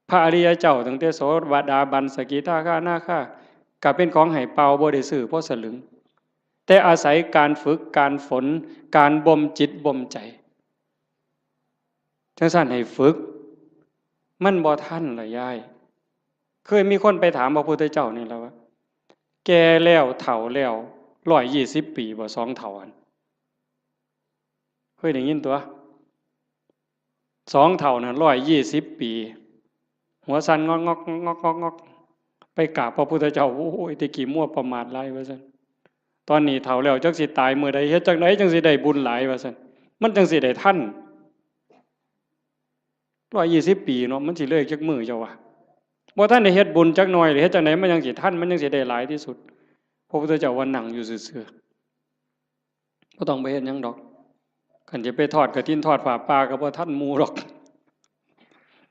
พระอริยเจ้าตั้งแต่โสดาบัน สกิทาคาอนาคา ก็เป็นของให้เปล่า บ่ได้ซื้อพอสลึง แต่อาศัยการฝึก การฝน การบ่มจิตบ่มใจ จั่งซั้นให้ฝึก มันบ่ทันล่ะยาย เคยมีคนไปถามพระพุทธเจ้านี่ล่ะว่า แก่แล้วเฒ่าแล้ว ร้อยยี่สิบ ปีบ่ สองเฒ่าหั่น เคยได้ยินตั๊ว สองเฒ่านั่น ร้อยยี่สิบ ปี หัวสั่นงอกงอกงอกงอกงอก ไปกราบพระพุทธเจ้า โอ้ย แต่กี้มัวประมาทหลายว่าซั่น ตอนนี้เฒ่าแล้วจักสิตายมื้อใด เฮ็ดจั่งใดจั่งสิได้บุญหลายว่าซั่น มันจั่งสิได้ทัน ร้อยยี่สิบ ปีเนาะ มันสิเหลืออีกจักมื้อเจ้าว่า บ่ทันได้เฮ็ดบุญจักหน่อย เฮ็ดจั่งใดมันจั่งสิทัน มันจั่งสิได้หลายที่สุด พระพุทธเจ้าว่านั่งอยู่ซื่อๆ บ่ต้องไปเฮ็ดหยังดอก คันจะไปทอดกฐินทอดผ้าป่าก็บ่ทันหมู่ดอก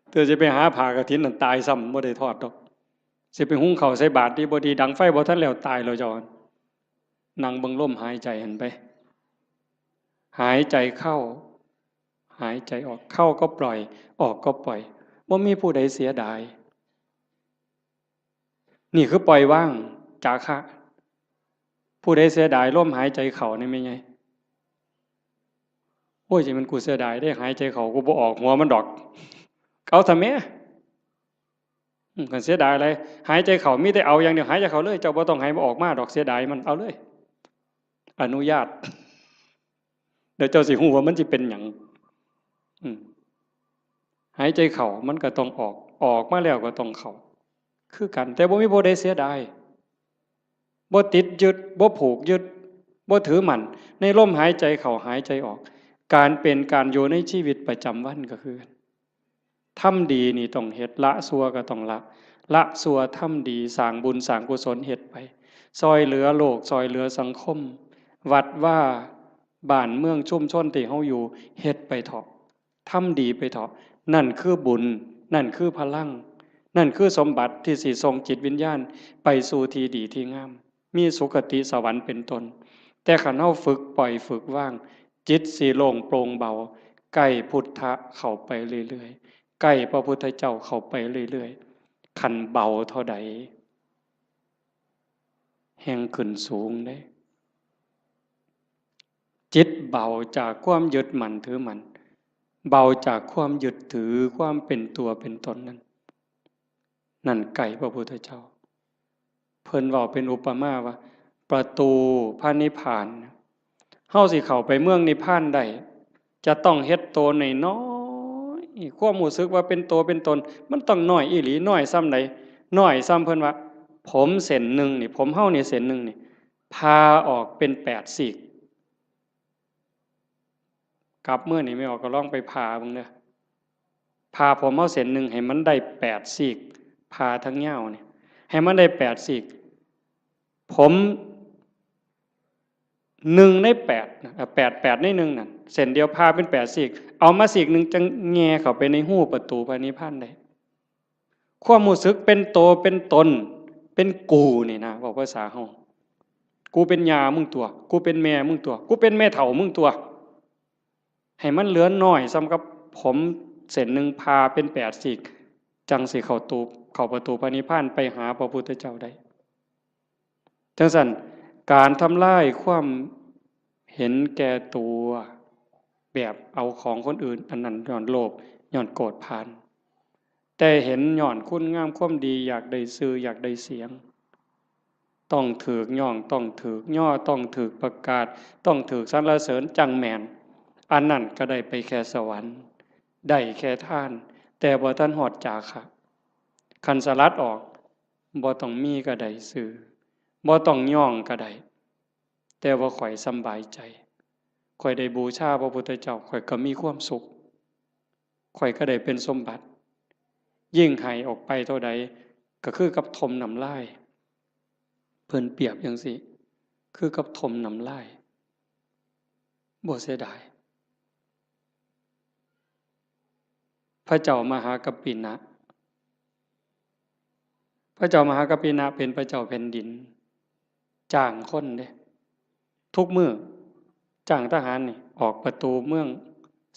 เทื่อสิไปหาผ้ากฐินนั่นตายซ้ำ บ่ได้ทอดดอก สิไปหุงข้าวใส่บาตรดีบ่ดี ดังไฟบ่ทันแล้ว ตายแล้วเจ้า นั่งเบิ่งลมหายใจหั่นไป หายใจเข้า หายใจออก เข้าก็ปล่อย ออกก็ปล่อย บ่มีผู้ใดเสียดาย นี่คือปล่อยวาง จาคะ ผู้ใดเสียดายลมหายใจเข้านี่แม่นไง โอ้ย จั่งแม่นกูเสียดายเด้ หายใจเข้ากูบ่ออกหัวมันดอก เอาซะแหม อืม คันเสียดายหลาย หายใจเข้ามีแต่เอาอย่างเดียว หายใจเข้าเลย เจ้าบ่ต้องให้มันออกมาดอก เสียดายมัน เอาเลย อนุญาต เดี๋ยวเจ้าสิฮู้ว่ามันสิเป็นหยัง อืม หายใจเข้ามันก็ต้องออก ออกมาแล้วก็ต้องเข้า คือกัน แต่บ่มีผู้ใดเสียดาย บ่ติดยึด บ่ผูกยึด บ่ถือมั่น ในลมหายใจเข้าหายใจออก การเป็นการอยู่ในชีวิตประจำวันก็คือกัน ทำดีนี่ต้องเฮ็ด ละชั่วก็ต้องละ ละชั่วทำดี สร้างบุญสร้างกุศลเฮ็ดไป ซ่อยเหลือโลก ซ่อยเหลือสังคม วัดวา บ้านเมืองชุมชนที่เฮาอยู่ เฮ็ดไปเถาะ ทำดีไปเถาะ นั่นคือบุญ นั่นคือพลัง นั่นคือสมบัติที่สิส่งจิตวิญญาณไปสู่ที่ดีที่งาม มีสุคติสวรรค์เป็นต้น แต่คันเฮาฝึกปล่อยฝึกวาง จิตสิโล่งโปร่งเบา ใกล้พุทธะเข้าไปเรื่อยๆ ใกล้พระพุทธเจ้าเข้าไปเรื่อยๆ คันเบาเท่าใด แฮ่งขึ้นสูงเด้ จิตเบาจากความยึดมั่นถือมั่น เบาจากความยึดถือความเป็นตัวเป็นตนนั้น นั่นใกล้พระพุทธเจ้า เพิ่นเว้าเป็นอุปมาว่า ประตูพระนิพพาน เฮาสิเข้าไปเมืองนิพพานได้ จะต้องเฮ็ดโตน้อยๆ ความรู้สึกว่าเป็นโตเป็นตน มันต้องน้อยอีหลี น้อยส่ำใด น้อยส่ำเพิ่นว่า ผมเส้นหนึ่งนี่ ผมเฮานี่เส้นหนึ่งนี่ ผ่าออกเป็นแปดซีก กลับมื้อนี่แม่ออกก็ลองไปผ่าเบิ่งเด้อ ผ่าผมเฮาเส้นหนึ่งให้มันได้แปดซีก ผ่าทั้งยาวนี่ ให้มันได้แปดซีก ผมหนึ่งในแปดนะ เอ่อ แปด แปดในหนึ่งนั่น เส้นเดียวผ่าเป็นแปดซีก เอามาซีกหนึ่งจั่งแหย่เข้าไปในฮูประตูพระนิพพานได้ ความรู้สึกเป็นโตเป็นตน เป็นกูนี่นะ เว้าภาษาเฮา กูเป็นย่ามึงตั๊ว กูเป็นแม่มึงตั๊ว กูเป็นแม่เฒ่ามึงตั๊ว ให้มันเหลือน้อยส่ำกับผมเส้นหนึ่งผ่าเป็นแปดซีก จั่งสิเข้าตู เข้าประตูพระนิพพานไปหาพระพุทธเจ้าได้ จั่งซั้น การทำลายความเห็นแก่ตัว แบบเอาของคนอื่น อันนั้นย้อนโลภ ย้อนโกรธผาน แต่เห็นย้อนคุณงามความดี อยากได้ชื่อ อยากได้เสียง ต้องถูกย้อง ต้องถูกย่อ ต้องถูกประกาศ ต้องถูกสรรเสริญจั่งแม่น อันนั้นก็ได้ไปแค่สวรรค์ ได้แค่ทาน แต่บ่ทันฮอดจาคะ คันสลัดออก บ่ต้องมีก็ได้ชื่อ บ่ต้องย้องก็ได้ แต่ว่าข้อยสำบายใจ ข้อยได้บูชาพระพุทธเจ้า ข้อยก็มีความสุข ข้อยก็ได้เป็นสมบัติ ยิ่งให้ออกไปเท่าใด ก็คือกับถ่มน้ำลาย เพิ่นเปรียบจั่งซี้ คือกับถ่มน้ำลาย บ่เสียดาย พระเจ้ามหากัปปินะ พระเจ้ามหากัปปินะเป็นพระเจ้าแผ่นดิน จ้างคนเด้ ทุกมื้อ จ้างทหารนี่ ออกประตูเมือง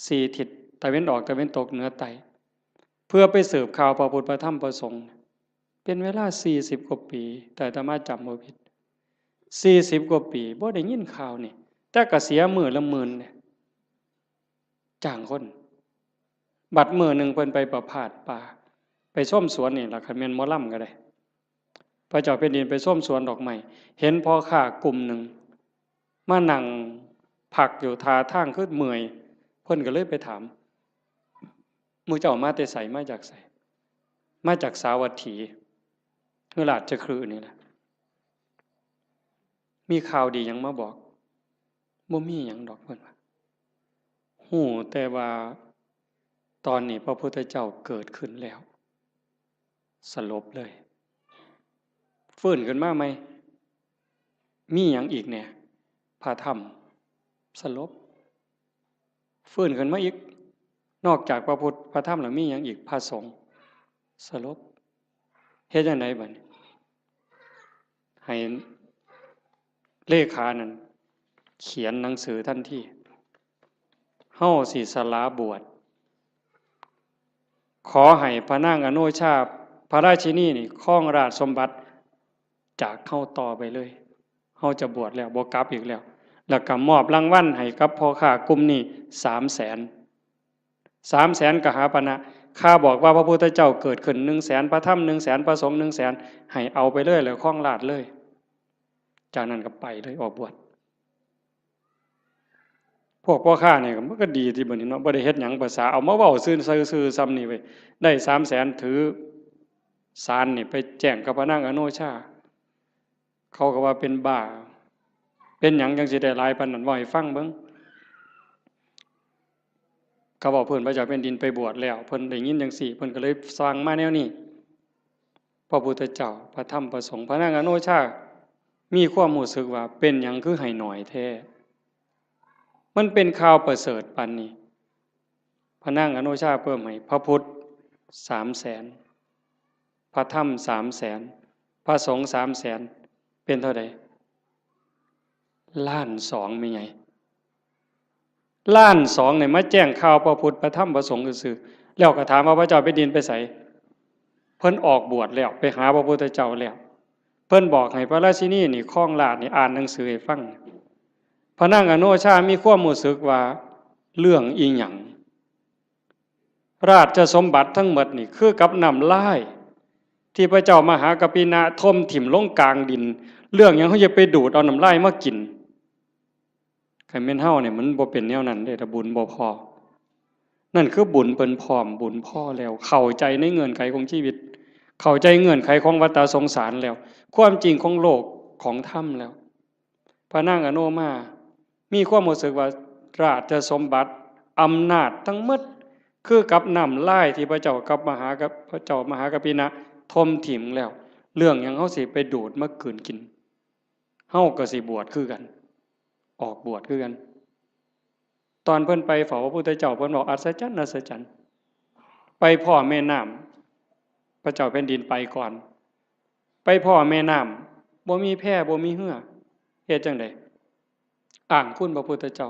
สี่ทิศ ตะเว็นออก ตะเว็นตก เหนือ ใต้ เพื่อไปสืบข่าวพระพุทธ พระธรรม พระสงฆ์ เป็นเวลาสี่สิบกว่าปี แต่อาตมาจำบ่ผิด สี่สิบกว่าปี บ่ได้ยินข่าวนี่ แต่ก็เสียมื้อละหมื่นเด้ จ้างคน บัดมื้อหนึ่งเพิ่นไปประพาสป่า ไปชมสวนนี่ล่ะ คันแม่นหมอลำก็ได้ พระเจ้าแผ่นดินไปชมสวนดอกไม้ เห็นพ่อค้ากลุ่มหนึ่ง มานั่งพักอยู่ท่าทางคือเมื่อย เพิ่นก็เลยไปถาม หมู่เจ้ามาแต่ไส มาจากไส มาจากสาวัตถี คือราชคฤห์นี่แหละ มีข่าวดีหยังมาบอก บ่มีหยังดอก เพิ่นว่า ฮู้แต่ว่าตอนนี้พระพุทธเจ้าเกิดขึ้นแล้ว สลบเลย ฟื้นขึ้นมาใหม่ มีหยังอีกแหน่ พระธรรม สลบ ฟื้นขึ้นมาอีก นอกจากพระพุทธ พระธรรมแล้วมีหยังอีก พระสงฆ์ สลบ เฮ็ดจั่งใดบัดนี้ ให้เลขานั่นเขียนหนังสือทันที เฮาสิสละบวช ขอให้พระนางอโนชา พระราชินีนี่ครองราชสมบัติจากเฮาต่อไปเลย เฮาจะบวชแล้ว บ่กลับอีกแล้ว แล้วก็มอบรางวัลให้กับพ่อค้ากลุ่มนี้สามแสน สามแสนกหาปณะ ข้าบอกว่าพระพุทธเจ้าเกิดขึ้นหนึ่งแสน พระธรรมหนึ่งแสน พระสงฆ์หนึ่งแสน ให้เอาไปเลย แล้วครองราชย์เลย จากนั้นก็ไปเลย ออกบวช พวกพ่อค้านี่มันก็ดีติบัดนี้เนาะ บ่ได้เฮ็ดหยัง ภาษาเอามาเว้าซื่อๆ ซื่อๆ ส่ำนี่เว้ย ได้สามแสน ถือสารนี่ไปแจ้งกับพระนางอโนชา เขาก็ว่าเป็นบ้า เป็นหยังจั่งสิได้หลายปานนั้น เว้าให้ฟังเบิ่ง เขาเว้าพื้นพระเจ้าแผ่นดินไปบวชแล้ว เพิ่นได้ยินจั่งซี้ เพิ่นก็เลยสั่งมาแนวนี้ พระพุทธเจ้า พระธรรม พระสงฆ์ พระนางอโนชา มีความรู้สึกว่าเป็นหยังคือให้น้อยแท้ มันเป็นข่าวประเสริฐปานนี้ พระนางอโนชาเพิ่มให้ พระพุทธสามแสน พระธรรมสามแสน พระสงฆ์สามแสน เป็นเท่าใด ล้านสอง แม่ใหญ่ ล้านสอง เนี่ยมาแจ้งข่าวพระพุทธ พระธรรม พระสงฆ์ซื่อๆ แล้วก็ถามว่าพระเจ้าแผ่นดินไปไส เพิ่นออกบวชแล้ว ไปหาพระพุทธเจ้าแล้ว เพิ่นบอกให้พระราชินีนี่ครองราชย์นี่ อ่านหนังสือให้ฟัง พระนางอโนชามีความรู้สึกว่าเรื่องอีหยัง ราชสมบัติทั้งหมดนี่คือกับน้ำลาย ที่พระเจ้ามหากัปปินะถมถิ่มลงกลางดิน เรื่องหยังเฮาจะไปดูดเอาน้ำลายมากิน คันแม่นเฮาเนี่ยมันบ่เป็นแนวนั้นเด้ ถ้าบุญบ่พอ นั่นคือบุญเพิ่นพร้อม บุญพอแล้ว เข้าใจในเงื่อนไขของชีวิต เข้าใจเงื่อนไขของวัฏสงสารแล้ว ความจริงของโลกของธรรมแล้ว พระนางอโนมา มีความรู้สึกว่าราชสมบัติ อำนาจทั้งหมด คือกับน้ำลายที่พระเจ้ากับมหากับ พระเจ้ามหากัปปินะถมถิ่มแล้ว เรื่องหยังเฮาสิไปดูดมากลืนกิน เฮาก็สิบวชคือกัน ออกบวชคือกัน ตอนเพิ่นไปเฝ้าพระพุทธเจ้า เพิ่นบอกอัศจรรย์ อัศจรรย์ ไปพ้อแม่น้ำ พระเจ้าแผ่นดินไปก่อน ไปพ้อแม่น้ำ บ่มีแพ บ่มีเฮือ เฮ็ดจั่งใด อ้างคุณพระพุทธเจ้า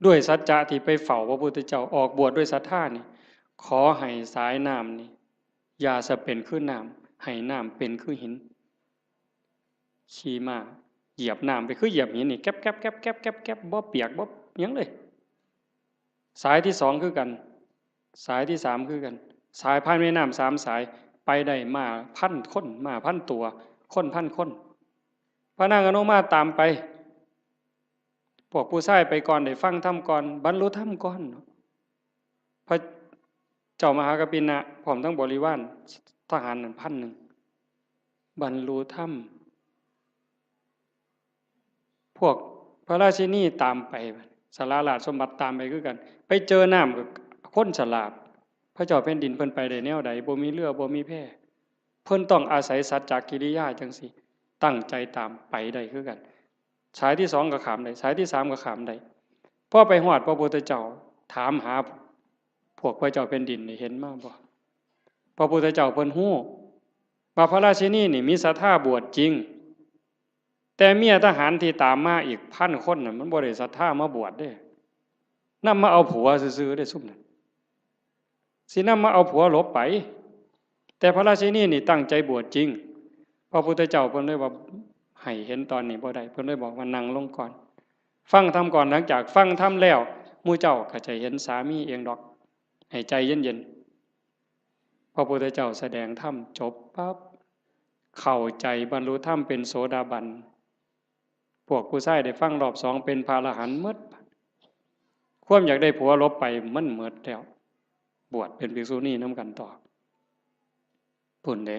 ด้วยสัจจะที่ไปเฝ้าพระพุทธเจ้า ออกบวชด้วยศรัทธานี่ ขอให้สายน้ำนี่ อย่าสะเป็นคือน้ำ ให้น้ำเป็นคือหิน ขี่ม้าเหยียบน้ำไปคือเหยียบหินนี่ แก๊บแก๊บแก๊บแก๊บแก๊บแก๊บ บ่เปียกบ่หยังเลย สายที่สองคือกัน สายที่สามคือกัน สายผ่านแม่น้ำสามสาย ไปได้ม้าพันคน ม้าพันตัว คนพันคน พระนางอโนมาตามไป พวกผู้ชายไปก่อน ได้ฟังธรรมก่อน บรรลุธรรมก่อน พระเจ้ามหากัปปินะ พร้อมทั้งบริวารทหารนั่นพันหนึ่ง บรรลุธรรม พวกพระราชินีตามไป สละราชสมบัติตามไปคือกัน ไปเจอน้ำก็คนสลาด พระเจ้าแผ่นดินเพิ่นไปได้แนวใด บ่มีเฮือ บ่มีแพ เพิ่นต้องอาศัยสัจจกิริยาจั่งซี้ ตั้งใจตามไปได้คือกัน สายที่สองก็ข้ามได้ สายที่สามก็ข้ามได้ พอไปฮอดพระพุทธเจ้า ถามหาพวกพระเจ้าแผ่นดินนี่ เห็นมาบ่ พระพุทธเจ้าเพิ่นฮู้ว่าพระราชินีนี่มีศรัทธาบวชจริง แต่เมียทหารที่ตามมาอีกพันคนน่ะ มันบ่ได้ศรัทธามาบวชเด้ นำมาเอาผัวซื่อๆเด้ ซุมนั้น สินำมาเอาผัวหลบไป แต่พระราชินีนี่ตั้งใจบวชจริง พระพุทธเจ้าเพิ่นเลยว่า ให้เห็นตอนนี้บ่ได้ เพิ่นเลยบอกว่านั่งลงก่อน ฟังธรรมก่อน หลังจากฟังธรรมแล้ว หมู่เจ้าก็จะเห็นสามีเองดอก ให้ใจเย็นๆ พระพุทธเจ้าแสดงธรรมจบปั๊บ เข้าใจบรรลุธรรมเป็นโสดาบัน พวกผู้ชายได้ฟังรอบสองเป็นพระอรหันต์หมด ความอยากได้ผัวหลบไปมันหมดแล้ว บวชเป็นภิกษุณีนำกันต่อ พุ้นเด้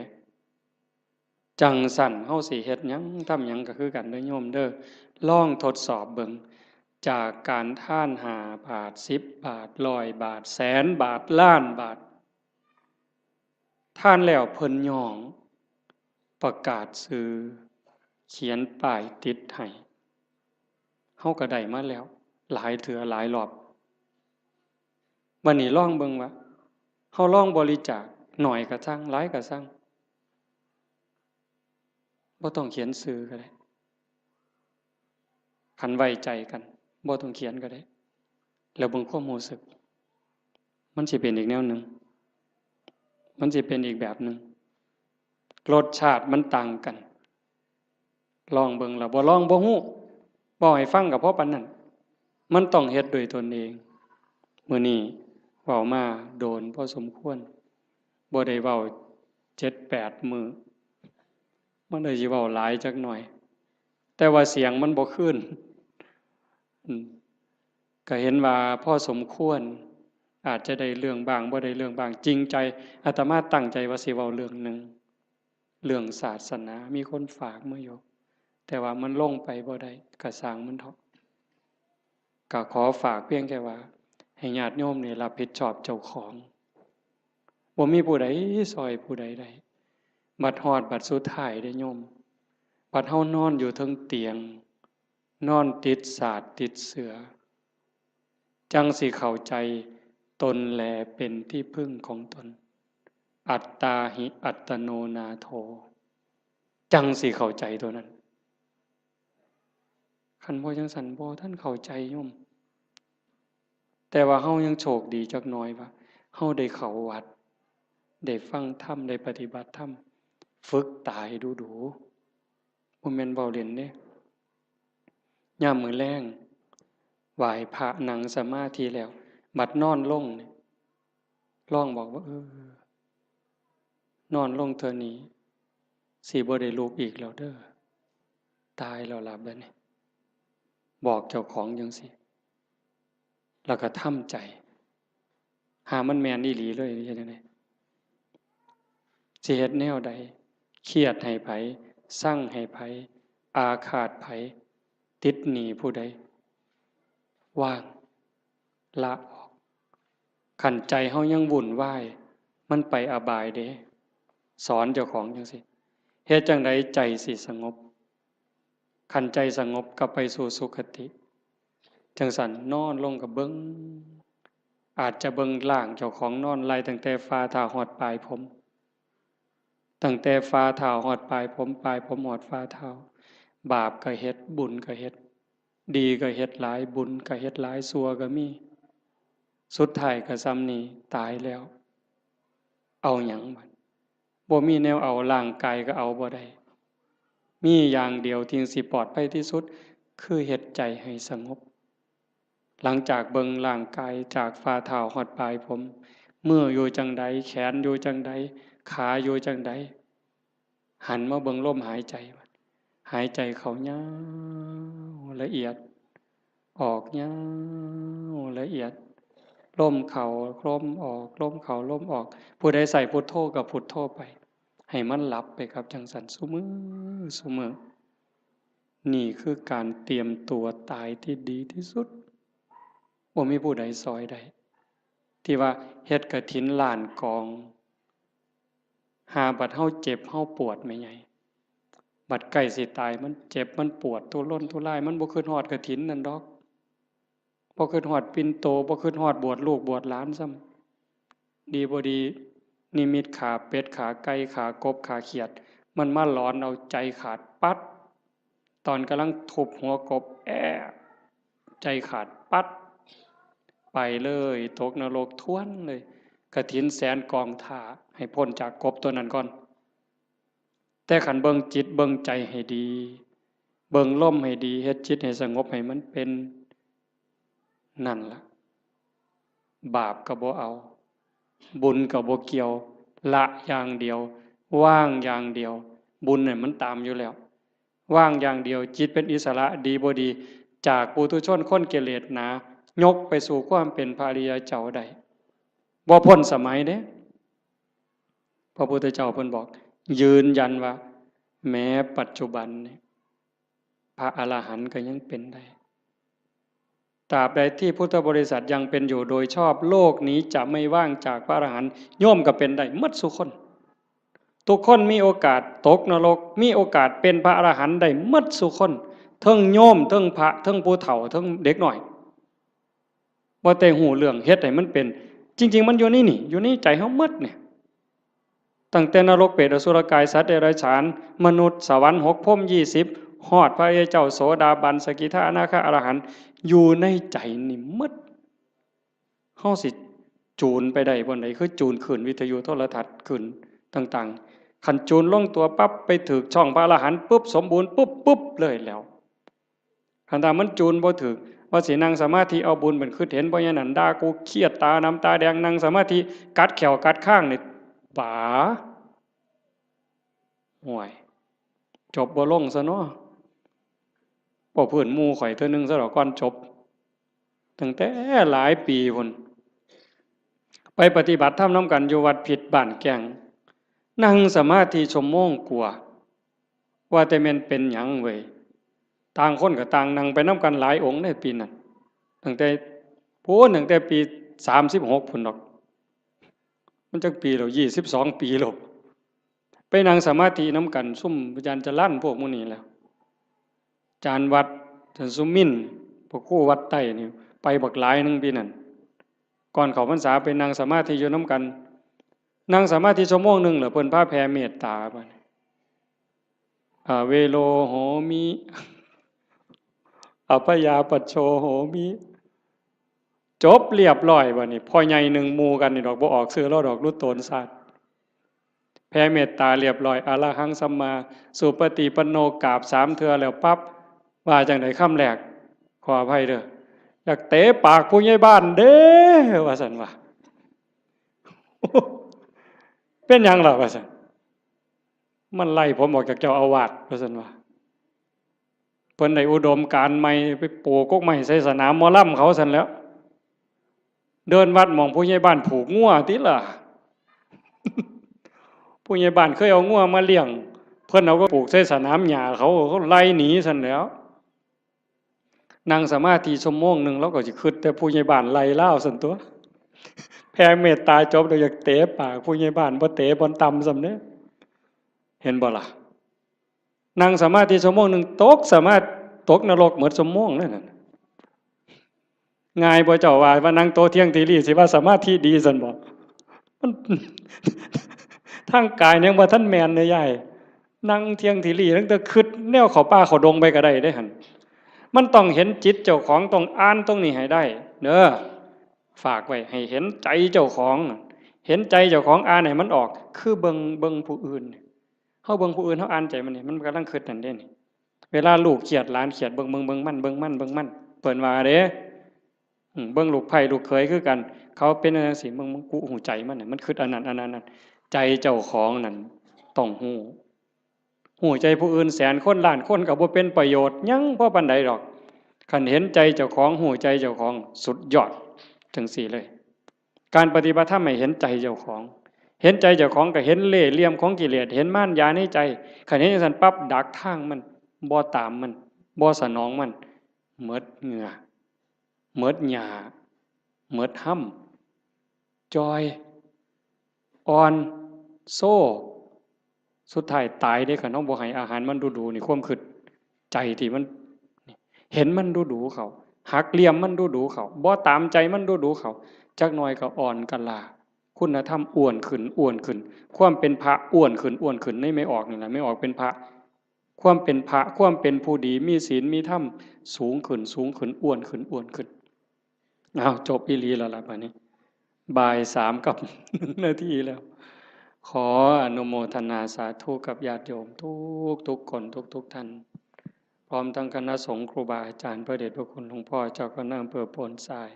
จั่งซั้นเฮาสิเฮ็ดหยังทำหยังก็คือกันเด้อโยมเด้อ ลองทดสอบเบิ่ง จากการทานห้าบาท สิบบาท ร้อยบาท แสนบาท ล้านบาท ทานแล้วเพิ่นย้อง ประกาศชื่อ เขียนป้ายติดให้ เฮาก็ได้มาแล้ว หลายเทื่อหลายรอบ บัดนี้ลองเบิ่งว่า เฮาลองบริจาค น้อยก็ซั่ง หลายก็ซั่ง บ่ต้องเขียนชื่อก็ได้ คันไว้ใจกัน บ่ต้องเขียนก็ได้ แล้วเบิ่งความรู้สึก มันสิเป็นอีกแนวหนึ่ง มันสิเป็นอีกแบบหนึ่ง รสชาติมันต่างกัน ลองเบิ่ง แล้วบ่ลองบ่ฮู้ เว้าให้ฟังก็พอปานนั้น มันต้องเฮ็ดด้วยตนเอง มื้อนี้เว้ามาโดนพอสมควร บ่ได้เว้าเจ็ดแปดมื้อ มันเลยสิเว้าหลายจักหน่อย แต่ว่าเสียงมันบ่คืน อืม ก็เห็นว่าพอสมควร อาจจะได้เรื่องบ้าง บ่ได้เรื่องบ้าง จริงใจ อาตมาตั้งใจว่าสิเว้าเรื่องหนึ่ง เรื่องศาสนา มีคนฝากมาอยู่ แต่ว่ามันลงไปบ่ได้ ก็ซ่างมันเถาะ ก็ขอฝากเพียงแค่ว่า ให้ญาติโยมนี่รับผิดชอบเจ้าของ บ่มีผู้ใดซ่อยผู้ใดได้ บัดฮอดบัดสุดท้ายเด้โยม บัดเฮานอนอยู่เทิงเตียง นอนติดสาดติดเสือ จั่งสิเข้าใจตนแลเป็นที่พึ่งของตน อัตตาหิอัตโนนาโถ จั่งสิเข้าใจตัวนั้น คันบ่จั่งซั้นบ่ทันเข้าใจโยม แต่ว่าเฮายังโชคดีจักหน่อยว่า เฮาได้เข้าวัด ได้ฟังธรรม ได้ปฏิบัติธรรม ฝึกตาให้ดูๆ บ่แม่นเว้าเล่นเด้ ยามมื้อแลง ไหว้พระนั่งสมาธิแล้ว บัดนอนลงนี่ ลองบอกว่า เออ นอนลงเทื่อนี้ สิบ่ได้ลุกอีกแล้วเด้อ ตายแล้วล่ะบัดนี้ บอกเจ้าของจั่งซี้ แล้วก็ทำใจ หามันแม่นอีหลีเลย เฮ็ดจั่งใด สิเฮ็ดแนวใด เครียดให้ไผ ซังให้ไผ อาฆาตไผ ติดหนี้ผู้ใด วาง ละออก คันใจเฮายังวุ่นวาย มันไปอบายเด้ สอนเจ้าของจั่งซี้ เฮ็ดจั่งใดใจสิสงบ คันใจสงบก็ไปสู่สุคติ จั่งซั้นนอนลงก็เบิ่ง อาจจะเบิ่งร่างเจ้าของนอนไล่ตั้งแต่ฝ่าเท้าฮอดปลายผม ตั้งแต่ฝ่าเท้าฮอดปลายผม ปลายผมฮอดฝ่าเท้า บาปก็เฮ็ด บุญก็เฮ็ด ดีก็เฮ็ดหลาย บุญก็เฮ็ดหลาย ชั่วก็มี สุดท้ายก็ส่ำนี้ ตายแล้ว เอาหยังบัด บ่มีแนวเอา ร่างกายก็เอาบ่ได้ มีอย่างเดียวที่สิปลอดภัยที่สุด คือเฮ็ดใจให้สงบ หลังจากเบิ่งร่างกายจากฝ่าเท้าฮอดปลายผม มืออยู่จั่งใด แขนอยู่จั่งใด ขาอยู่จั่งใด หันมาเบิ่งลมหายใจ หายใจเข้ายาวละเอียด ออกยาวละเอียด ลมเข้าลมออก ลมเข้าลมออก ผู้ใดใส่พุทโธก็พุทโธไป ให้มันหลับไปครับ จั่งซั้นซุมื้อซุมื้อ นี่คือการเตรียมตัวตายที่ดีที่สุด บ่มีผู้ใดซอยได้ ที่ว่าเฮ็ดกฐินล้านกอง หาบัดเฮาเจ็บเฮาปวดแม่ใหญ่ บัดใกล้สิตาย มันเจ็บมันปวดทุรนทุราย มันบ่คิดฮอดกฐินนั่นดอก บ่คิดฮอดปิ่นโต บ่คิดฮอดบวชลูกบวชหลานซ้ำ ดีบ่ดี นิมิตขาเป็ด ขาไก่ ขากบ ขาเขียด มันมาหลอนเอาใจขาดปั๊ด ตอนกำลังทุบหัวกบ แอะ ใจขาดปั๊ด ไปเลย ตกนรกทวนเลย กฐินแสนกองถ่า ให้พ้นจากกบตัวนั้นก่อน แต่คันเบิ่งจิตเบิ่งใจให้ดี เบิ่งลมให้ดี เฮ็ดจิตให้สงบให้มันเป็น นั่นล่ะ บาปก็บ่เอา บุญก็บ่เกี่ยว ละอย่างเดียว วางอย่างเดียว บุญเนี่ยมันตามอยู่แล้ว วางอย่างเดียว จิตเป็นอิสระ ดีบ่ดี จากปุถุชนคนกิเลสหนา ยกไปสู่ความเป็นพระอริยเจ้าได้ บ่พ้นสมัยเด้ พระพุทธเจ้าเพิ่นบอก ยืนยันว่า แม้ปัจจุบันเนี่ย พระอรหันต์ก็ยังเป็นได้ ตราบใดที่พุทธบริษัทยังเป็นอยู่โดยชอบ โลกนี้จะไม่ว่างจากพระอรหันต์ โยมก็เป็นได้หมดซุคน ทุกคนมีโอกาสตกนรก มีโอกาสเป็นพระอรหันต์ได้หมดซุคน เทิงโยม เทิงพระ เทิงผู้เฒ่า เทิงเด็กน้อย บ่แต่ฮู้เรื่องเฮ็ดให้มันเป็น จริงๆ มันอยู่ในนี่ อยู่ในใจเฮาหมดเนี่ย ตั้งแต่นรก เปรต อสุรกาย สัตว์เดรัจฉาน มนุษย์ สวรรค์ หก พรหม ยี่สิบ ฮอดพระอริยเจ้า โสดาบัน สกิทา อนาคา อรหันต์ อยู่ในใจนี่หมด เฮาสิจูนไปได้บ่อนใด คือจูนคลื่นวิทยุโทรทัศน์คลื่นต่างๆ คันจูนลงตัวปั๊บ ไปถืกช่องพระอรหันต์ปุ๊บ สมบูรณ์ปุ๊บ ปุ๊บเลยแล้ว คันถ้ามันจูนบ่ถืก ว่าสินั่งสมาธิเอาบุญเป็นคิดเห็น เพราะฉะนั้นด่ากูเครียด ตาดำตาแดง นั่งสมาธิกัดแข้วกัดคางนี่ ป๋า ห่วย จบบ่ลงซะเนาะ บ่พื้นหมู่ข่อยเทื่อนึงซะดอกก่อนจบ ตั้งแต่หลายปีพุ้น ไปปฏิบัติธรรมนำกันอยู่วัดพิษบ้านแก้ง นั่งสมาธิชั่วโมงกว่า ว่าแต่แม่นเป็นหยังเว้ย ต่างคนก็ต่างนั่งไปนำกันหลายองค์ในปีนั้น ตั้งแต่ พู้น ตั้งแต่ปีสามสิบหกพุ้นดอก มันจักปีแล้ว ยี่สิบสองปีแล้ว ไปนั่งสมาธินำกัน ซุมอาจารย์จรัญพวกหมู่นี้แหล้ว อาจารย์วัด อาจารย์สุมินทร์ พระครูวัดใต้นี่ ไปบักหลายหนึ่งปีนั้น ก่อนเข้าพรรษาไปนั่งสมาธิอยู่นำกัน นั่งสมาธิชั่วโมงหนึ่งแล้วเพิ่นพาแผ่เมตตาบัดนี้ อเวโรโหมิ อัพพยาปัชโชโหมิ จบเรียบร้อยบัดนี้ พ่อใหญ่หนึ่งหมู่กันนี่ดอก บ่ออกชื่อลาวดอก รู้ตนซาด แผ่เมตตาเรียบร้อย อะระหังสัมมาสุปฏิปันโน กราบสามเทื่อแล้วปั๊บ ว่าจั่งใดคำแรก ขออภัยเด้อ อยากเตะปากผู้ใหญ่บ้านเด้ ว่าซั่นว่า เป็นหยังล่ะ ว่าซั่น มันไล่ผมออกจากเจ้าอาวาส ว่าซั่นว่า เพิ่นได้อุดมการณ์ใหม่ ไปปลูกกกไม้ใส่สนามหมอลำเขาซั่นแหล้ว เดินวัดหม่องผู้ใหญ่บ้านผูกงัวติล่ะ ผู้ใหญ่บ้านเคยเอางัวมาเลี้ยง เพิ่นเอาไปผูกใส่สนามหญ้าเขา เขาไล่หนีซั่นแหล้ว นั่งสมาธิชั่วโมงหนึ่ง ลาวก็สิคิดแต่ผู้ใหญ่บ้านไล่ลาวซั่นตั๊ว แผ่เมตตาจบแล้วอยากเตะปากผู้ใหญ่บ้าน บ่เตะบ่อนต่ำซ้ำเด้ เห็นบ่ล่ะ นั่งสมาธิชั่วโมงหนึ่ง ตกสมาธิ ตกนรกหมดชั่วโมงเลยนั่น ง่ายบ่เจ้าว่า ว่านั่งโตเที่ยงทีรีสิว่าสมาธิดีซั่นบ่ มัน ทางกายยังบ่ทันแม่นเลยยาย นั่งเที่ยงทีรีตั้งแต่คิดแนวเข้าป่าเข้าดงไปก็ได้เด้หั่น มันต้องเห็นจิตเจ้าของ ต้องอ่านตรงนี้ให้ได้เด้อ ฝากไว้ให้เห็นใจเจ้าของ เห็นใจเจ้าของ อ่านให้มันออก คือเบิ่ง เบิ่งผู้อื่น เฮาเบิ่งผู้อื่น เฮาอ่านใจมันนี่ มันกำลังคิดนั่นเด้นี่ เวลาลูกเครียด หลานเครียด เบิ่ง เบิ่ง เบิ่งมัน เบิ่งมัน เบิ่งมัน เพิ่นว่าเด้ อืม เบิ่งลูกไผลูกเขยคือกัน เขาเป็นจั่งซี้ เบิ่ง เบิ่ง กูฮู้ใจมันน่ะ มันคิดอันนั้น อันนั้น อันนั้น ใจเจ้าของนั่นต้องฮู้ ฮู้ใจผู้อื่นแสนคนล้านคนก็บ่เป็นประโยชน์หยังพอปานใดดอก คันเห็นใจเจ้าของ ฮู้ใจเจ้าของ สุดยอด จั่งซี้เลย การปฏิบัติธรรมให้เห็นใจเจ้าของ เห็นใจเจ้าของก็เห็นเล่ห์เหลี่ยมของกิเลส เห็นมารยาในใจ คันเห็นจั่งซั้นปั๊บ ดักทางมัน บ่ตามมัน บ่สนองมัน หมดเหงื่อ หมดหญ้า หมดฮ่ำ จ่อย อ่อน โซ สุดท้ายตายเด้ คันเฮาบ่ให้อาหารมันดูๆ นี่ ความคิด ใจที่มัน เห็นมันดูๆ เข้า หักเหลี่ยมมันดูๆ เข้า บ่ตามใจมันดูๆ เข้า จักหน่อยก็อ่อนกะลา คุณธรรมอ้วนขึ้น อ้วนขึ้น ความเป็นพระอ้วนขึ้น อ้วนขึ้น ในแม่ออกนี่แหละ แม่ออกเป็นพระ ความเป็นพระ ความเป็นผู้ดี มีศีล มีธรรม สูงขึ้น สูงขึ้น อ้วนขึ้น อ้วนขึ้น อ้าว จบอีหลีแล้วล่ะบัดนี้ บ่ายสามกับหนึ่งนาทีแล้ว ขออนุโมทนาสาธุกับญาติโยมทุกๆ คน ทุกๆ ท่าน พร้อมทั้งคณะสงฆ์ครูบาอาจารย์ พระเดชพระคุณหลวงพ่อเจ้าคณะอำเภอโพนทราย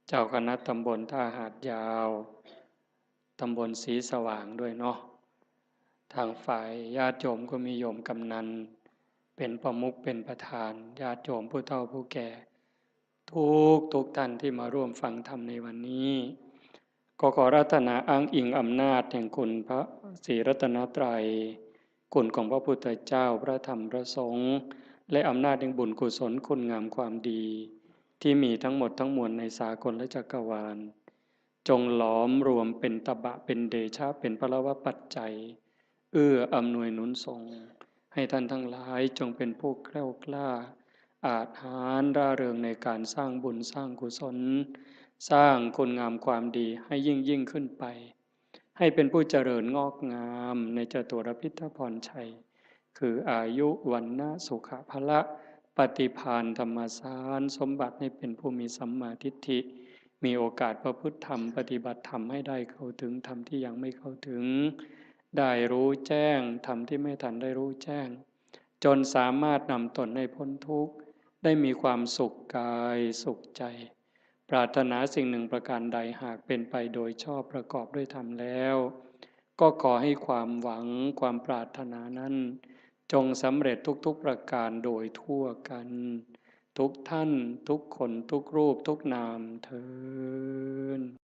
เจ้าคณะตำบลท่าหาดยาว ตำบลศรีสว่างด้วยเนาะ ทางฝ่ายญาติโยมก็มีโยมกำนันเป็นประมุขเป็นประธาน ญาติโยมผู้เฒ่าผู้แก่ ทุกๆ ท่านที่มาร่วมฟังธรรมในวันนี้ ก็ขออาราธนาอ้างอิงอำนาจแห่งคุณพระศรีรัตนตรัย คุณของพระพุทธเจ้า พระธรรม พระสงฆ์ และอำนาจแห่งบุญกุศลคุณงามความดี ที่มีทั้งหมดทั้งมวลในสากลและจักรวาล จงหลอมรวมเป็นตบะ เป็นเดชะ เป็นพลวปัจจัย เอื้ออำนวยหนุนส่ง ให้ท่านทั้งหลายจงเป็นผู้แกล้วกล้า อาจหาญร่าเริงในการสร้างบุญสร้างกุศล สร้างคุณงามความดีให้ยิ่งยิ่งขึ้นไป ให้เป็นผู้เจริญงอกงามในจตุรพิธพรชัย คืออายุ วรรณะ สุขะ พละ ปฏิภาณ ธรรมสารสมบัติ ให้เป็นผู้มีสัมมาทิฏฐิ มีโอกาสประพฤติธรรม ปฏิบัติธรรมให้ได้เข้าถึงธรรมที่ยังไม่เข้าถึง ได้รู้แจ้งธรรมที่ไม่ทันได้รู้แจ้ง จนสามารถนำตนให้พ้นทุกข์ ได้มีความสุขกายสุขใจ ปรารถนาสิ่งหนึ่งประการใด หากเป็นไปโดยชอบประกอบด้วยธรรมแล้ว ก็ขอให้ความหวังความปรารถนานั้น จงสำเร็จทุกๆ ประการโดยทั่วกัน ทุกท่าน ทุกคน ทุกรูป ทุกนามเทอญ